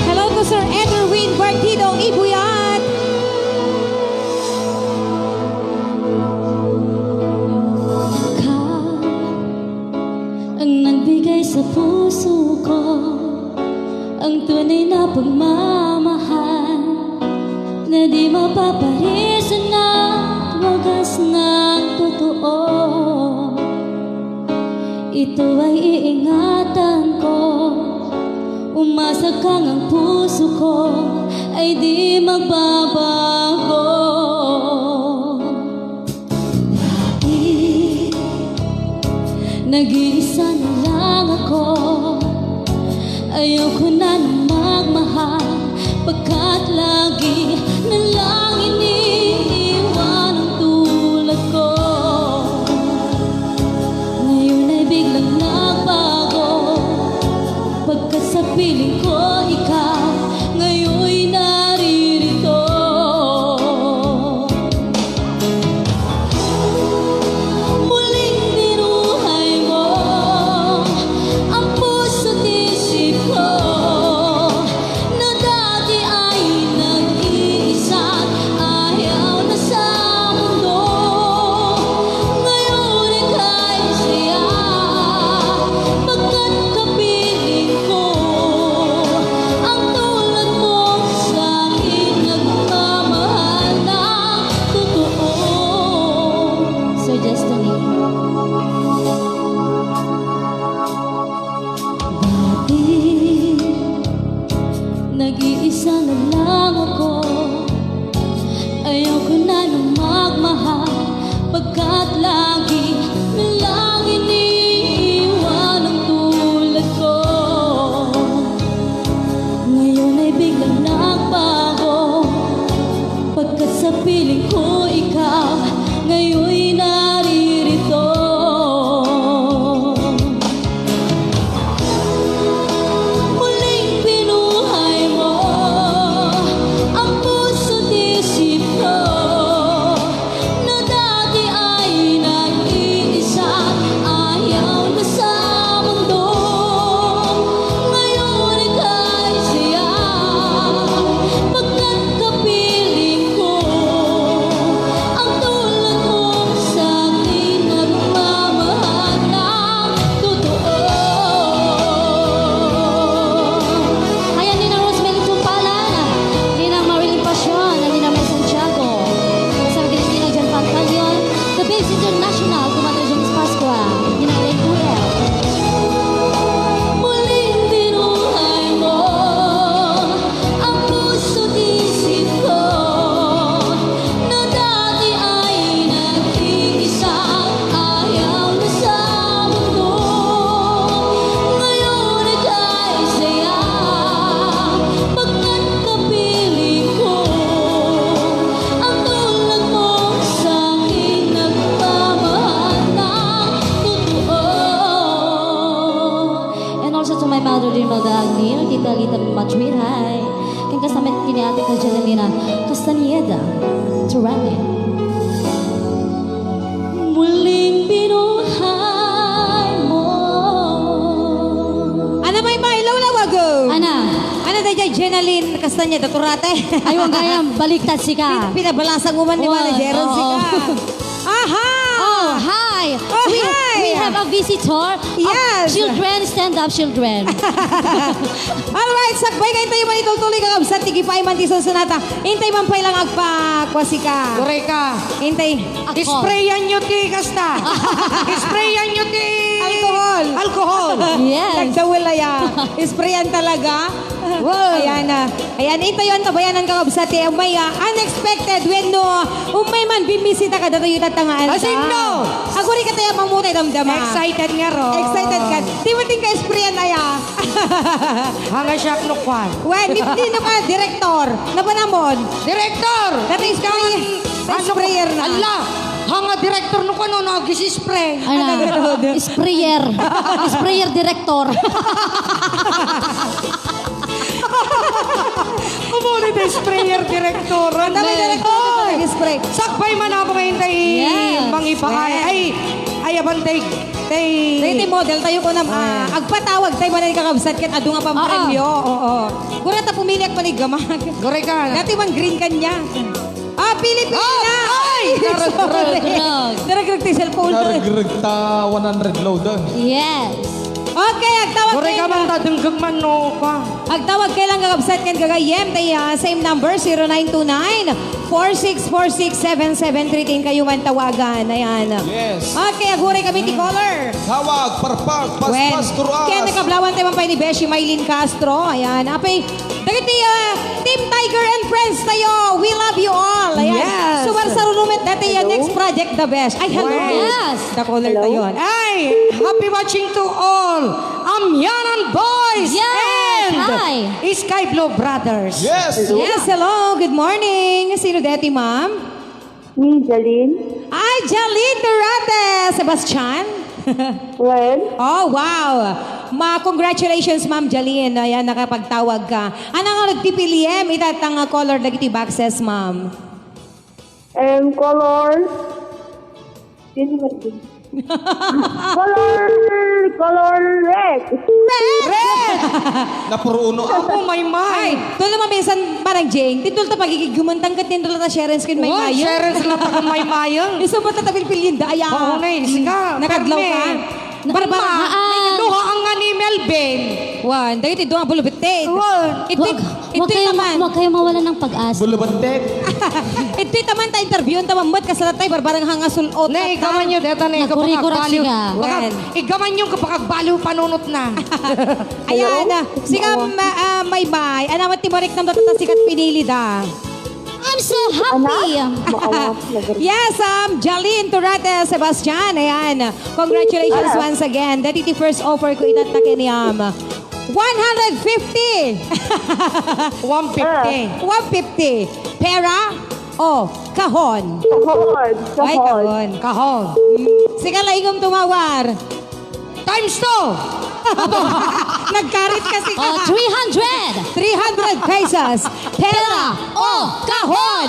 Hello to Sir Edwin Partido Ibuyat. Ka ang nagbigay sa puso ko, ang tunay na pagmamahal na di mapaparisan at wagas ng totoo. Ito ay iingatan ko. Umasa kang ang puso ko ay di magbabago. Dati, nag-iisa na lang ako. Ayoko na nang magmahal, pagkat lagi na lang iniiwan ang tulad ko. Ngayon ay biglang nagbago, pagkat sa piling ko ikaw ngayon'y naririto. Muling binuhay mo ang puso't isip ko na dati ay nag-iisa't ayaw na sa mundo. Ngayon ika'y saya, pagkat kapiling ko Ador din madagni, kita-kita matwiray. Ken kastamit kini ate ko Janelina Castañeda. Turale. Muling binuhay mo. Ana, Maymay, lawlawago. Ana. Ana, daydiay Jenaline Castañeda Turate. Ay, wag gayam, baliktad sika. Pin-, pinabalasang mo man ni Wag, manager, oo. Sika. Aha! Oh, hi! Oh, We, hi! we have a visitor. Yes. Children, stand up, children. Alright, sakbay ka, intay man itultuloy, kakabsat, ti gipay man ti sunsunata. Intay man pay lang agpakwa sika. Korek ka. Intay. Ako. Sprayan nyo ti kasta. Sprayan nyo ti Alcohol. Alcohol. Yes. Nagdawel aya. Sprayan talaga. Wow. Ayan na. Ayan, intayon, tabayanan, kakabsat, ti umay, ah, unexpected wenno umay man bimmisita kadatayo tatta nga aldaw. Asino? Aguri ka tayo mamutay damdama. Excited nga ro. Excited ka. Di mo din ka-sprayan aya. Hanga siya no kwan. Wen, ni, ni, no ka, direktor. Nabanamon. Direktor! Dati spray, Ano sprayer na. Ala! Hanga direktor no kwan, no, agis-spray. Ano? Ano, ano, ano? Sprayer. Sprayer direktor. Kumuli na sprayer direktor. Ang dami direktor, Ay! Nag-spray. Sakbay man ako ngayon tayo Yes. mangipaay. Yes. Ay, ay, abantay. Tay. Tay, tay model tayo ko nam-, ah, Ah. agpatawag tayo man ay kakabsat ket adu nga pampremyo. Oo. Oo. Gura ta pumili ak man ay gamag. Gura ka. Dati man green kanya. Ah, Pilipina! Ah, ay! Sorry. Naragrag. Naragrag ti cellphone. Naragrag ta one hundred load, eh. Yes. Okay, agtawag Gura kayo ka man na. Tadunggag man, no, pa. Agtawag kayo lang, kakabsat, kan gagayem, tay, ah, same number, zero nine two nine, four six four six, seven seven three, tin kayo man tawagan. Ayan. Yes. Okay, aguray kami ti caller. Tawag, parpag, Wen, paspas, turuas. Ken nakablawan tayo man pay ni Beshi Mylene Castro. Ayan. Apay, dagiti, ah, Team Tiger and Friends tayo. We love you all. Ayan. Yes. So, Marsa Rulumet, dati yung Hello. next project, the best. Ay, hello. Wen. Yes. The caller Hello. tayo. Ay, happy watching to all. Amyanan Boys Yes. and Hi. Sky Blue Brothers. Yes. Hello. Yes, hello. Good morning. Sino dati, ma'am? Ni Jalin. Ay, Jalin Durate! Sebastian? Well? Oh, wow! Ma, congratulations, Ma'am Jalin. Ayan, nakapagtawag ka. Ano nga nagpipiliem? Itatang nga color dagiti boxes, ma'am. Um, color? Sino ba yun? Color, color red. Red! Napuro uno. Ako, may, may. Ay, doon naman minsan, parang Jing, titol ta pagigigumantang kat nindol ta sharing screen may Uy, mayo. Sharing screen ta may mayo. Isang ba't na tapilpil yun, daya? Oo, na, eh, sika, Nakadlaw perme. ka? Barbara, Barbara, haan. Duha ang nga ni Melvin. Wan, dahil ito ang bulubete. Wan. Ito, Wag, ito wag kayo, naman. wag kayo mawala ng pag-asa. Bulabantet. Ito naman ta interview, ta mammat, kasalat tayo, Barbara, nga hangasul, o, Ne, tata. Ikaman nyo, deta na, Nagkurikura ikapagbaliw. siya. Baka, Wan. igaman nyo, kapakagbaliw, panunot na. Ayan, Hello? ah, sige, Hello. ma-, ah, Maymay. Ano, matimarik ng bata, sikat pinili da. I'm so happy. Anak? Maawa, nagari- Yes, um, Jolene Turate Sebastian. Ayan. Congratulations Anak. once again. Dati ti first offer ko itatake ni, um, one hundred fifty. One fifty. Ah. One fifty. Pera o kahon? Kahon. Ay, Kahon. kahon. Kahon. Sige, laingom tumawar. Times two! Nagkarit kasi ka. Oh, three hundred. Three hundred pesos. Pera o kahon?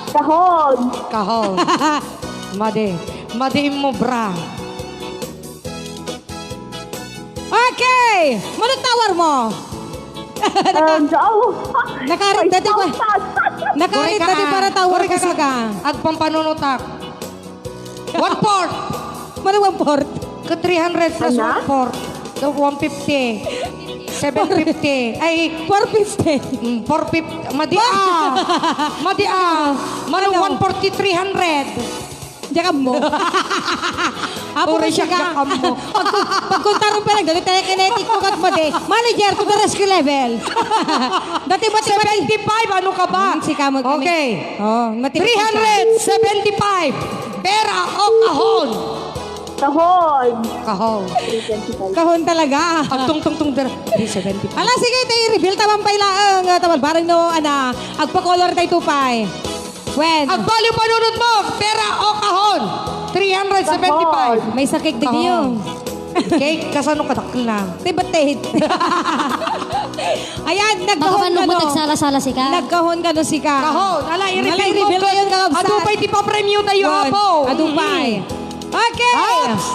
Kahon. Kahon. Madi. Madi mo, bra. Okay. Manong tawar mo? Um, so, Nakarit dati ba? Nakarit Korek ka, dati ah. para tawar Korek ka kasi ka. ka. Agpampanunutak. One fourth. Mano one fourth? Ka three hundred plus Ano? one fourth. So, one fifty. Seven fifty. Ay, Four fifty. mm, four fifty. Madi, ah. Madi, ah. Mano Ano? one forty, three hundred. Diyan mo. Apo Uri mo siya siya ka. diyan mo. Pag, pagkuntaron pa lang, dali tayo kinetic ko kat madi. Manager to the rescue level. Dati mo, Seventy-five, ano ka ba? Hmm, si Kamo, kami. Okay. Oh, mati-, Three hundred seventy-five. Pera o kahon? Kahon. Kahon. Three twenty-five. Kahon talaga. Agtungtungtung der-, three seventy-five. Ala, sige, tayo reveal tamang pailaang, ah, tamal barang no, ana, agpa-color tayo tupay. When? Agbaliw panunot mo, pera o kahon? Three hundred seventy-five. Kahon. May sakit di Kahon. kayo. Cake, kasano kadakkel na? Tibetit. Ayan, nagkahon kano. Baka man mo nagsala-sala sika. Nagkahon kano sika. Kahon. Ala, i-reveal mo. Ala, i-reveal mo yun, kabsat. Adu pay ti papremyo tayo, apo. Adu pay. Mm. Okay. Ops.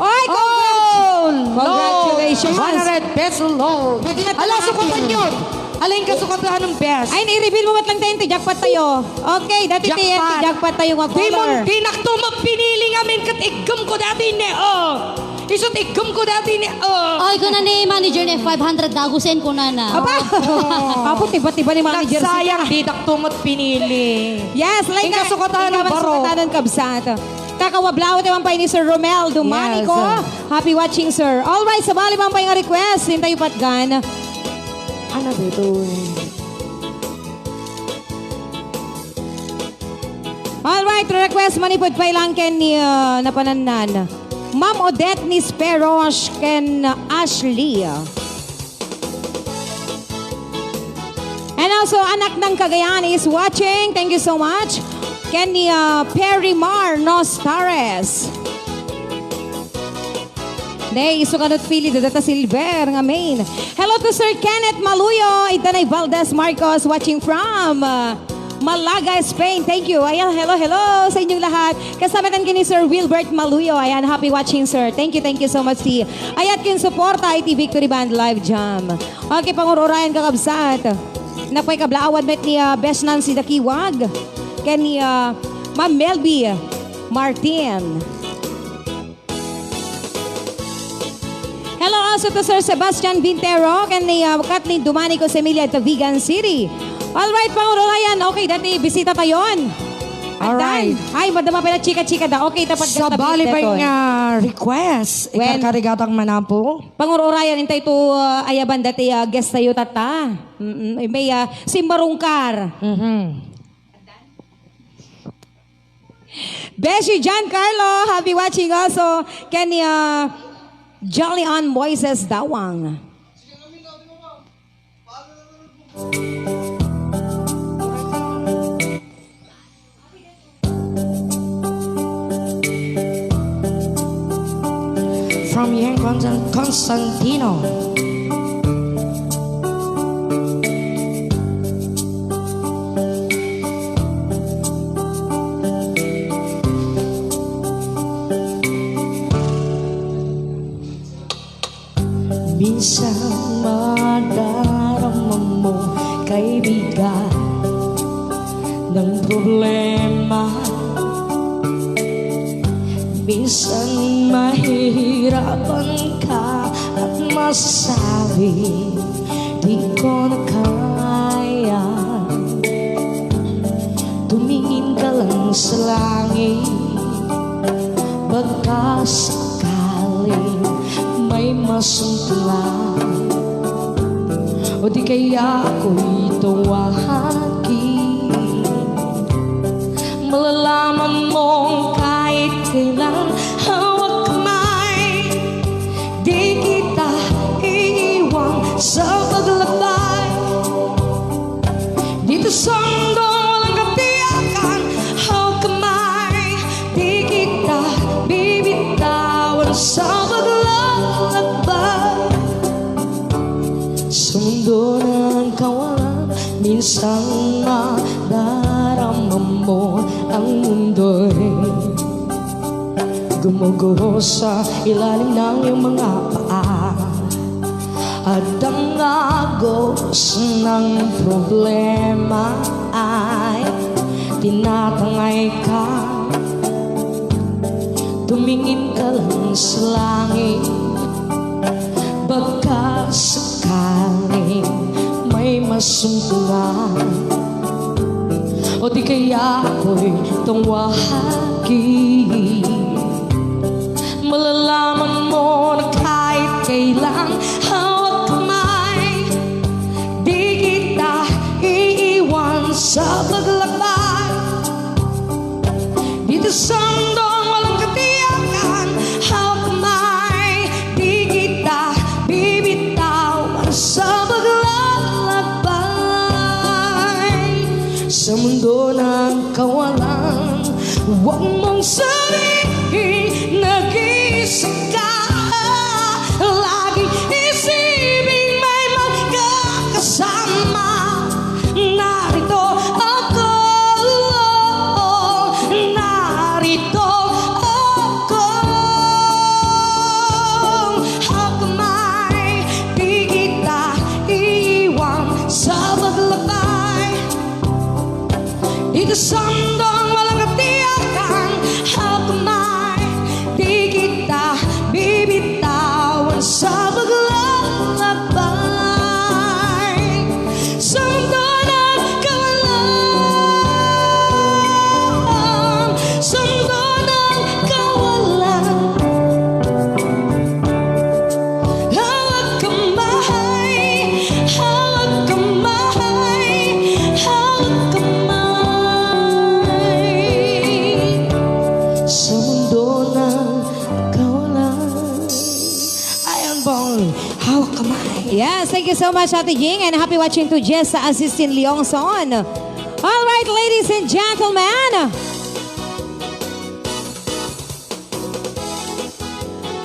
Oy, congrats. Oh, congratulations. Load. One hundred peso load. Ala, sukatan yun. Ala, yung kasukatan ng best. Ay, i-reveal mo met lang tayo, ti jackpot tayo. Okay, dati ti jackpot tayo nga color. Di mo, di nakto mapinili ngamin ket iggem ko dati ne, oh. Isu ti iggem ko dati ni, oh. Ay, kuna ni manager ni five hundred dagusen, kunana. Aba! Oh. Apo, tiba-tiba ni manager. Nagsayang, di dakto met pinili. Yes, like, kasukatan, kabsat. Kakawablao ti man pay ni Sir Romel Dumanico. Yes. Happy watching, sir. All right, sabali man pay nga request, intayo patgan. Ano dito? All right, request manipud pay lang ken ni, uh, napanannan. Ma'am Odette Nisperos ken Ashley. And also, Anak ng Cagayan is watching. Thank you so much. Ken ni, uh, Perry Mar Nostares. Nay, isu kanut pili, data silver nga main. Hello to Sir Kenneth Maluyo, Itanay Valdez Marcos, watching from, uh, Malaga, Spain. Thank you. Ayan, hello, hello sa inyong lahat. Kasama tan kini Sir Wilbert Maluyo. Ayan, happy watching, sir. Thank you, thank you so much. Ti ayat ken suporta iti Victory Band Live Jam. Okay, pangur-urayan, kakabsat. Napay kablaawan met ni, ah, Bes Nancy Dakiwag. Ken ni, ah, Ma'am Melby Martin. Hello also to Sir Sebastian Vintero ken ni, uh, Kathleen Dumanico Semilia at Vigan City. All right, pangurulayan. Okay, dati bisita tayon. All right. Ay, madama pala chika-chika da. Okay, tapat sabali pa nga request. Well, ikarkarigatang manapo. Pangurulayan, intay to, uh, ayaban dati, uh, guest tayo, tata. Mm-mm. May, uh, simbarungkar. Mm-hmm. Beshi Giancarlo, happy watching also. Kenya Jolly Ann Moises Dawang. From Yang Constan-, Constantino. Minsan madarama mo, kaibigan, ng problema. Minsan mahihirapan ka at masasabi, "Di ko na kaya." Tumingin ka lang sa langit, baka sakaling may masuntuan. O di kaya ako'y tawagin. Malalaman mong kahit kailan hawak kamay, di kita iiwan sa paglakbay. Dito sa mundong walang katiyakan, hawak kamay, di kita bibitawan sa paglalakbay. Sa mundo ng kawalan, minsan madarama mo ang mundo'y gumuguho sa ilalim ng iyong mga paa. At ang agos ng problema ay tinatangay ka. Tumingin ka lang sa langit, baka sakaling may masuntuan. O di kaya ako'y tawagin. Malalaman mo na kahit kailan hawak kamay, di kita iiwan sa paglakbay. Dito sa mundong walang katiyakan, hawak kamay, di kita bibitawan sa paglalakbay. Sa mundo ng kawalan, huwag mong sabihin nag-iisa ka. Sandang malakatiakan, hakmay, di kita bibitawan sa paglalakbay. Sandang kawalan, sandang kawalan. Hawak kamay, hawak kamay, hawak kamay. Sa mundo na kawalan. Ayan, bong. Hawak kamay. Yes, thank you so much, Ate Ying, and happy watching to Jess sa Assistin Leongson. All right, ladies and gentlemen.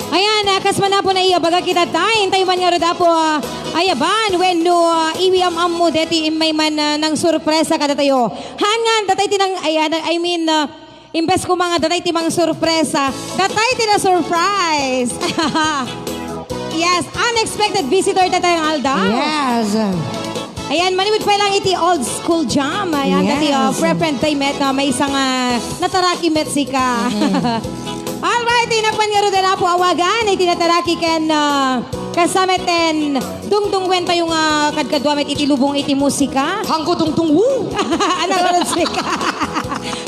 Ayan, ah, kas manapon ay iyabaga kita, tay, intay man nga rod, Apo, ah, ayaban, wenno, ah, iwi am-ammo deti immay man, ah, nang sorpresa kadatayo. Hangan, datay ti nang, ayan, I mean, ah, imbes ko mga datay ti mang sorpresa, datay ti na surprise. Yes, unexpected visitor datay nga aldaw. Yes. Ayan, manipud pay lang iti old school jam. Ayan, dati, uh, Yes. pre-friend tayo met, uh, may isang, uh, nataraki met sika. Mm. Alright, inakpan nga ruda na po awagan, iti nataraki ken, uh, kasameten, dungdungwen tayo nga kadkadua met iti lubong iti musika. Hangko dungdung, woo! Anak ka rin sika.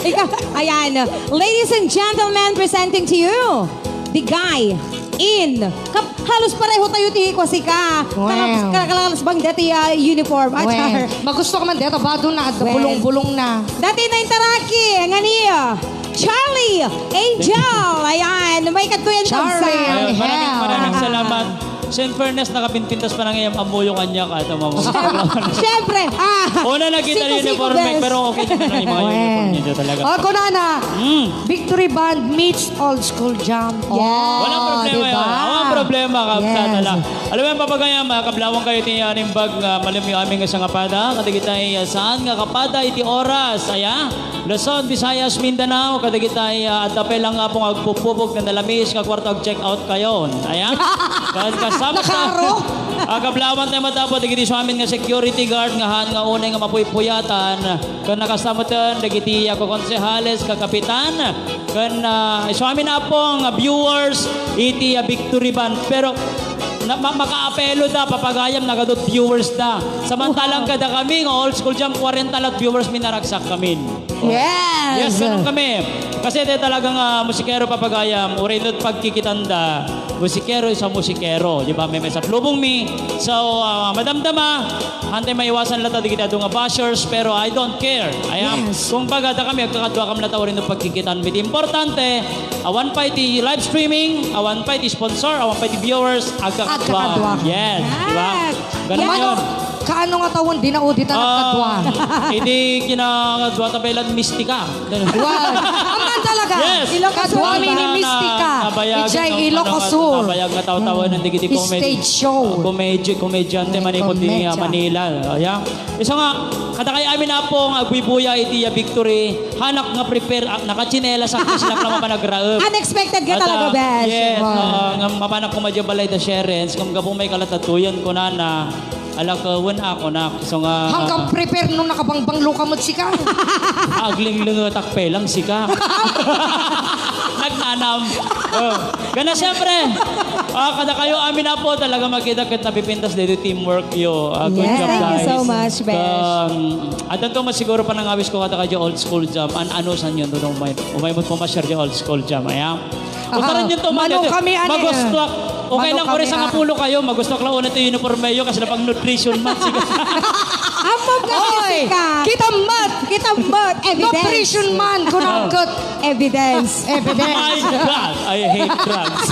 Ikaw, ayan. Ladies and gentlemen, presenting to you, the guy in Kap-, halos pareho tayo ti kuasika. Wow. Kalas-, ka-, kalas bang dati, ah, uniform. Ah, Well, char. Magusto ka man dito, bado na, Well. bulong-bulong na. Dati na intaraki, nga ni, ah, Charlie Angel. Ayan, may kadtuyan Charlie kabsa. Ayun, maraming, Yeah. maraming salamat. So, in fairness, nakapinpintas pa nang iyang amuyong anya ka, ito, mama. Siyempre. Ah, Una nakita siko, niyo siko, uniforme, bes. pero okay naman ang mga Well. uniform niyo talaga. Oh, kunana. Mm. Victory Band meets Old School Jam. Yes. Oh, Walang problema diba? yun. Walang problema, kabsat Yes. na lang. Alam mo yan, Papa Gayam, ah, kablawang kayo ti, ah, nimbag nga malimyo aming nga sangapada. Kadagitay, ah, saan nga kapada iti oras? Aya? Luzon, Visayas, Mindanao. Kadagitay, ah, adda pay lang nga pong agpupubog nga nalamis nga kwarta, ag-check out kayo. Aya? Kas-, kasama ta-, Nakaro? Ah, kablawan tayo matapo. Dagiti su amin nga security guard nga haan nga unay nga mapuypuyatan. Ken nakasta metten dagiti, ah, kokonsehales, kakapitan, ken, ah, isu amin a pong, ah, viewers iti, ah, Victory Band. Pero na, ma-, makaapelo da, Papa Gayam, nagadut viewers da. Samantalang Wow. kada kami nga Old School Jam, kwarenta lat viewers mi naragsak kami. Yes. Yes, ganun kami. Kasi ito talagang, ah, musikero, Papa Gayam, uray no pagkikitan da, musikero is a musikero. Di ba? May, may sa lubong mi. So, ah, madamdama, Hantay maiwasan latta dagiti adu nga bashers, pero I don't care. I am, Yes. kumbaga, dakami, agkakadua kam latta, uray no pagkikitan mi. Iti importante, awan pay ti live streaming, awan pay ti sponsor, awan pay ti viewers, agkakadua. Agkakadua. Yes, di ba? Yes. Ganun Mano, yun. kaano nga tawen, di na udi ta Ah, nagkadua? Iti kinakadua ta pay lang mistika. Wow. Aman talaga. Yes. Ilocos Kadua Sur. mi ni Na, Mistika. nabayag Ijay ang, Ilocos ano, Sur. nabayag nga taw-tawanan Mm. dagiti comedy. Stage show. Ah, comedy, komedyante Ay, manipud ti, ah, komedya. Manila. Ah, yeah. Isu nga, kadakay amin a pong agbubuya iti, ah, victory. Hanak nga prepare, ah, nakatsinelas, ah, sila nga mapanagraep. Unexpected ka At, talaga, ah, Besh. yes, Wow. ah, nga mapanak ko madya balay da Sherens, ngam gapu may kalatatuyan ko na na, Ala, kawen ako na. So nga, Hanggang prepare no nakabangbanglo ka met sika. Aglinglingetak pay lang sika. Nagnanam. Oh. Gana, siyempre. Ah, kada kayo, amin na po, talaga makita ket napipintas dito teamwork yo. Ah, good Yes, job, thank you guys. so much, Besh. Kan, at ito, mas siguro panangawis ko kada kayo old school jam. An-, ano sa inyo, no, umay, umay mo po ma-share yung old school jam. Ayan. Aha. Usaran yun to, Mano Mano. kami, ano, Magustuak. eh. Okay Mano lang, kami, kung isang ah. apulo kayo, magustuak lang una ito yung uniforme yun kasi napang nutrition month. Sige. Among Oy! Jessica. Kita mat! Kita mat! Evidence. Nutrition month, kunangkot. Evidence. Evidence. My God, I hate drugs.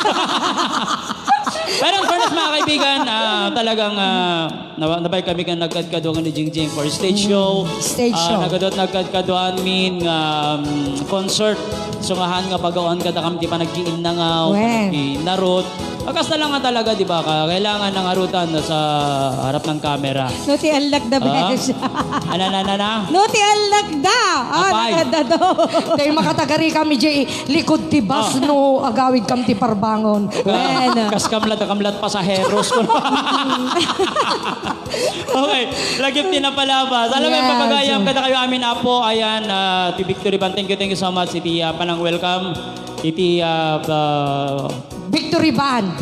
Pero in fairness, mga kaibigan, ah, talagang, ah, Nawa-, nabay kami nga nagkadkaduan ni Jingjing for stage Mm, show. stage Ah, show. nagkadua-, nagkadkaduan min nga, um, concert. So, nga haan nga pagawan kada kam ti panagkiinnangaw, Wen. panagkiinarot. Bakas na lang nga talaga, di ba, ka-, kailangan ng arutan sa harap ng camera. No, ti allak da, Ah? besh. Ana, na, na, na? No, ti allak da. Oh, Apay. nakadado. Tay makatagari kami, Jay. Likod ti bus Ah. no agawid kam ti parbangon. Wen. Kas kamlat, kamlat pasaheros ko. Okay. Agip ti napalabas. Alam mo, yes, papagayam kadakayo amin, Apo. Ayan, ah, ti Victory Band. Thank you, thank you so much. Iti, ah, panang welcome. Iti, ah, ah, Victory Band.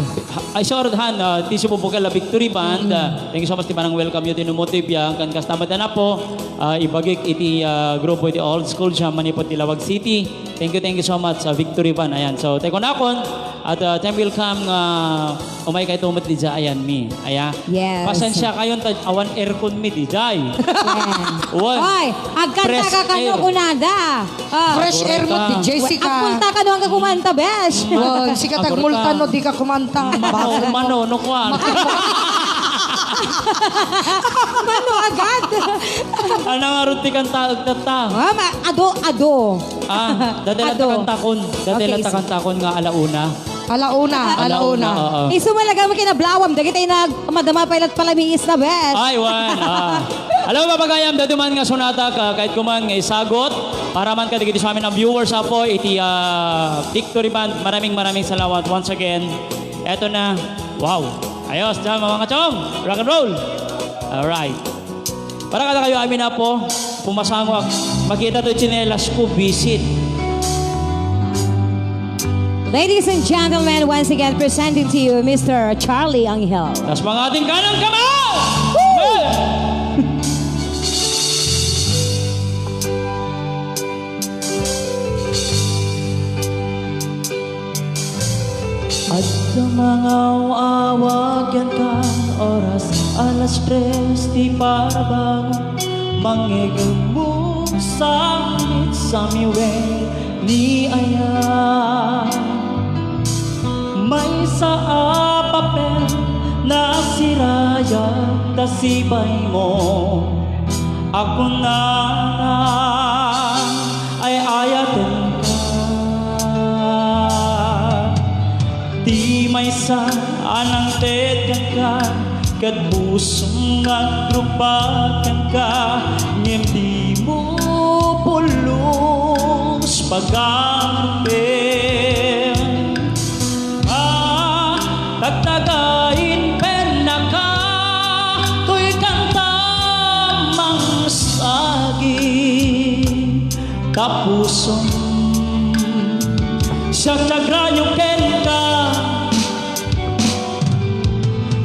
Ay, sorry, han, ah, ti sumubukal a Victory Band. Mm. Ah, thank you so much. Ti panang welcome yo, ti numutib yan. Kan kasta madan, Apo, ah, ibagik iti, ah, grupo iti Old School Jam, manipod ti Lawag City. Thank you, thank you so much sa Victory Band. Ayan. So, tayo kunakon. At, ah, time will come nga umay kayo tumot di dyan, ayan mi. Aya. Yes. Pasensya kayo, ta-, awan aircon mi di dyan. Yan. Wan. Oy, agkanta ka kano kunada. Ah. Fresh air mo, di Jessica. Agpunta ka no, ang kumanta, besh. Wan, sika tagmulta no, di ka kumanta. Mano, mano, no kwan. Mano agad. Anang arut ti kanta, agtatta. Ah, ma-, ado, ado. Ah, dati lang takantakon. Dati lang takantakon nga alauna. Alauna, alauna. Alauna, oo. Isu malaga mo kinablawam, dagiti nag-, madama pay lat palamiis na, besh. Ay, wan, ah. Alam mo, papagayam, daduman nga sunata ka, kahit kuman nga isagot, para man kadagiti sa amin ang viewers, Apo, iti, ah, Victory Band. Maraming, maraming salamat once again. Eto na. Wow. Ayos, dyan, mga kachong. Rock and roll. Alright. Para kadakayo amin, Apo, pumasangwak. Makita to tsinelas ko, visit. Ladies and gentlemen, once again, presenting to you, Mister Charlie Angel. Tas mga ating kanang kamao! Woo! Adda mangaw-awag kenka, oras alas tres ti parbangon, mangngegmo sangit sa miwen ni aya. Maysa a papel nasirayag ta sibaymo a kunana, ay-ayatenka. Ti maysa a nangted kenka, ket pusom nga agrupa kenka, ngem dimo pulos pagarupen. Ah, tagtagain pennaka, toy kanta mangsagi. Ta pusom, siak ti agrayo kenka,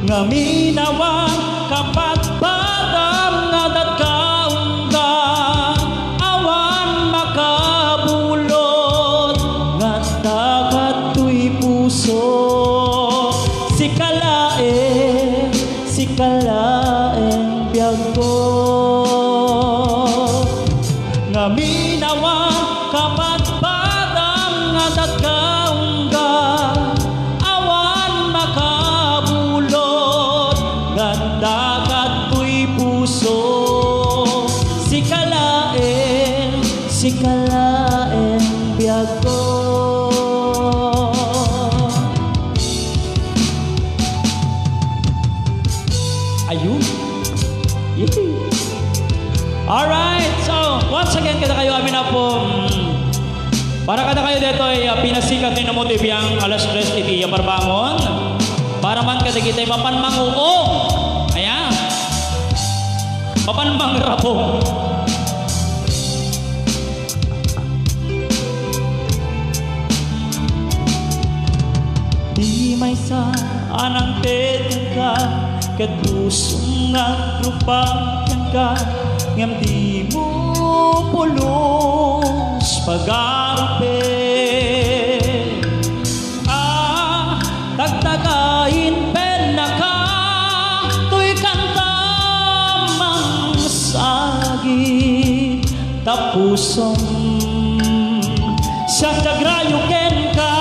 ngamin awan kapatpatam nga datka ungga, awan makabulod nga adda kadtoy puso. Sika laeng, sika laeng biagko. Ngamin awan kapatpatam nga datka ungga, awan makabulod nga adda kadtoy puso. Sika laeng, sika laeng biagko. Ayun. Yee. Alright. So, once again, kadakayo amin, Apo, mm, para kadakayo daytoy, ah, pinasikat nga inumot iti alas tres iti, ah, parbangon. Para man kadagiti mapan manguong. Ayan. Mapan mangrapo. Ti maysa a nangted kenka, ket pusom nga agrupa kenka, ngem dimo pulos pagarupen. Ah, tagtagain pennaka, toy kanta mangsagi. Ta pusom, siak ti agrayo kenka,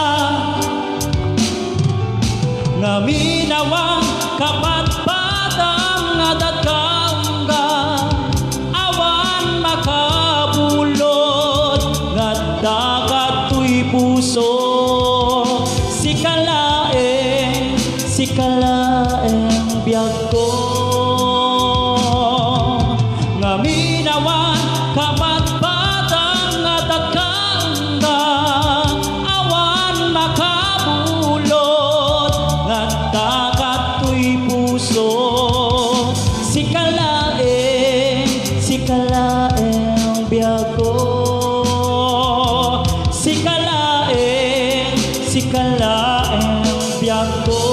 ngamin awan kapatpatam nga datka ungga, awan makabulod nga adda kadtoy puso. Sika laeng, sika laeng biagko. Ngamin awan kapatpatam Sika laeng biagko, sika laeng, sika laeng biagko,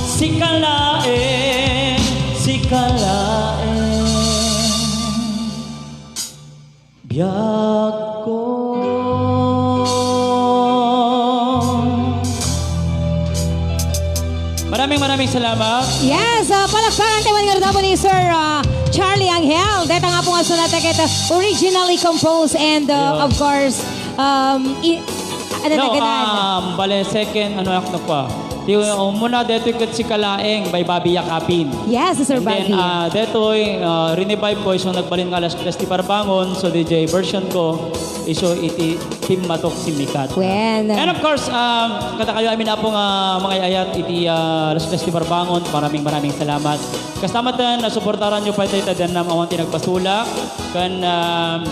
sika laeng, sika laeng biagko. Maraming, maraming salamat. Yes, ah, palakpakan tayo nga ni Sir, ah, Charlie Angel. Deta nga po nga sonata ket originally composed and, ah, of course, um, i-, ano na, um, bale, second, ano, akto pa. Ti, umuna, detoy ket sika laeng, by Bobby Yakapin. Yes, Sir Bobby. And then, ah, detoy, ah, rinevive ko, isu nagbalin nga alas tres ti parbangon, so, D J version ko, isu iti Team Matok Simikat. Wen. And of course, um, kadakayo amin, Apo, nga mangay-ayat iti, ah, alas tres ti parbangon, maraming, maraming salamat. Kasta met, nasuportaranyo pay tayo, tadannam awan ti nagpasulak, ken, um,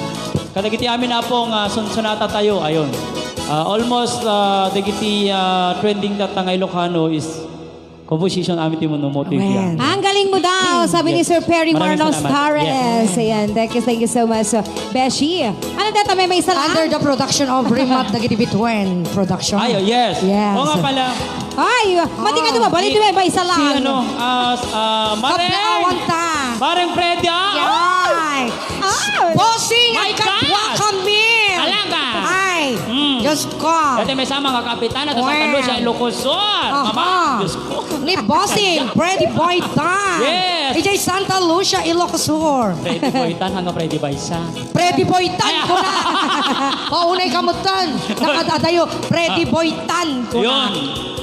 kadagiti amin, Apo, nga sunsonata tayo, ayon. Ah, almost, ah, dagiti, ah, trending tatta nga Ilocano is composition amin ti Mono Motive. Amen. Ang galing mo daw, sabi ni Sir Perry Marlos Tares. Yes. Ayan, thank you, thank you so much. So, Beshi, ano data may may isa lang? Under the production of Rimat dagiti Bitwen Production. Ay, oh, yes. Yes. Oo nga pala. Ay, mati ka diba? Balik diba, may isa lang. Si ano, ah, s-, ah, Mareng. Kaplawan ta. Mareng Freddy, ah. Ay. Ah. Bossing, my God! Ay. Mm. Diyos ko. Dati may sama nga kapitan at sa Santa Lucia, Ilocos Sur. Aha. Mama, Diyos ko. Ni Bossing, Freddy Boytan. Yes. Ijay Santa Lucia, Ilocos Sur. Freddy Boytan, hanggang Freddy Baisa. Freddy Boytan ko na. Paunay kamutan. Nakadadayo, Freddy Boytan ko na. Yun.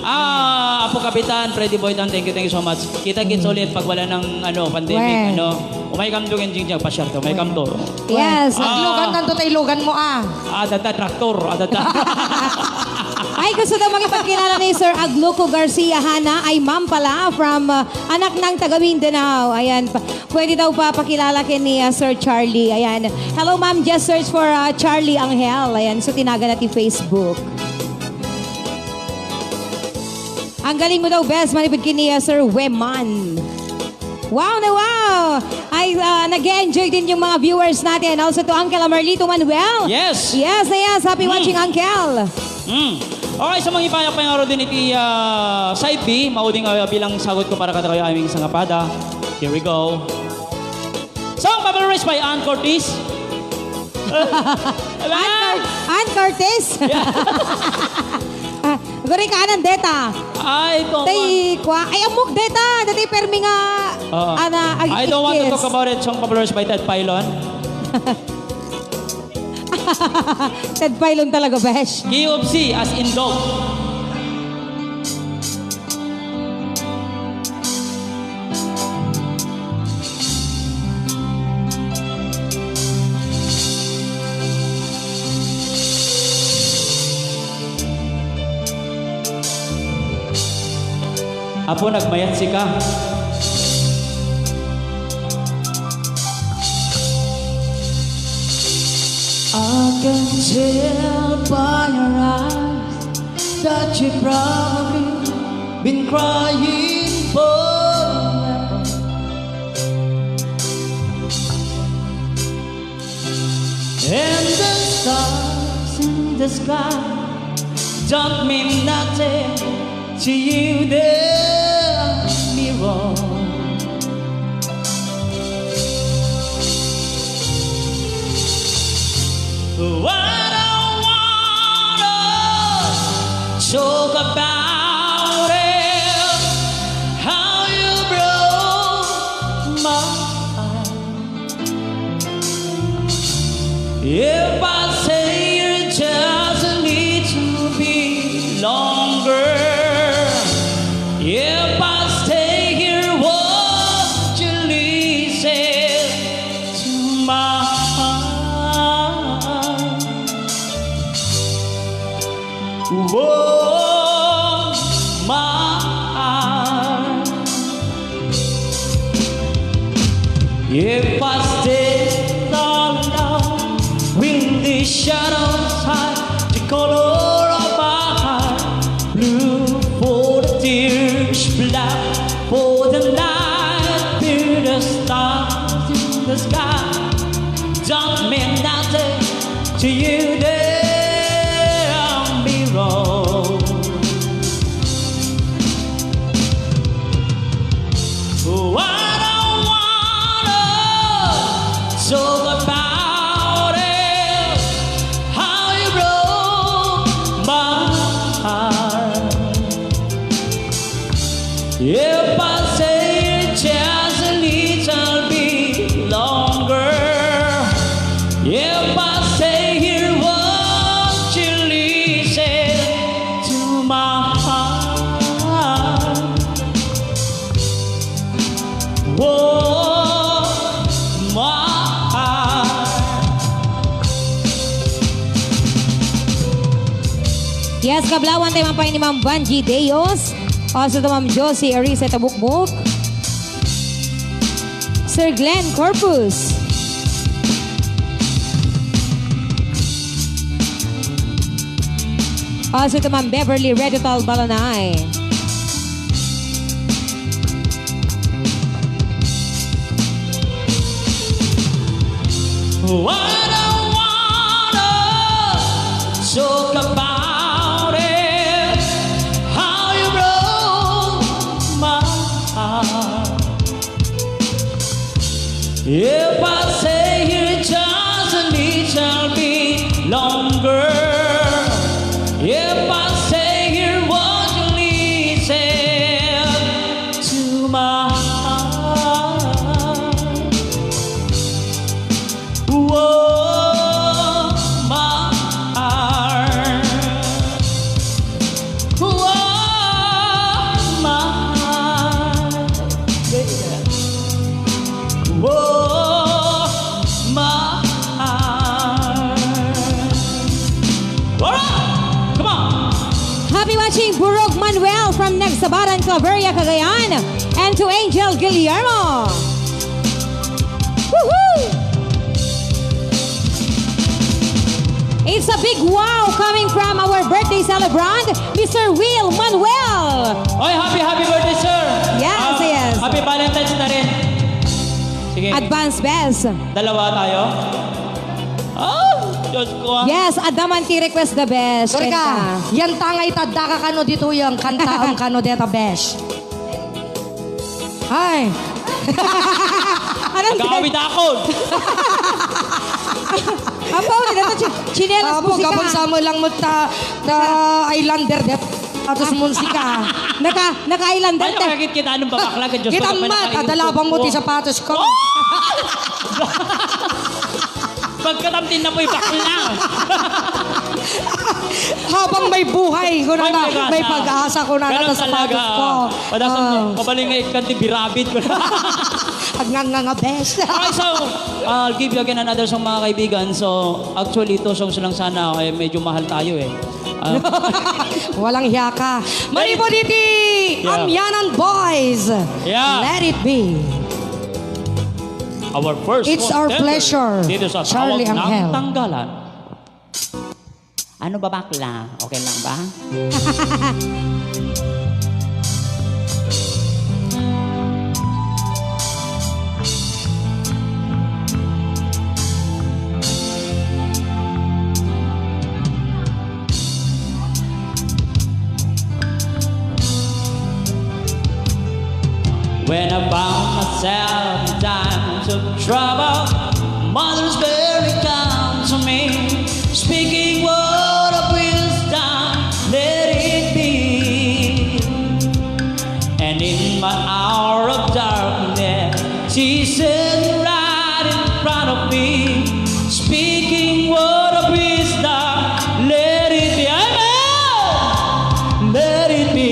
Ah, Apo Kapitan, Freddy Boytan, thank you, thank you so much. Kita-kits ulit pag wala ng, ano, pandemic, ano. Umay kam to, Genjing, pasyar to. Umay kam to. Yes. Ah. Aglugan tanto tay lugan mo, ah. Ah, dada, traktor. Ah, dada. Ay, gusto daw makipagkilala ni Sir Agluco Garcia Hana. Ay, ma'am pala, from, uh, anak ng taga Mindanao. Ayan, pa-, pwede daw pa pakilala kay ni, uh, Sir Charlie. Ayan. Hello, ma'am. Just search for, uh, Charlie Angel. Ayan, so tinagan natin Facebook. Ang galing mo daw, bes. Manipid kini, uh, Sir Weman. Wow na wow! Ay, ah, nag-e-enjoy din yung mga viewers natin. Also to Uncle Amarlito Manuel. Yes. Yes, yes. Happy watching, Uncle. Mm. Okay, sa mga ipayak pa nga din iti, ah, side B, mauding, ah, bilang sagot ko para kada kayo aming isang apada. Here we go. Song popularized by Ann Curtis. Ala! Ann Cur-, Ann Curtis? Yeah. Ah, guri ka, anang deta? Ay, don't want. Tay, kwa, ay, amok deta. Dati permi nga, oo, ana, ag-, I don't want to talk about it. Song popularized by Ted Filon. Ted Filon talaga, besh. K of C, as in dog. Apo, nagmayat sika. I can tell by your eyes that you've probably been crying forever. And the stars in the sky don't mean nothing to you, they're mirror. What I wanna talk about is how you broke my heart. If I stay here, it doesn't need to be longer. If I stay here, won't you listen to my heart? Whoa, my. If I stay alone, will the shadows hide the color of my heart? Blue for the tears, black for the night, till the stars Don't mean nothing to you down below. I don't wanna talk about it, how you broke my heart. If I stay here just a little bit longer, if I stay here, won't you listen to my heart? Oh, my heart. Yes, kablawan tayo man pa ni Ma'am Vangie Deos. Also to Ma'am Josie Arisa Tabukbok. Sir Glenn Corpus. Also to Ma'am Beverly Redotal Balanay. I don't wanna talk about it, how you broke my heart. If I stay here just a little bit longer, if I stay here, won't you listen to my heart? Whoa, my heart. Whoa, my heart. Whoa, my heart. Alright! Come on! Happy watching, Burog Manuel from Nagsabaran, Claveria, Cagayan, and to Angel Guillermo. Woohoo! It's a big wow coming from our birthday celebrant, Mister Will Manuel. Oy, happy, happy birthday, sir. Yes, Ah, yes. Happy Valentine's na rin. Sige. Advance best. Dalawa tayo? Oh, Diyos ko, ah. Yes, adda man ti request the best. Sorry ka. Kanta. Yan tangay tadda ka kano dito yung kanta ang kano deta best. Ay. Anong Nag-aawit ako. Apo, dito to, chi-, chinelas Apo, musika. Gabon sa mo lang mo ta, ta Islander, det. Atos musika. Naka, naka-Islander, Ayaw te. Kakit kita anong babakla ka, Diyos ko, Kita kapag mat, nakaiutot adalabang mo ko. Ti sapatos ko. Oh! Pagkatamtin na po'y bakla. Habang may buhay, ko na May na, pag-asa. May pag-asa ko na Ganun na sa talaga. Sapatos ko. Padasal mo, Ah. Pabaling nga ikan ti birabit ko na. Pag nga, nga, nga, bes. Okay, so, I'll give you again another song, mga kaibigan. So, actually, ito songs lang sana, eh, medyo mahal tayo, eh. Ah. Walang hiya ka. Maribo diti, Yeah. Amyanan Boys. Yeah. Let it be. Our first It's our contender pleasure, dito sa Charlie Tawag ng Angel. Tanggalan. Ano ba, bakla? Okay lang ba? When I found myself in times of trouble, Mother's very kind to me, speaking word of wisdom, let it be. And in my hour of darkness, she said right in front of me, speaking word of wisdom, let it be. Amen. Let it be,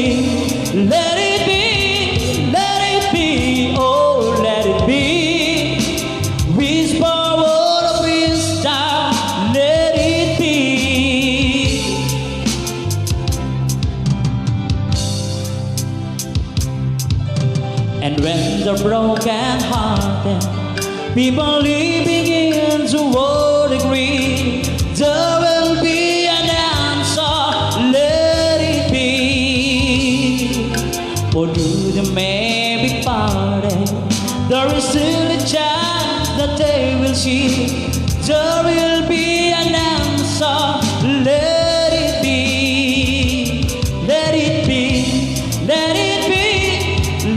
let it be, let it be, oh, let it be. Whisper word of wisdom, let it be. And when the broken hearted people living in the world agree, there will be an answer, let it be. For though they may be parted, there is still a chance that they will see. There will be an answer. Let it be. Let it be. Let it be.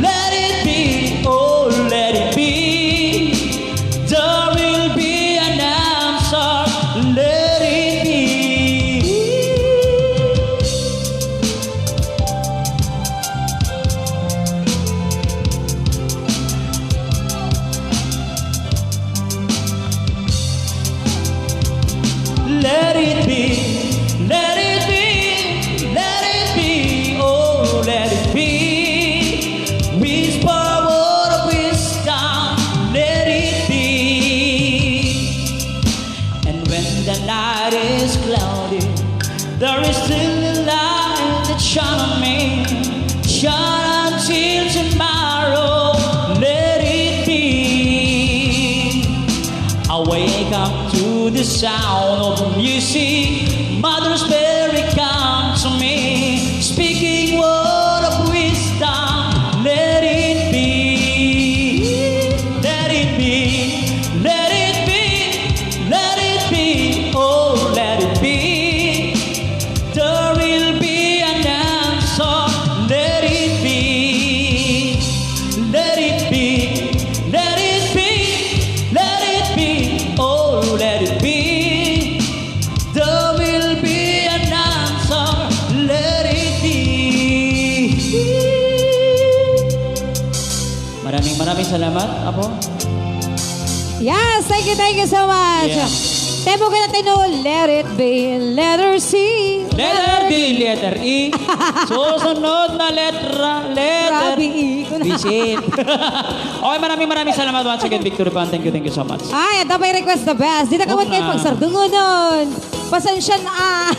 Let it be. Oh, let it be. There will be an answer. Let it be. Let it be, let it be, let it be, oh, let it be. Whisper a word of wisdom, let it be. And when the night is cloudy, there is still a light that shine on me. Shine until tomorrow, let it be. I wake up to the sound of music. Mother's Mary come to me, speaking word of wisdom. Let it be, let it be, let it be, let it be, oh, let it be. There will be an answer. Let it be. Let it be. Let it be. Let it be. Oh, let it be. There will be an answer. Let it be. Maraming, maraming salamat, Apo. Yes, thank you, thank you so much. Yeah. Tempo kita tino, let it be, letter C. Letter B, letter E. Susunod na letra, letter Grabe, E ko na. Visit. Okay, maraming, maraming salamat once again, Victory Pan. Thank you, thank you so much. Ay, adda pay request the best. Di na kawat Oo kayo na. Pagsardungonon. Pasensya na.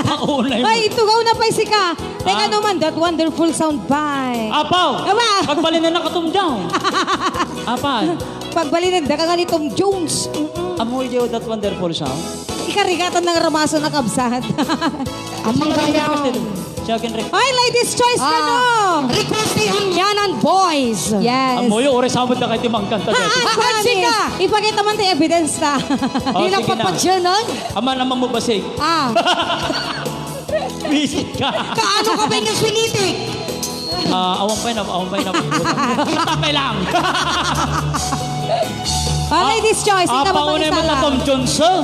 Maulay mo. Ay, itugaw na pa'y sika. Teka Ah. naman, that wonderful sound by. Apaw! Awa! Pagbalin na nakatumdaw. Apaw! Pagbalin na daga ni Tom Jones. Mm-mm. Amoy you that wonderful sound? Ikarigatan ng ramaso na kabsat. Amang kayang. Siya kin rek- Ay, ladies choice na Ah, no! Request ni Amyanan Boys. Yes. Amoy, oras sabot na kayo ti mangkanta Ah, dati. ah, Hakan promise. Sika! Ipakita man tayo evidence ta. Oh, Di lang sige na. Papadyanan. Ama naman mo basig. Ah. Visit ka. Kaano ka ba inyong sinitik? Ah, awan pa'y na, awan pa'y na. Tapay lang. Ah, ladies choice, Ah, ikaw paunay mo magpakisala. Ka Tom Jones, oh.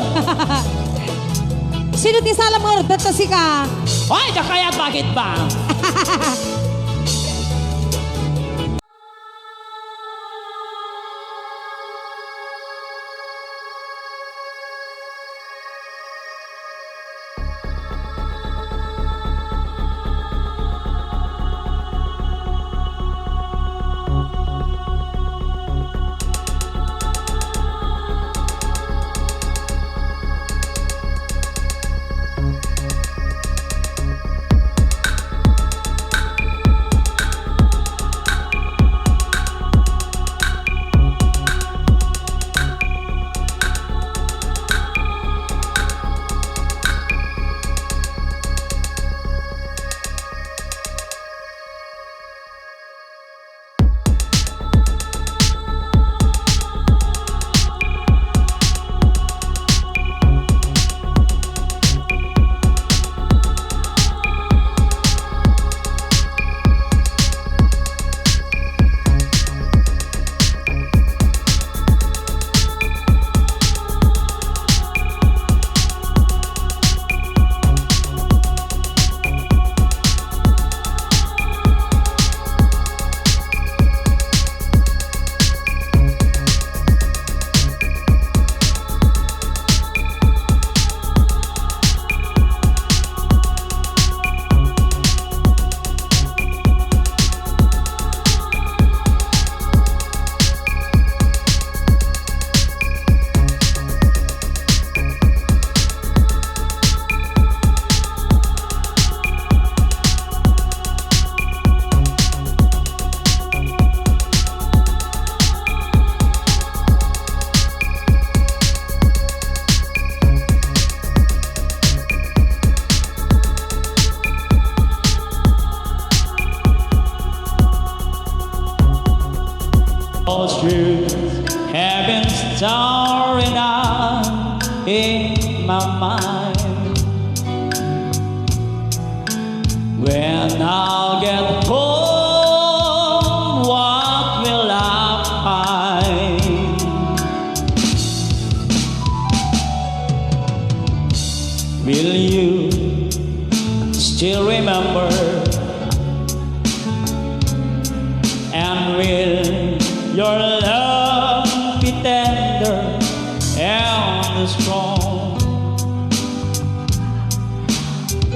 Sino ti sala mo? Data sika. Ay, kakayat, bakit ba? Lost you. Have been staring out in my mind. When I get home, what will I find? Will you still remember? And will your love be tender and strong?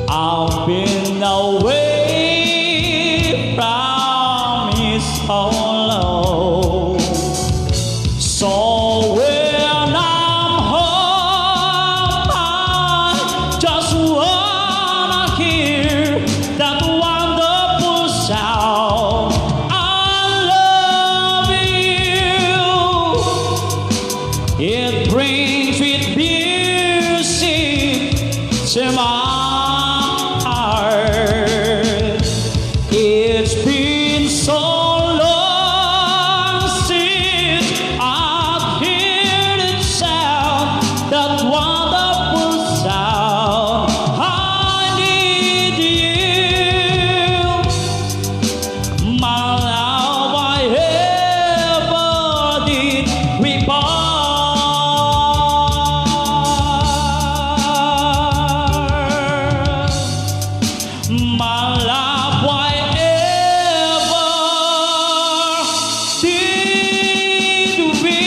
I've been away from his hollow. So when I'm home, I just wanna hear that wonderful sound. I love you. It brings sweet music to my heart. It's been so long since I've heard it sound, that wonderful sound. I need you. My love, why ever did we part? My love, why ever did we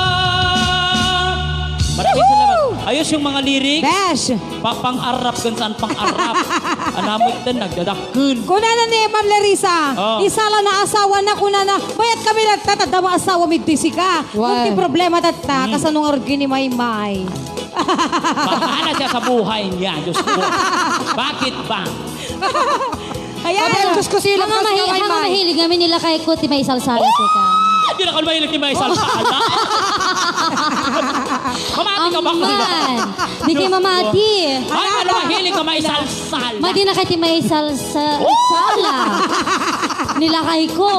Oh! Maraming salamat. Ayos yung mga lyrics. Besh! Pa-, pang-arap kung saan pang-arap. Anamot din, nagdadakkun. Kunana ni Ma'am Larissa, Oh. isala na asawa na, kunana, mayat kami nagtatanda mo asawa mi, di sika. Wow. Kung ti problema tatta, Mm. kasano nga rugi ni Maymay? Bahala siya sa buhay niya, Diyos ko. Bakit ba? Ayan. Abay, Diyos ko, silap Mga kasi mahi-, kamay, mga may. mahilig nga minilakay ko, ti maisalsala sika. Ah, di na ka mahilig ti maisalsala. Mamati ka ba? Amman. Di kay Diyos ko. mamati. Ay, ano, mahilig ka maisalsala. Madi na kay ti maisalsa-, Oh! sala. Nilakay ko.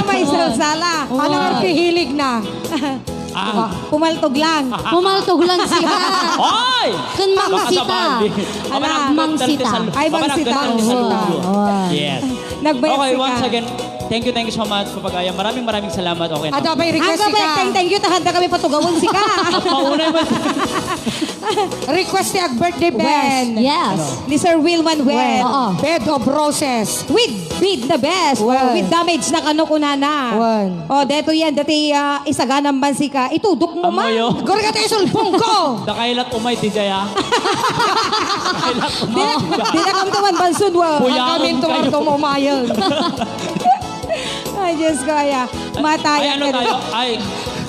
Maisalsala. Oh. Ano nga pihilig na? Ah. Diba? Pumaltog lang. Pumaltog lang siya. Oy! Kun Baka mangsita. sabali. Ala. Baka nagpunta Mangsita. sa lu-, Ay, baka mangsita, nagpunta sa mangsita. luyo. Oh. Yes. Nagbayad Okay, sika. once again, thank you, thank you so much, Papagaya. Maraming, maraming salamat. Okay na. Ada, may request Ang sika. Thank, thank you, tahanda kami patugawan sika. At maunay mo. Request ni Ag Birthday Wes. Ben. Yes. Ano? Ni Sir Will Manuel. Oo. Bed of Roses. With Bid the best. Wen. With damage na kano kunana. Wen. Oh, deto yan, dati, ah, isaganam man sika. Itudok mo man. Amoyo. Gurga tayo sulbong ko. Dakailat umay ti jaya. Dakailat Di na, umay. di na kam tuman bansun, wa. Buyaron Ang gamin tuman kayo. tumumayon. Ay, Diyos ko, aya. Mataya Ay, ano ka na. tayo? Ay.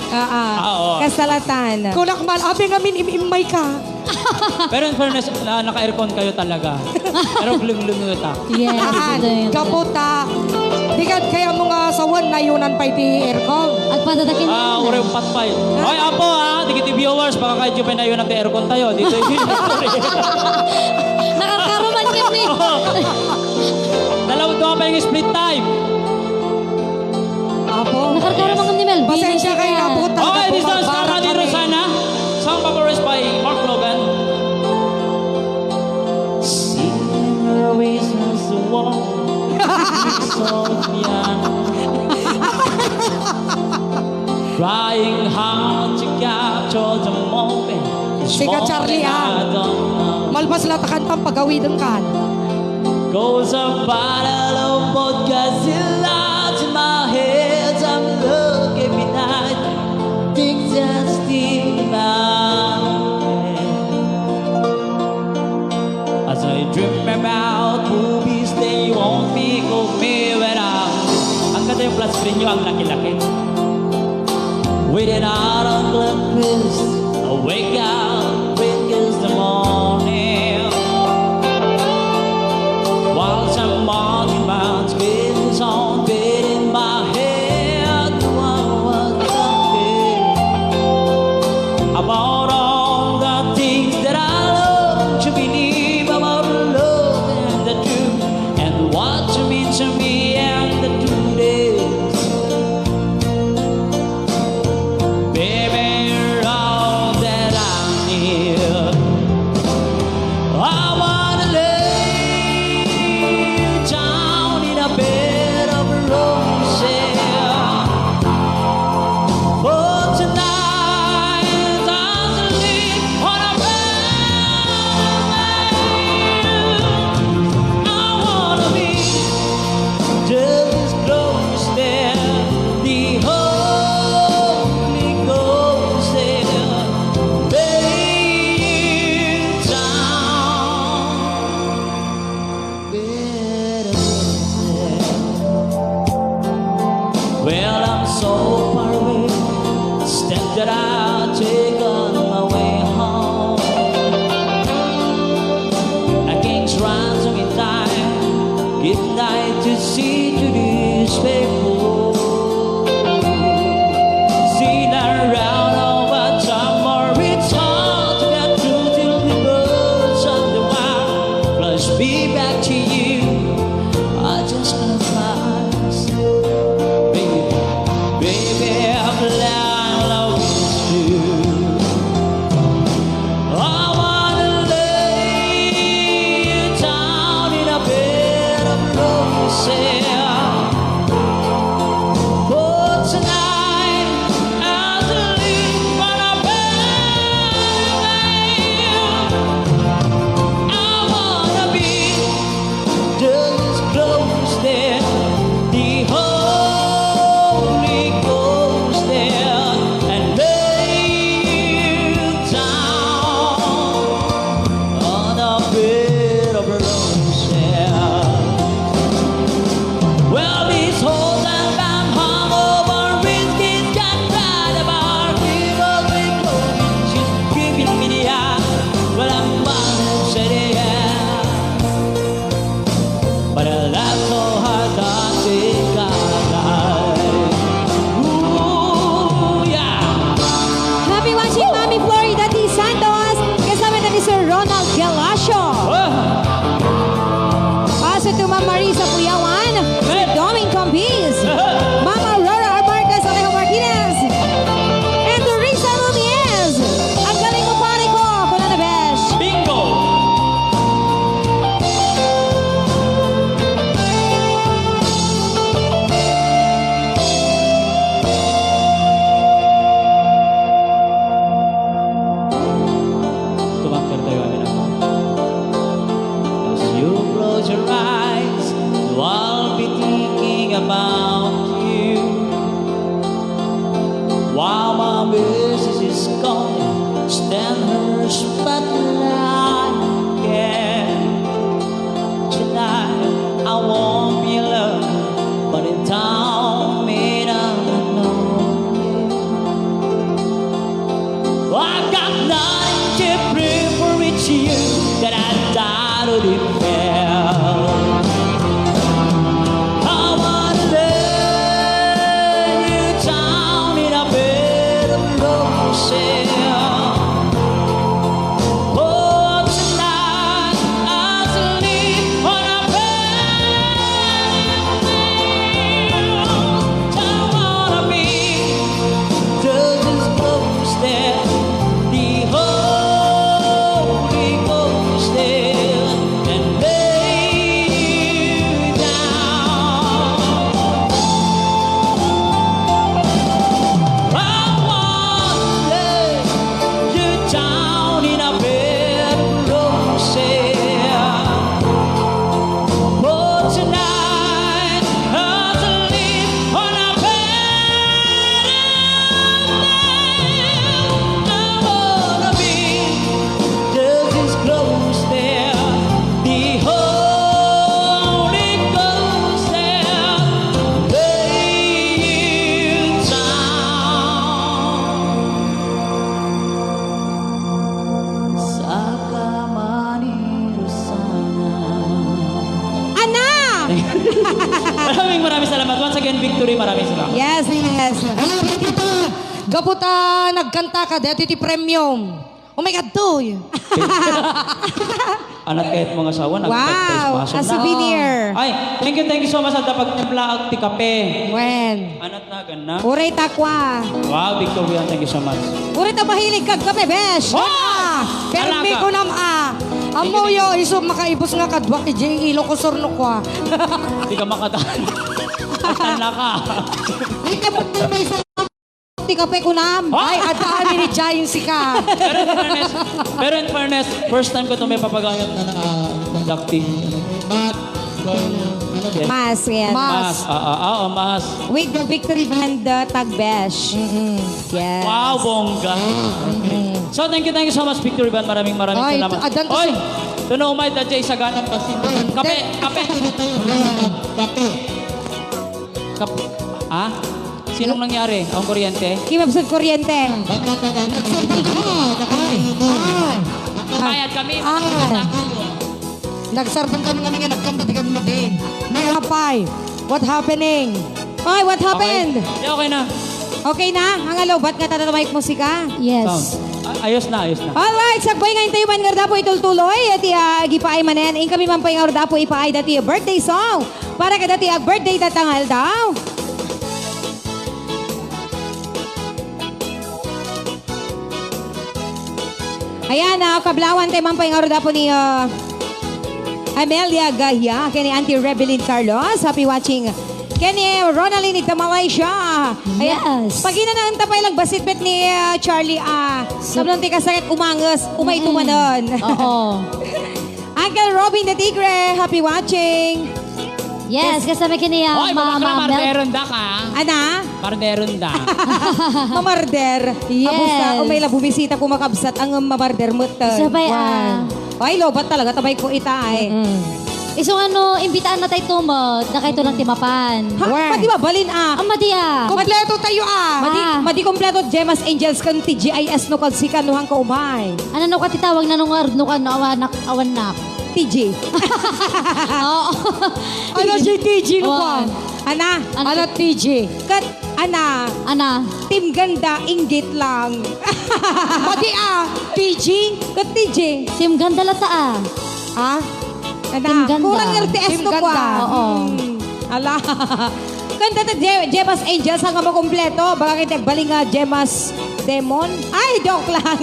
Ah, ah. Ah, oo. Kasalatan. Kunak man, abi ngamin, im-immay ka. Pero in fairness, na, naka-aircon kayo talaga. Pero glung-glung ta. Yes, Ahan, ito yun. Kaputa. Di ka kaya mo nga sawan, nayunan pa iti aircon. Agpadadakin Ah, na. Ureo patpay. Ay, apo, ha? Di kiti viewers, baka kayo pa nayunan ti aircon tayo. Dito yung Nakarkaruman kami. Dalawa, dua pa yung split time. Apo. Nakarkaruman kami ni Mel. Pasensya Bini kayo, siya. Apo. Talaga Okay, this is pumapara Mama di kami. Rosana. Song composed by Mark Logan. Singing the reasons why we so young. Trying hard to capture the moment. It's Sika, more Charlie, than ah. I don't know. Malpas la ta kanta, pagawiden kan. Goes a bottle of vodka, still lights in my head. I'm looking behind, things are still my way. As I dream about movies, they won't be call me when I Ang ganda yung flat screen nyo, ang laki-laki. With an autumn fist, I wake up, wake is the morning. While some monkey man's kids on beating my head, I was thinking about all the things that I love to believe about love and the Midnight to see to these people. Seen around all but some more. It's hard to get through till the birds on the wire. Plus be back to you. I just gonna try. Baby, baby, I'm blind, love is true. I wanna lay you down in a bed of roses. For tonight, as I sleep on a bed of nails, I wanna be just close there, the Holy Ghost there, and lay you down on a bed of roses. Well, this whole time I'm hungover, whiskey's got right about evil with clothes. She's giving me the eye, but I'm bound to say yeah. But I laugh so hard that I think I die. Ooh, yeah. Happy watching, Mami Florida T. Santos, kasama na ni Sir Ronald Galacio. Ah. Also to Ma'am Marisa Puyawan, Sir Doming Tompis, Ma'am Aurora Marquez, Alejo Martinez, and Teresa Nunez. Ang galing mo, pare ko. Kuna na, besh. Bingo! Tumangkad tayo, amin ako. As you close your eyes, I'll be thinking about you. While my missus is gone, stand her spotlight, yeah. Tonight I won't be alone, but in time may not know. I got nothing to prove for it to you that I died to defend. I wanna lay you down in a bed of roses. Oh, tonight I sleep on a bed. I wanna be just as close there, the Holy Ghost there, and lay you down. I wanna lay you down in a bed of roses. For tonight, I'll sleep on a bed of nails. I wanna be just as close there, the Holy Ghost there, lay you down. Saka manirusana. Ana! Maraming, maraming salamat. Once again, Victory, maraming salamat. Yes, yes. Hello, Victory. Gapu ta nagkanta ka, dati ti premium. Oh my God, toy! Anat kayat mga asawa, nagkanta. Wow, a souvenir. Ay, thank you, thank you so much. Adda pagtimpla ti kape. Wen. Anat Nagan na? Uray ta kua. Wow, Victoria, thank you so much. Uray ta mahilig kag kape, besh. Oh! Ah, permi ko nam, ah. Amo yo, isu makaibus nga kadua, J E, Ilocos Sur no kua. Di ka makadaan. Ay, tanda ka. Ay, kapag may sa-, ti kape ko nam. Ha? Ay, adda amin ni Giant si ka. Pero in fairness, pero in fairness, first time ko to may papagayat na, ah, dakti. Mat. Mas, yes. Mas. Mas. Ah, ah, ah, oh, mas. With the Victory Band, uh, tagbesh. Mm-mm. Yes. Wow, bongga. Mm-mm. So, thank you, thank you so much, Victory Band. Maraming, maraming salamat. Ay, adan to. Oy! Tuno umay, da Jay, sagana. Kape, kape. Kape. Kap-, ah? Sinong nangyari? Ang kuryente? Kimabsat kuryente. Bayad kami. Ah. Nagsarbang kami nga nga nagkanta, di kami mabin. Apay, what happening? Oy, what happened? Okay. Di, okay na. Okay na? Ang alubat nga tatamay musika? Yes. Sound. A-, ayos na, ayos na. Alright, sakbay nga intay man nga ardapo itultuloy, iti, ah, agipaay manen, inkami man pay nga ardapo ipaay dati birthday song. Para kadati ag-birthday datang aldaw. Ayan, ah, kablawan tayo man pay nga ardapo ni, ah, Amelia Gahia, kay ni Auntie Rebelin Carlos. Happy watching. Kay ni Ronaldin ita Malaysia. Ayan. Yes. Pagina na ang tapay lang basitbit ni, ah, Charlie, ah, Sup- tapno ti kasakit umanges, umay Mm-mm. tumanon. Oo. Uncle Robin the Tigre, happy watching. Yes, kasama kini, ah, Oy, Mama Mel. Marderon da ka. Ana? Marderon da. Mamarder. Yes. Abusta, o may la bumisita ko makabsat, ang mamarder mo. Isa pa, ah. Ay, lobat talaga, tabay ko ita, eh. Mm. Isu nga no, imbitaan na tayo tumod, na kayo lang timapan. Ha? Where? Madi ba? Balin, ah. Ang madi, ah. Kompleto tayo, ah. Madi, Ah. madi kompleto, Gemma's Angels, kan T G I S, no, kan sika, no, hang kaumay. Ano, no, kati tawag na nung ar-, no, kan, awanak, awanak. T G. Oo. Ano, J T G, no, Wan. Kwan? Ana? Ano, Ano, T G? Kat, ana? Ana? Team Ganda, inggit lang. Madi, ah, T G? Kat T G. Team Ganda lata, ah. Ha? Ana? Team Ganda. Kurang R T S Team to Ganda. Kwa. Oo. Hmm. Ala. Kanta ta Je-, Gemma's Angels, hanggang makumpleto. Baka kita agbaling nga Gemma's Demon. Ay, joke lang.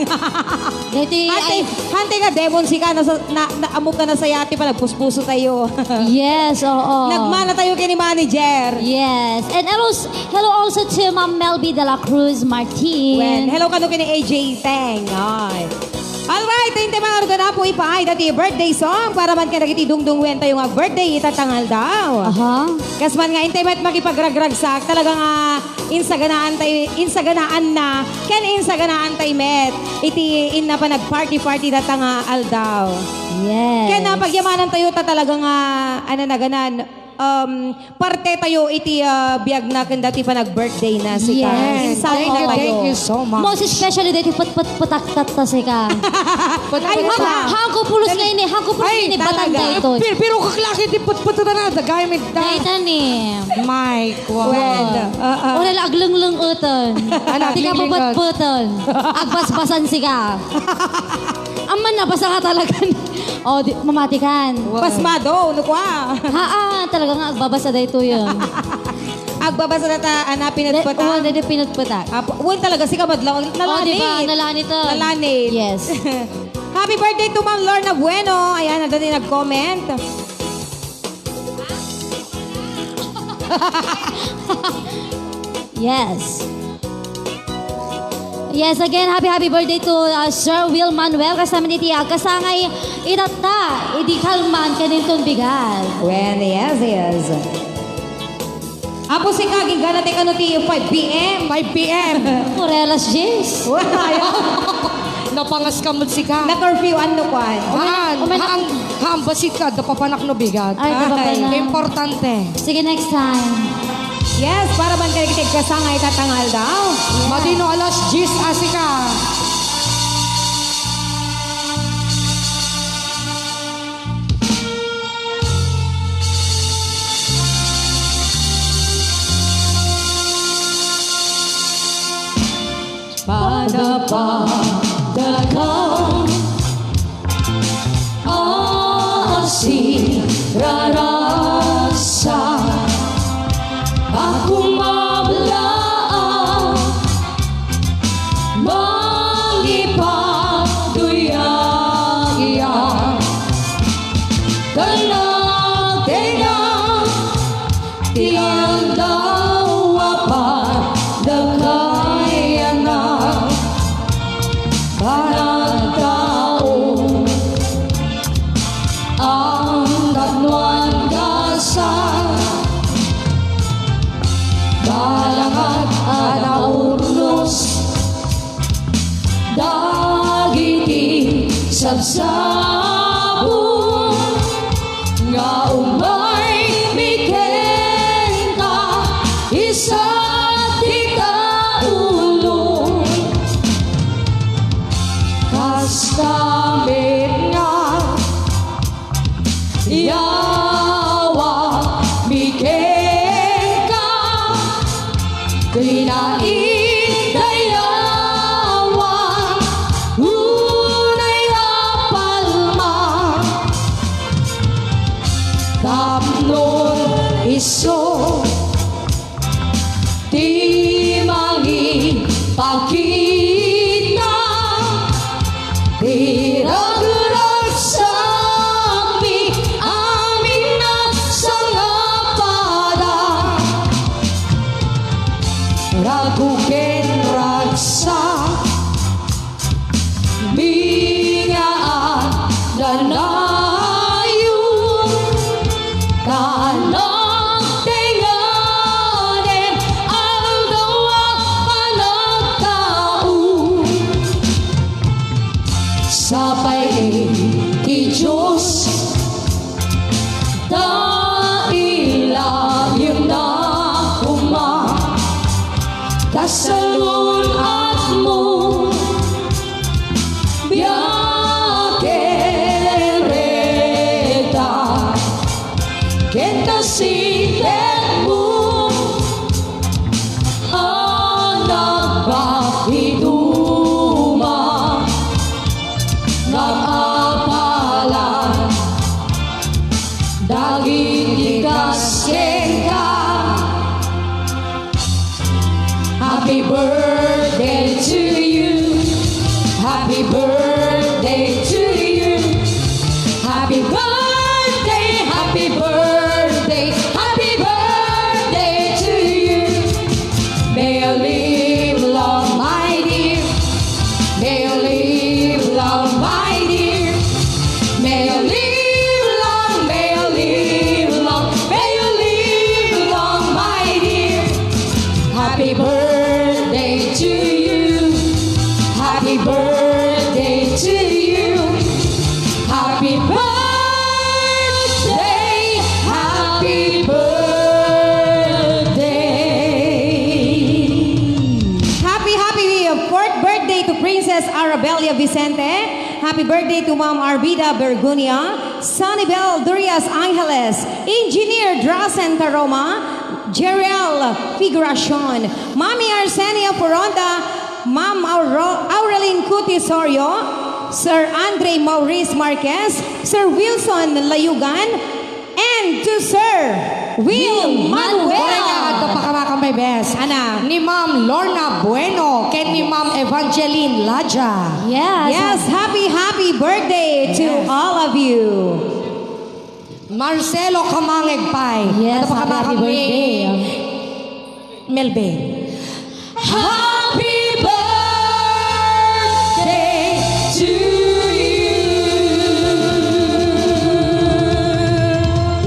Dati, Hante, ay, hante nga demon sika, nasa, na, na, amok ka na saya, ati pa, nagpuspuso tayo. Yes, oo. Nagmana tayo kini manager. Yes. And hello, s-, hello also to Ma'am Melby de la Cruz Martin. Wen, hello kano kini A J Teng. Ay. Alright, tayo tayo mga arda na po ipaay dati birthday song para man kadagiti dungdung wen tayo nga birthday ita tangal daw. Aha. Kas man nga intay met makipagragragsak, talaga nga insaganaan tay, insaganaan na, ken insaganaan tay met iti inna pa nagparty-party data nga aldaw. Yes. Ken napagyamanan tayo ta talaga nga, ano na ganan, um, parte tayo iti, ah, biag na ken dati pa nag-birthday na sika. Yes. Insano Thank you, tayo. Thank you so much. Most especially dati put-put-putaktat ta sika. Put-put-putak. Ay, hangko pulos nga ini, hangko pulos Ay, ini, batang talaga. Daytoy. Pero, pero kaklase di put-put na, dagay mi da. Dayta ni. My Well, Well, uh, uh. Wala la aglenglengetan. Ano, Di ka aglenglenget? Puputputan. Agbasbasan sika. Amman nabasa nga talaga. O, di, mamati kan. Well. Pasmado, no kwa? Haa, talaga nga, agbabasa da ito yun. Agbabasa na ta, ana, pinutputan? Oo, dati pinutputan. Ah, pu-, wen talaga, sika madlaw. O, di ba? Nalanit. Nalanit, ah. Nalanit. Yes. Happy birthday to Ma'am Lorna Bueno. Ayan, nandun yung nag-comment. Yes. Yes, again, happy, happy birthday to, uh, Sir Will Manuel. Kasama ni Tia, kasangay itatta, idi kalman kaninton bigat. Wen, yes, yes. Apo si Kaging, gana ti kano ti five P M. Five P M. Kurelas, Jis. Wala, ayaw. Napangas ka mo, sika. Na-curfew, ano, kwan? Haan, Umana- haan, haan, basit ka, da papanak no bigat. Ay, da papanak. Ay. Importante. Sige, next time. Yes, para man kayo kitagkasangay tatangal daw. Yes. Madino alas diyes, asika. Padapadakam, asirarasa, akumablaak, mangipagduyagyak, tanagtenga, ti aldaw a padakayanak, panagtaud, ang tapno agasa, balangag a naurnos, dagiti sabsabong nga umaymi kenka, isat dita ulo. Kasta met nga yawa Tapno isu ti mangipakita ti ragragsakmi amin a sangapada. Ragu ken ragsak, binyaan danayon, ta nagtenganen aldaw a panagtaud. Sapay ti Dios, ta ilayemna koma ta salun-atmo, biag ken reta, ken ta sintekmo a nagpakiduma, nag-apalan dagiti kas kenka. Happy birthday to you. Happy birthday to you. Happy birthday, happy birthday, happy birthday to you. May you live long, my dear. May you live long, my dear. May you live long, may you live long, may you live long, my dear. Happy birthday to you. Happy birthday to you. Happy birthday. Happy birthday. Happy, happy fourth birthday to Princess Arabella Vicente. Happy birthday to Ma'am Arvida Bergunia, Sanibel Durias Angeles, Engineer Drasen Taroma, Jeriel Figuracion, Mami Arsenia Furonda, Ma'am Auro-, Aurelin Cutisorio, Sir Andre Maurice Marquez, Sir Wilson Layugan, and to Sir Will Will Manuel. Manuel. Korek, adda pa kama, my best. Ana? Ni Ma'am Lorna Bueno ken ni Ma'am Evangeline Laja. Yes. Yes, happy, happy birthday to Yes. all of you. Marcelo Kamangeg pay. Yes, Adda pa happy, kama, happy birthday. Melvin. Happy birthday to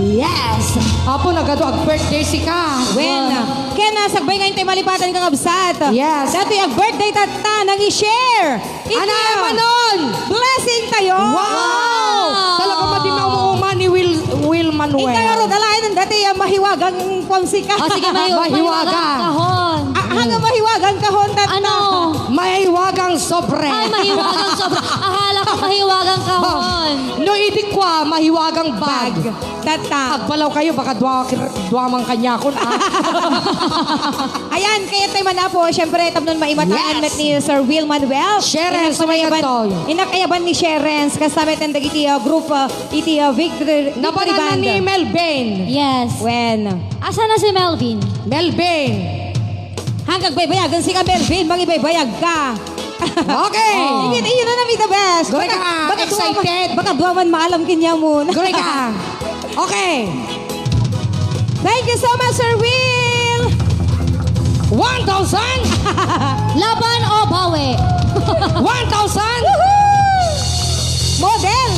you. Yes. Apo, nagadu ag-birthday sika. Wen, ken, ah, sakbay nga intay malipatan, kakabsat. Yes. Datoy ag-birthday tatta, nang i-share. Ana, Manon! Blessing tayo! Wow! Wow! Talaga madi mauma-uma ni Will, Will Manuel. Ikaw, Rod, alaen, dati, ah, mahiwagang kuan sika. Oh, sige, mahi-, Mahiwaga. mahiwagang kahon. Ah, hanga mahiwagang kahon, tatta. Ano? Mahiwagang sobre. Ay, mahiwagang sobre. Akala ko mahiwagang kahon. No, idi kua, mahiwagang bag. Bag. Tatta. Agbalaw kayo, baka dua, dua man kaniakon, ah. Ayan, kayat tayo man, apo, syempre, tapno maimatan Yes. met ni Sir Will Manuel. Sherens, Inakayaban, sumayaw tayo. Inakayaban ni Sherens, kasta met dagiti, ah, group, ah, iti, ah, Victory, Victory Nabanan na Band. ni Melvin. Yes. Wen. Asa na si Melvin? Melvin. Hanggang baybayagan sika, Melvin, mangibaybayag ka. Okay. Oh. Iyon, iyon na namin the best. Gure ka, Baka, baka excited. duwa man, baka duwa man maalam kaniamon. Gure ka. Okay. Thank you so much, Sir Will. One thousand. Laban o bawi? One thousand. Woohoo! Model.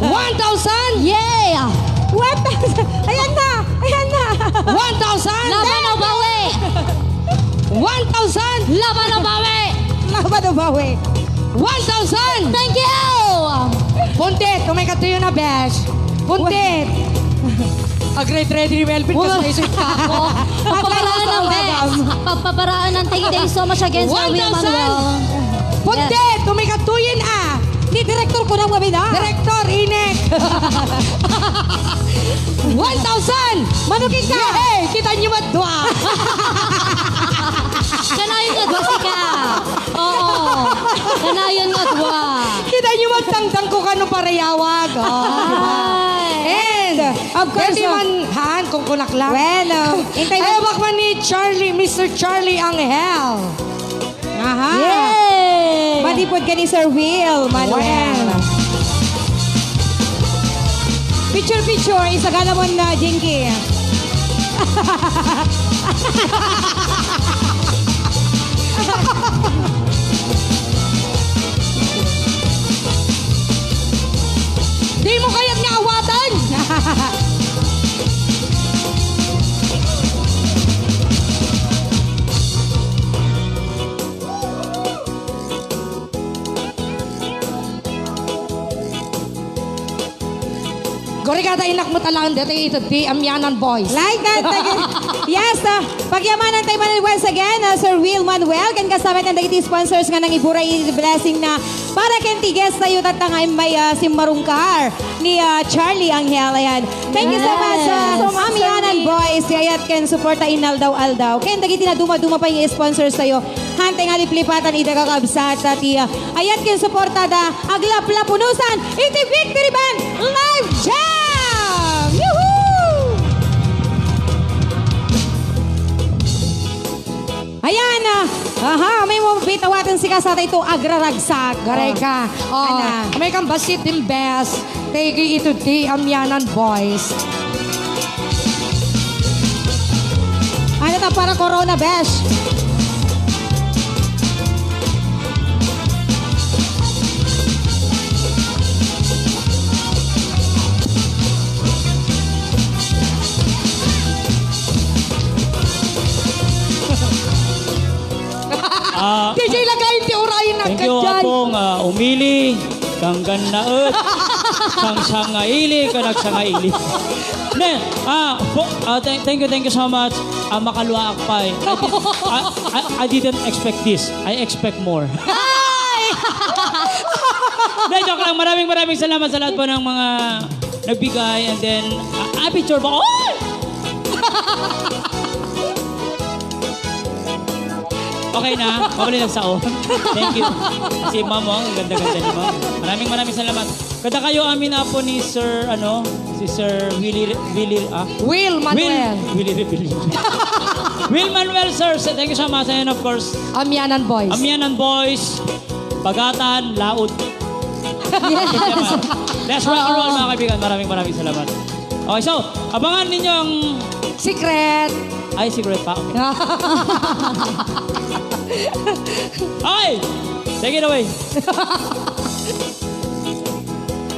One thousand. Yay! One thousand. Ayan na. Ayan na. One thousand. Laban o bawi? One thousand. Laban o bawi? Laban o bawi? One thousand. Thank you! Puntit, umay katuyo na, besh. Puntit. Ag-ready-ready ni Melvin, Wala. kasi naisip ka ako. Pagpaparaan ng best. Pagpaparaan ng thank you so much again, Sir Will Manuel. One thousand. Puntit, Yes. umay katuyo na. Ni direktor ko nang mabina. Direktor, inek. One thousand! Manukin ka! Yay! Kita niyo madwa! Kanayon nga dua sika. Oo. Kanayon nga dua. Kita niyo magtangtang ko kano parayawag. Oh, di ba? Ay. And, ang Pwede man, han, kung kunak lang. Bueno, intay mo. Ay, abak man ni Charlie, Mister Charlie Angel. Aha. Yay! Matipod ka ni Sir Will Manuel. Well. Picture, picture. Isagana mo na, Jinky. Di mo kayat nga awatan! Gorigada inak mo talang dati ito di Amianan Boys. Like that. Thank you. Yes, ah, pagyamanan tayo man once again, ah, Sir Will Manuel, ken kasama tan dagiti sponsors nga nangiburay iti blessing na para ken ti guest tayo tatta nga may, ah, simmarungkar ni, ah, Charlie Angel. Ayan. Thank you so much, ah, Yes. Amianan Boys. Ayat ken suporta inaldaw-aldaw. Ken dagiti naduma-duma pa nga sponsors tayo. Hantay nga liplipatan ida kakabsat, ti, ah, ayat ken suportada, aglaplapunosan iti Victory Band Live Jam! Yuhu! Ayan, ah, aha, may mo bitawaten si kasata ito, agraragsak. Garay ka. Oh, Ana. May kang basit din, best. Thank you, ito di Amianan Boys. Ano ta para corona, besh? Ah, D J, lagay ti uray na thank you, kadyan. Apong, ah, umili, kang gannaet, kang sangaili, kang nagsangaili. Ne, ah, po, ah, thank, thank you, thank you so much. Ah, makaluwaak pay. I did, I, I, I didn't expect this. I expect more. Ay! Hindi, joke lang. Maraming, maraming salamat sa lahat po ng mga nagbigay. And then, ah, ah, picture ba? Oy! Okay na? Mabali lang sao. Thank you. Si Ma'am, oh, ang ganda-ganda ni Ma'am. Maraming, maraming salamat. Kada kayo amin apo ni Sir, ano, si Sir Willie, Willie, ah? Will Manuel. Will, Willie, Willie. Will Manuel, sir. So, thank you so much. And of course, Amianan Boys. Amianan Boys, Bagatan, Laod. Yes. Let's rock and roll, mga kaibigan. Maraming, maraming salamat. Okay, so, abangan ninyo ang Secret. Ay, secret pa. Okay. Okay! Take it away.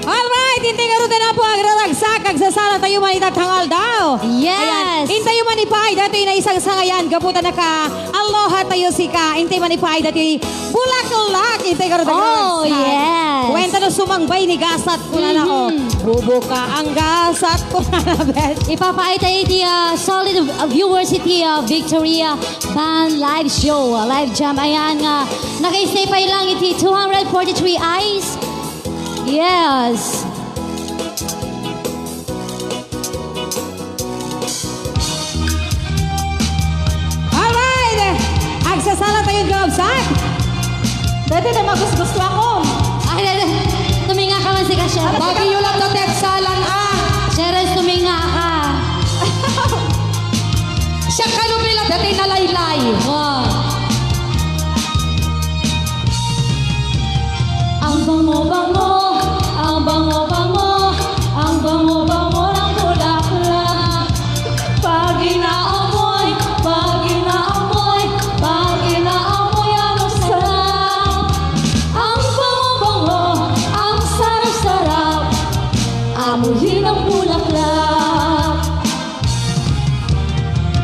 Alright, intay ngarud na po agraragsak, agsasala tayo man ita nga aldaw. Yes. Ayan. Intay man ipaay dati na isang sangayan, gapu ta naka-aloha tayo sika. Intay man ipaay dati Bulaklak, intay ngarud Oh, agraragsak. Yes. Kuwenta no sumangbay ni gasat, kunana, oh. Mhm. Bubuka ang gasat, kunana, besh. Ipapaay tayo iti, ah, solid, ah, viewers iti, ah, Victoria Band Live Show, ah, Live Jam. Ayan nga, naka-stay pa lang iti two hundred forty-three eyes. Yes. Alright! Agsasala tayo, Gobsat! Dati na magusgusto ako. Ay, dati. Tuminga ka man si Kasha. Bagiyo lang to, Ted Salan, ah. Cheres, tuminga ka. Siya ka nubila, dati na laylay. Wow. Ang bango-bango, ang bango-bango, ang bango-bango ng bulaklak. Pag inaamoy, pag inaamoy, pag inaamoy, ang sarap. Ang bango-bango, ang sarap-sarap. Amoy ng bulaklak.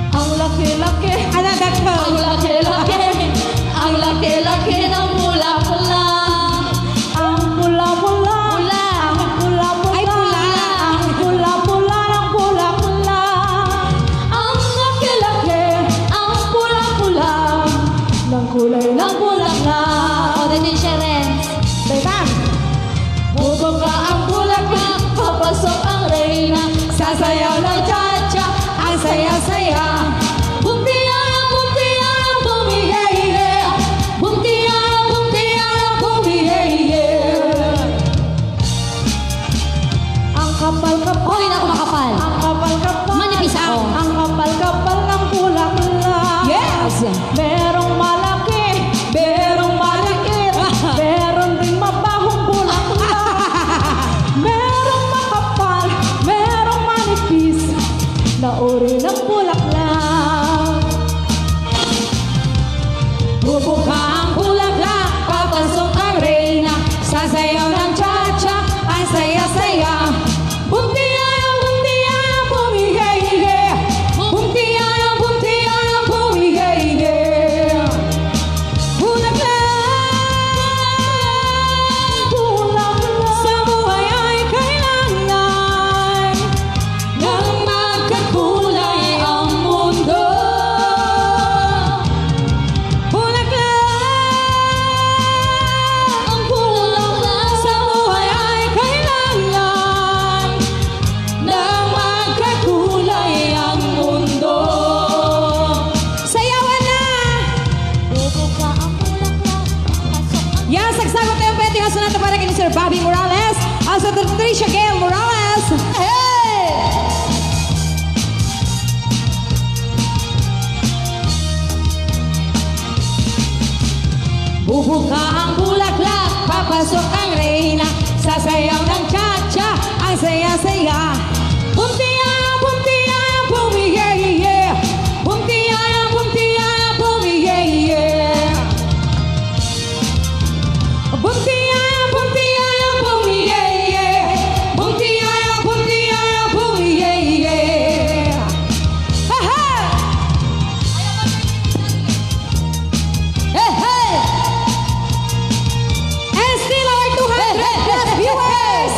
Ang laki-laki. Ano, Doctor? Ang laki-laki. Ang laki-laki ng bulaklak. Ang pula-pula. Pula. Ang pula-pula. Ay, pula. Ang pula-pula ng bulaklak. Ang laki-laki. Ang pula-pula ng kulay ng bulaklak. O, dito yung Sharon. Bebang. Bubuka ang bulaklak, papasok ang reyna. Sasayaw ng cha-cha, ang saya-saya. Bumpiyan, bumpiyan, bumiye-iye. Bumpiyan, bumpiyan, bumiye-iye. Ang kapal Hoy, naku, makapal. Ang kapal-kapal. Manipis ako. Ang kapal-kapal ng bulaklak. Yes. Merong malaki, merong maliit, meron ding mabahong bulaklak. Merong makapal, merong manipis na uri ng bulaklak. Bubuka ang bulaklak, papasok ang reyna. Sasayaw ng cha-cha, ang saya-saya. Bumtiyaya, bumtiyaya, bumihe-ihe. Bumtiyaya, bumtiyaya, bumihe-ihe. Bulaklak, bulaklak. Sa buhay ay kailangan nang magkakulay ang mundo. Bulaklak, ang bulaklak sa buhay ay kailangan nang magkakulay ang mundo. Sayawan na! Bubuka ang bulaklak, pasok ang Yan, sagsagop tayo ang pwede nga sonata para kay Sir Bobby Morales, also to Tricia Gail Morales. Hey! Bubuka ang bulaklak, papasok ang reyna, sasayaw ng cha-cha, ang saya-saya. Bumtiyaya, bumtiyaya, bumiye-iye. Bumtiyaya, bumtiyaya, bumiye-iye. Bumtiyaya, bumtiyaya, bumiye-iye. Bumtiyaya, bumtiyaya, bumiye-iye. Ha, ha! Hey, hey! And still our two hundred plus viewers!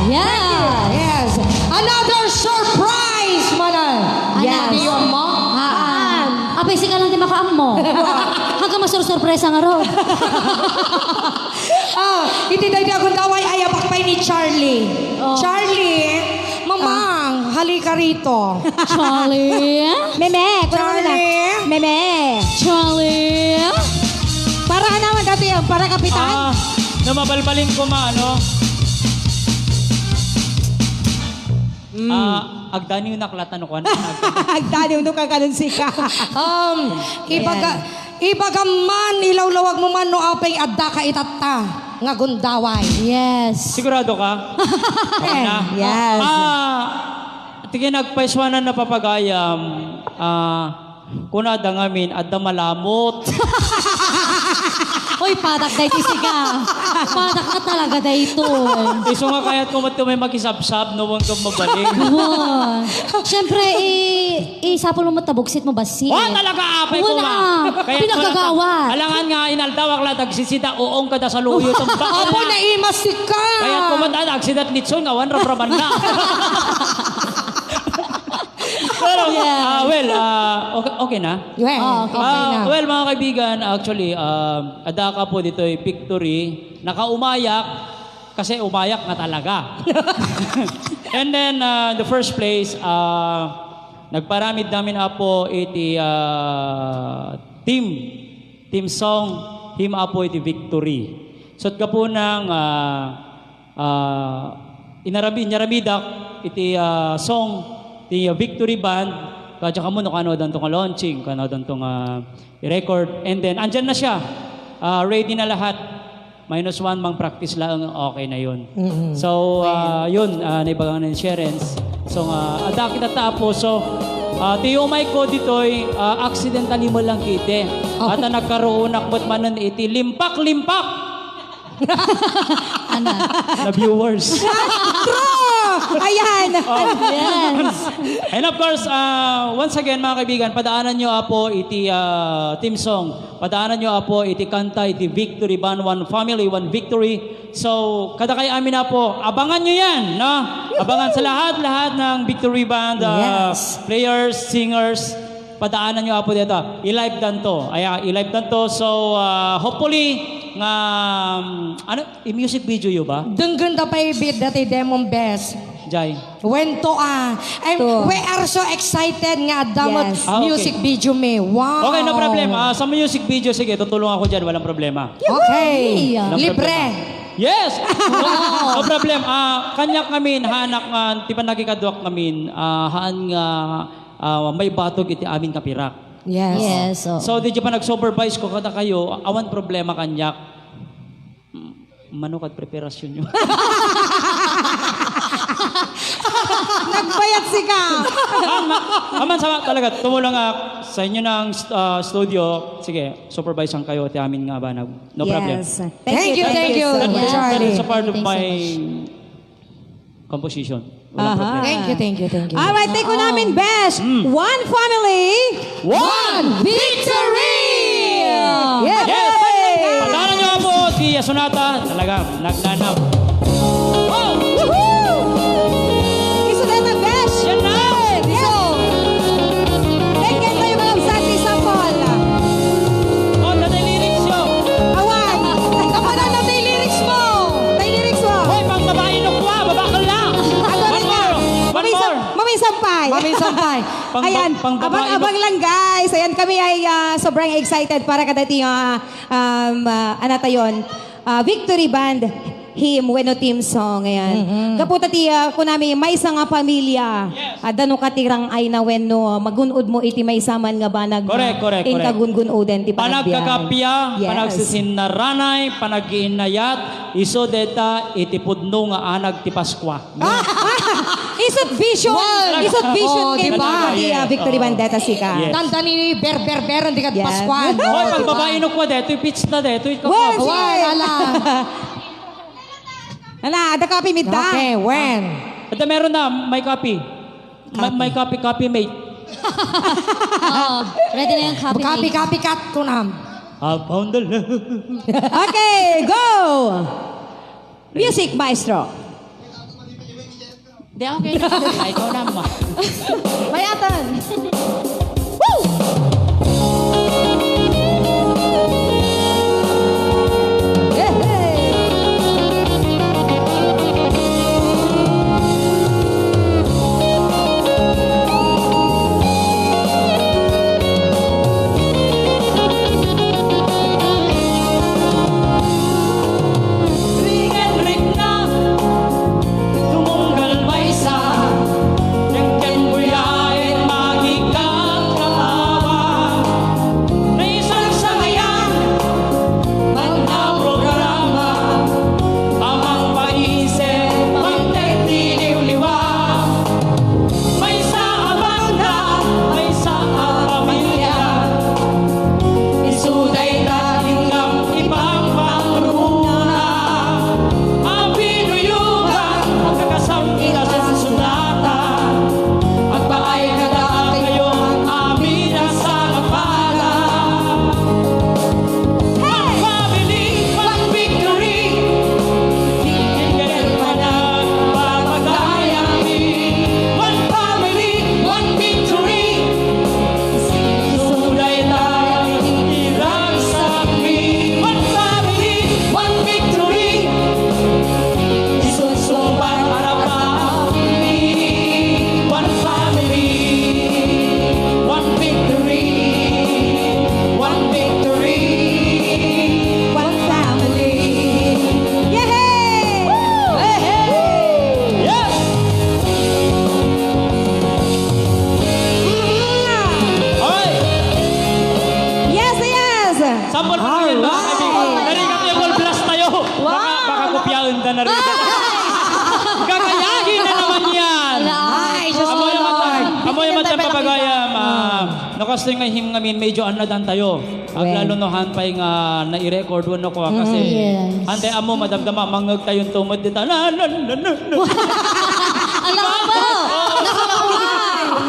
Yeah! Yes! Another surprise, manang! Yes! Another mo? Haan. Apay, sika lang ti makaammo. Hanggang masursurpresa nga rod. Ah, iti daydi a gundaway, ayabak pay ni Charlie. Oh. Charlie, Mamang, halika rito. Charlie? Meme, kuno ka na. Charlie? Meme. Charlie? Para ka naman dati yan, para kapitan. Ah, no, mabalbalin ko ma, ano? Mm. Ah, agdaniw na klatan ko, ano? Agdaniw no kakanon sika. Um, ibaga, Ayan. Ibaga man, ilawlawag mo man no apay adda ka itatta nga gundaway. Yes. Sigurado ka? Okay na? Yes. Ah, ti kinagpaisuanan na papagayam, ah, kunada ngamin, adda malamot. Oy, patak daytoy sika. Patak na talaga daytoy. Isu nga kayat ko met ti may makisabsab, no, huwag kang mabalin. Wow. Siyempre, i-, isapul mo met ta buksit mo bassit. Wa talaga, apay ko, Wala. ma. Kaya Pinagagawat. Alangan nga inaldaw ak la, agsisida, uong kada saluyo, tumbak Apo, na. Naimas sika. Kaya kumat, ah, agsida litson, awan rabraman na. Pero, Yes. ah, well, ah, okay, okay na? Well, Ah, okay okay Ah, na. well, mga kaibigan, actually, ah, adda ka po ditoy victory. Nakaumayak, kasi umayak nga talaga. And then, ah, in the first place, ah, nagparamid namin, Apo, iti, ah, team, team song, him, Apo, iti victory. So, gapu nang, ah, ah, inarami-, inyaramidak iti, ah, song ti, ah, Victory Band, kadya kamo no kano danto nga launching, kano danto nga i-record. And then, andyan na siya. Ah, ready na lahat. Minus one, mang practice lang, okay na yun. Mm-mm. So, ah, Ayan. yun, ah, naibagang na insurance. So, nga, adda kita ta, Apo. So, ah, ti umay ko ditoy, ah, accidentally mo lang kite. Oh. At ang nagkaroon akmat manen iti limpak-limpak. Ana. Na viewers. True! Ayan! Oh. Yes. And of course, ah, once again, mga kaibigan, padaanan nyo, Apo, iti, ah, team song. Padaanan nyo, Apo, iti kanta, iti Victory Band, One Family, One Victory. So, kada kayo amin, Apo, abangan nyo yan, no? Abangan sa lahat, lahat ng Victory Band, ah, Yes. players, singers, padaanan nyo, Apo, dito. I-live danto. Ay, ah, i-live danto. So, ah, hopefully, nga, um, ano, i-music video yo ba? Denggen ta pay bid dati demon best. Jay. Wento, ah. And To. we are so excited nga adda met Yes. Ah, okay. music video mi. Wow. Okay, no problem. Ah, sa music video, sige, tutulong ako dyan. Walang problema. Okay. Yay! No Libre. problema. Yes! No, no problem. Ah, kaniak ngamin, haanak nga, ti pannakikaduak ngamin, ah, haan nga, ah, maibatog iti amin nga pirak. Yes. Yes, oo. So, di pa nag-supervise ko kadakayo, awan problema kaniak. Mm, mano kad preparasyon nyo. Nagbayat sika. Aman, aman, sama talaga, tumulong nga sa inyo ng, ah, studio. Sige, supervisean kayo ti amin nga banag. No problem. Yes. Thank you, thank you, Charlie. That is a part of my composition. Walang problema. Thank you, thank you, thank you. Alright, take ko namin, best. Mm. One family, one victory! Yes! Yes! Pagdaanan niyo po si Yasunata. Talaga, nagnanap. Wow! Woohoo! Isu data, best! Yan na! Yes! Thank you, kayo, mga Santi Sapol. Oh, natay lyrics yo. Awan! Kapanan natay lyrics mo! Tay lyrics mo! Hoy, pang babae no kwa, babakal na! One more! One more! Mamisampay! Mamisampay! Ayan, abang-abang lang, guys. Ayan, kami ay, ah, sobrang excited para kadati, ah, um, ah, ano tayon? Ah, Victory Band hymn wenno theme song. Ayan. Gapu ta ti, ah, kunami, maysa nga pamilya. Yes. Adda no katirang-ayna wenno magun-od mo iti maysa man nga banag nga inkagun-gun-oden ti panagbiag. Correct, correct, correct. Panagkakapia, yes, panagsisinaranay, panag-iinayat, isu deta iti pudno nga anag ti Paskua. Isut vision. Isut vision ken di ba? Ti, ah, Victory Band deta sika. Yes. Dandani berber-beren di kad Paskuan. Hoy, pag babae no kwa detoy, pitch na detoy, ikaw. Well, ala. Ala, adda copy mi da. Okay, when? Adda meron na, may copy. May, may copy, copy mate. Oo, ready na yung copy mate. Copy, copy, cut, kunam. I found the love. Okay, go! Music, maestro. Di, okay na. Ay, ikaw na, ma. Bayatan! Woo! Yeah! Ringenrikna, tumunggal maysa, dengdeng buyaen, magikan kaawa. Naisagsangayan, magna programa, amang paisip, pagdagdiliwliwa. Maysa a banda, maysa a pamilya. Isu dayta inggam ti pangpangruna. A pinuyugan, agkakasam ita sunsunatan. Agpaay kadakayo amin a sangapala. One family, one victory. Iti panagpapagayam. One family, one victory. Isu dayta ti ragsakmi. One family, one victory. Isu sumang arapaw. One family, one victory. One victory, one family. Yehey! Woo! Yehey! Yes! Oy! Yes, yes! Sample pa rin ba? Alright! Dali kami, wall blast tayo. Wow! Baka, baka kopyaen ta na rin. Gagayahin na naman yan. Ala, ay, Diyos ko, Lord. Amoy naman, amoy naman dyan papagayam, ah, no, kastoy nga hymn ngamin, medyo annadan tayo. Aglalo no, han pay nga nai-record wenno kua, kasi, yes, ante, ammo, madamdama, mangngeg tayo tumod dita. Na, na, na, na, na. Ala, amo! Nakakuha!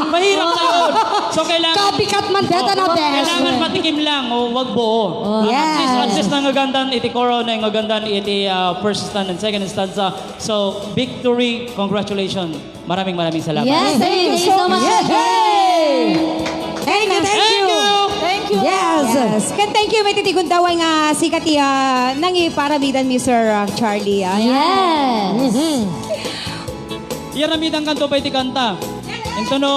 Mahirap tayo. So, kailangan, copycat man deta na, bes. Kailangan patikim lang, o, wag buo. Oh, yes. At least, at least, nangagandan iti coro, nangagandan iti, ah, first stanza and second stanza. So, victory, congratulations. Maraming, maraming salamat. Yes, thank you so much. Yay! Thank you, thank you. Thank you. Yes. Yes. Ken thank you, met iti gundaway nga sika ti, ah, nangiparamidan, Mister, ah, Charlie, ah. Yes. Mhm. Iyaramidan kanto pay ti kanta. Intono,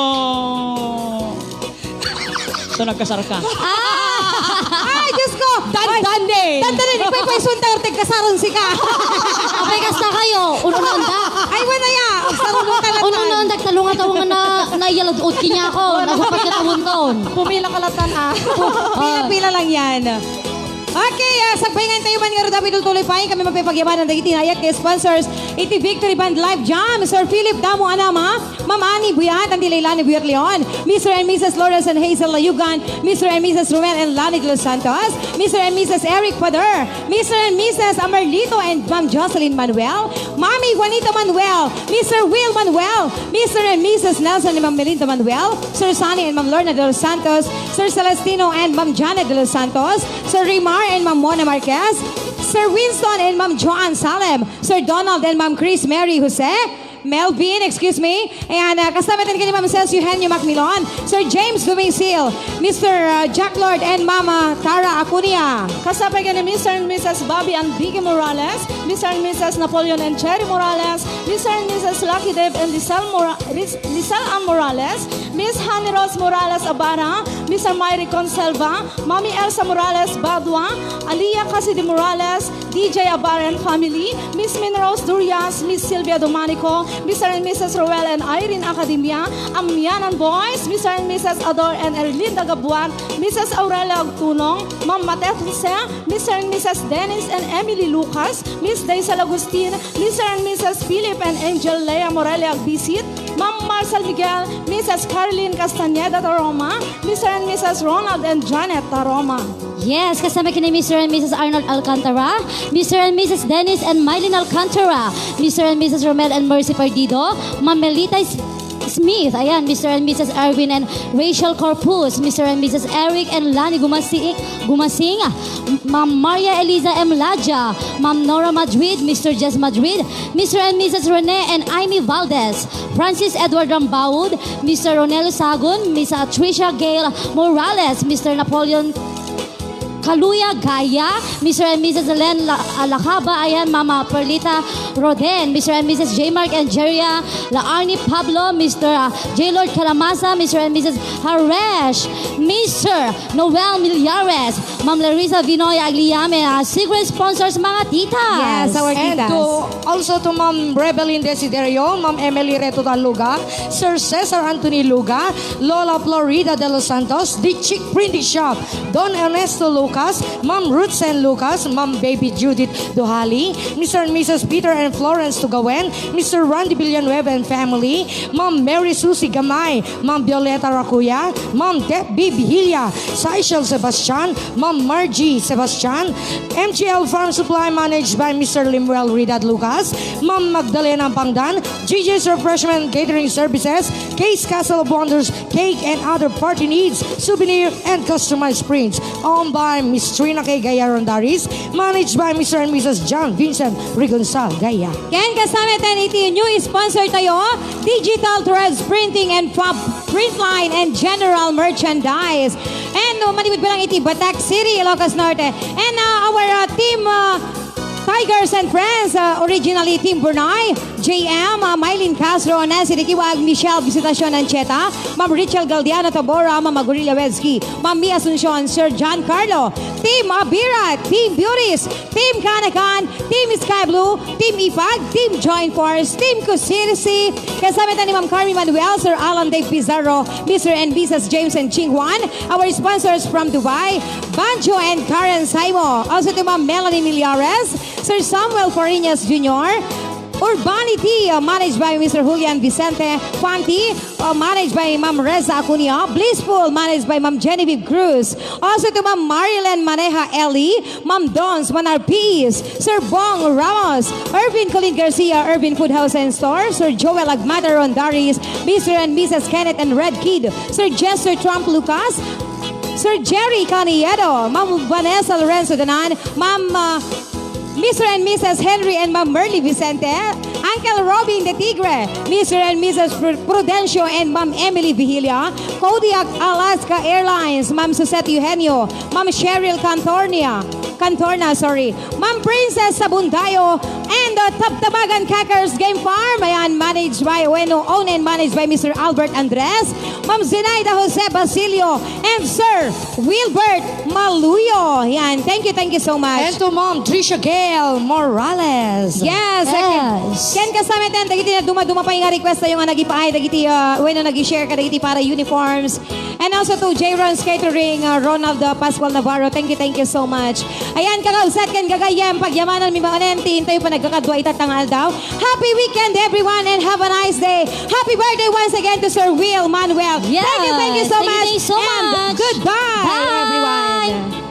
ito nagkasar ka. Ah! Ay, Diyos ko! Dandanen! Dandanen, ipaypaysunta, agkasaron sika. Apay, kasta kayo, ununanda. Ay, wala ya. Agsaruno ka na. Ununanda, talunga tayo nga na, naiyalad-od kanya ako. Nagupat ka tawon taon. Pumila ka latan, ah. Pila-pila lang yan. Okay, ah, sagbayngan tayo man nga rudami, tultuloy pa kami mapipagyaman ng dagiti nayak kay sponsors iti Victory Band Live Jam, Sir Philip Damo Anama, Ma'am Annie Buyat and Dilay Lani Buyat Leon, Mister and Missus Lawrence and Hazel Layugan, Mister and Missus Romel and Lani de los Santos, Mister and Missus Eric Pader, Mister and Missus Amerlito and Ma'am Jocelyn Manuel, Mami Juanita Manuel, Mister Will Manuel, Mister and Missus Nelson and Ma'am Melinda Manuel, Sir Sunny and Ma'am Lorna de los Santos, Sir Celestino and Ma'am Janet de los Santos, Sir Rimar and Ma'am Mona Marquez, Sir Winston and Ma'am Joanne Salem, Sir Donald and Ma'am Chris Mary Jose, Melvin, excuse me. Ayan, ah, kasta met ken ni Ma'am Cels Eugenio Macmilon, Sir James Dumisil, Mister, ah, Jack Lord, and Mama Tara Acuña. Kasta pay ken ni Mister and Missus Bobby and Vicky Morales, Mister and Missus Napoleon and Cherry Morales, Mister and Missus Lucky Dave and Lisel Mora-, Ris-, Lisel Ann Morales, Miss Honey Rose Morales Abara, Mister Myrie Conselva, Mami Elsa Morales Badua, Alia Cassidy Morales, D J Abara and family, Miss Min Rose Durias, Miss Sylvia Domanico, Mister and Missus Roel and Irene Academia, Amianan Boys, Mister and Missus Ador and Erlinda Gabuan, Missus Aurelia Agtunong, Ma'am Matet Jose, Mister and Missus Dennis and Emily Lucas, Miss Daisel Agustin, Mister and Missus Philip and Angel Lea Morales Agbisit, Ma'am Marcel Miguel, Missus Caroline Castañeda Taroma, Mister and Missus Ronald and Janet Taroma. Yes, kasta met ken ni Mister and Missus Arnold Alcantara, Mister and Missus Dennis and Mylene Alcantara, Mister and Missus Romel and Mercy Perdido, Ma'am Melita S-, Smith, ayan, Mister and Missus Erwin and Rachel Corpus, Mister and Missus Eric and Lani Gumasi-, Gumasing, Ma'am Maria Eliza M Ladia, Ma'am Nora Madrid, Mister Jess Madrid, Mister and Missus Rene and Amy Valdez, Francis Edward Rambaud, Mister Ronel Sagun, Miss Tricia Gail Morales, Mister Napoleon Kaluya Gaya, Mister and Missus Len La-, ah, Lacaba, ayan, Mama Perlita Roden, Mister and Missus J Mark and Jeria La Arnie Pablo, Mister, ah, J Lord Calamasa, Mister and Missus Haresh, Mister Noel Millares, Ma'am Larissa Vinoy Agliame, ah, secret sponsors, mga titas. Yes, our And titas. to, also to Ma'am Rebelin Desiderio, Ma'am Emily Reto Taluga, Sir Cesar Anthony Luga, Lola Florida de los Santos, The Chick Printing Shop, Don Ernesto Lucas, Ma'am Ruth Sen Lucas, Ma'am Baby Judith Duhali, Mister and Missus Peter and Florence Tugawen, Mister Randy Villanueva and family, Ma'am Mary Susie Gamay, Ma'am Violeta Racuya, Ma'am Debbie Vigilla, Sychel Sebastian, Ma'am Margie Sebastian, M G L Farm Supply managed by Mister Limuel Ridad Lucas, Ma'am Magdalena Pangdan, G J's Refreshment Catering Services, Case Castle of Wonders, cake and other party needs, souvenir, and customized prints. Owned by Miss Trina K Gaya Rondaris, managed by Mister and Missus John Vincent Rigonzal Gaya. Ken kasta met iti new sponsor tayo, Digital Threads Printing and Fab Printline and General Merchandise. And, uh, manipud pa lang iti Batac City, Ilocos Norte. And, uh, our, uh, team, uh, Tigers and Friends, uh, originally Team Burnay, J M, uh, Mylene Castro, Nancy Dikiwag, Michelle Visitacion Ancheta, Ma'am Rachel Galdiano Tabora, Ma'am Agurilla Wezki, Ma'am Mi Asuncion, Sir John Carlo, Team Abira, Team Beauties, Team Kanakan, Team Sky Blue, Team Ipag, Team Joint Force, Team Kusirisi, kasama ni Ma'am Carmi Manuel, Sir Alan Dave Pizarro, Mister and Missus James and Ching Juan, our sponsors from Dubai, Banjo and Karen Saimo, also to Ma'am Melanie Millares, Sir Samuel Fariñas Junior, Urbanity, uh, managed by Mister Julian Vicente, Panty, uh, managed by Ma'am Reza Acuña, Blissful, managed by Ma'am Genevieve Cruz, also to Ma'am Marilyn Maneja Ellie, Ma'am Dons Manar Peace, Sir Bong Ramos, Ervin Colin Garcia, Ervin Food House and Store, Sir Joel Agmata Rondaris, Mister and Missus Kenneth and Red Kid, Sir Jester Trump Lucas, Sir Jerry Caniedo, Ma'am Vanessa Lorenzo Danan, Ma'am, uh, Mister and Missus Henry and Ma'am Merly Vicente, Uncle Robin de Tigre, Mister and Missus Pru-, Prudencio and Ma'am Emily Vigilia, Kodiak Alaska Airlines, Ma'am Suzette Eugenio, Ma'am Cheryl Cantornia, Cantorna, sorry, Ma'am Princess Sabundayo, And the Tabtabagan Crackers Game Farm, ayan, managed by, bueno, owned and managed by Mister Albert Andres, Ma'am Zenaida Jose Basilio, and Sir Wilbert Maluyo. Ayan, thank you, thank you so much. And to Ma'am Trisha Gail Morales. Yes, yes. Ken kasama ten, dagiti na dumaduma pa nga request tayo nga nagipaay, dagiti, uh, bueno, nag-share ka, dagiti para uniforms, and also to J Ron's Catering, uh, Ronald, uh, Pascual Navarro. Thank you, thank you so much. Ayan, kakabsat ken gagayyem, pagyamanan mi manen ti intayo panagkakadua ita nga aldaw. Happy weekend, everyone, and have a nice day. Happy birthday once again to Sir Will Manuel. Yes. Thank you, thank you so much. Thank you, thank you so much. And goodbye, everyone. Bye.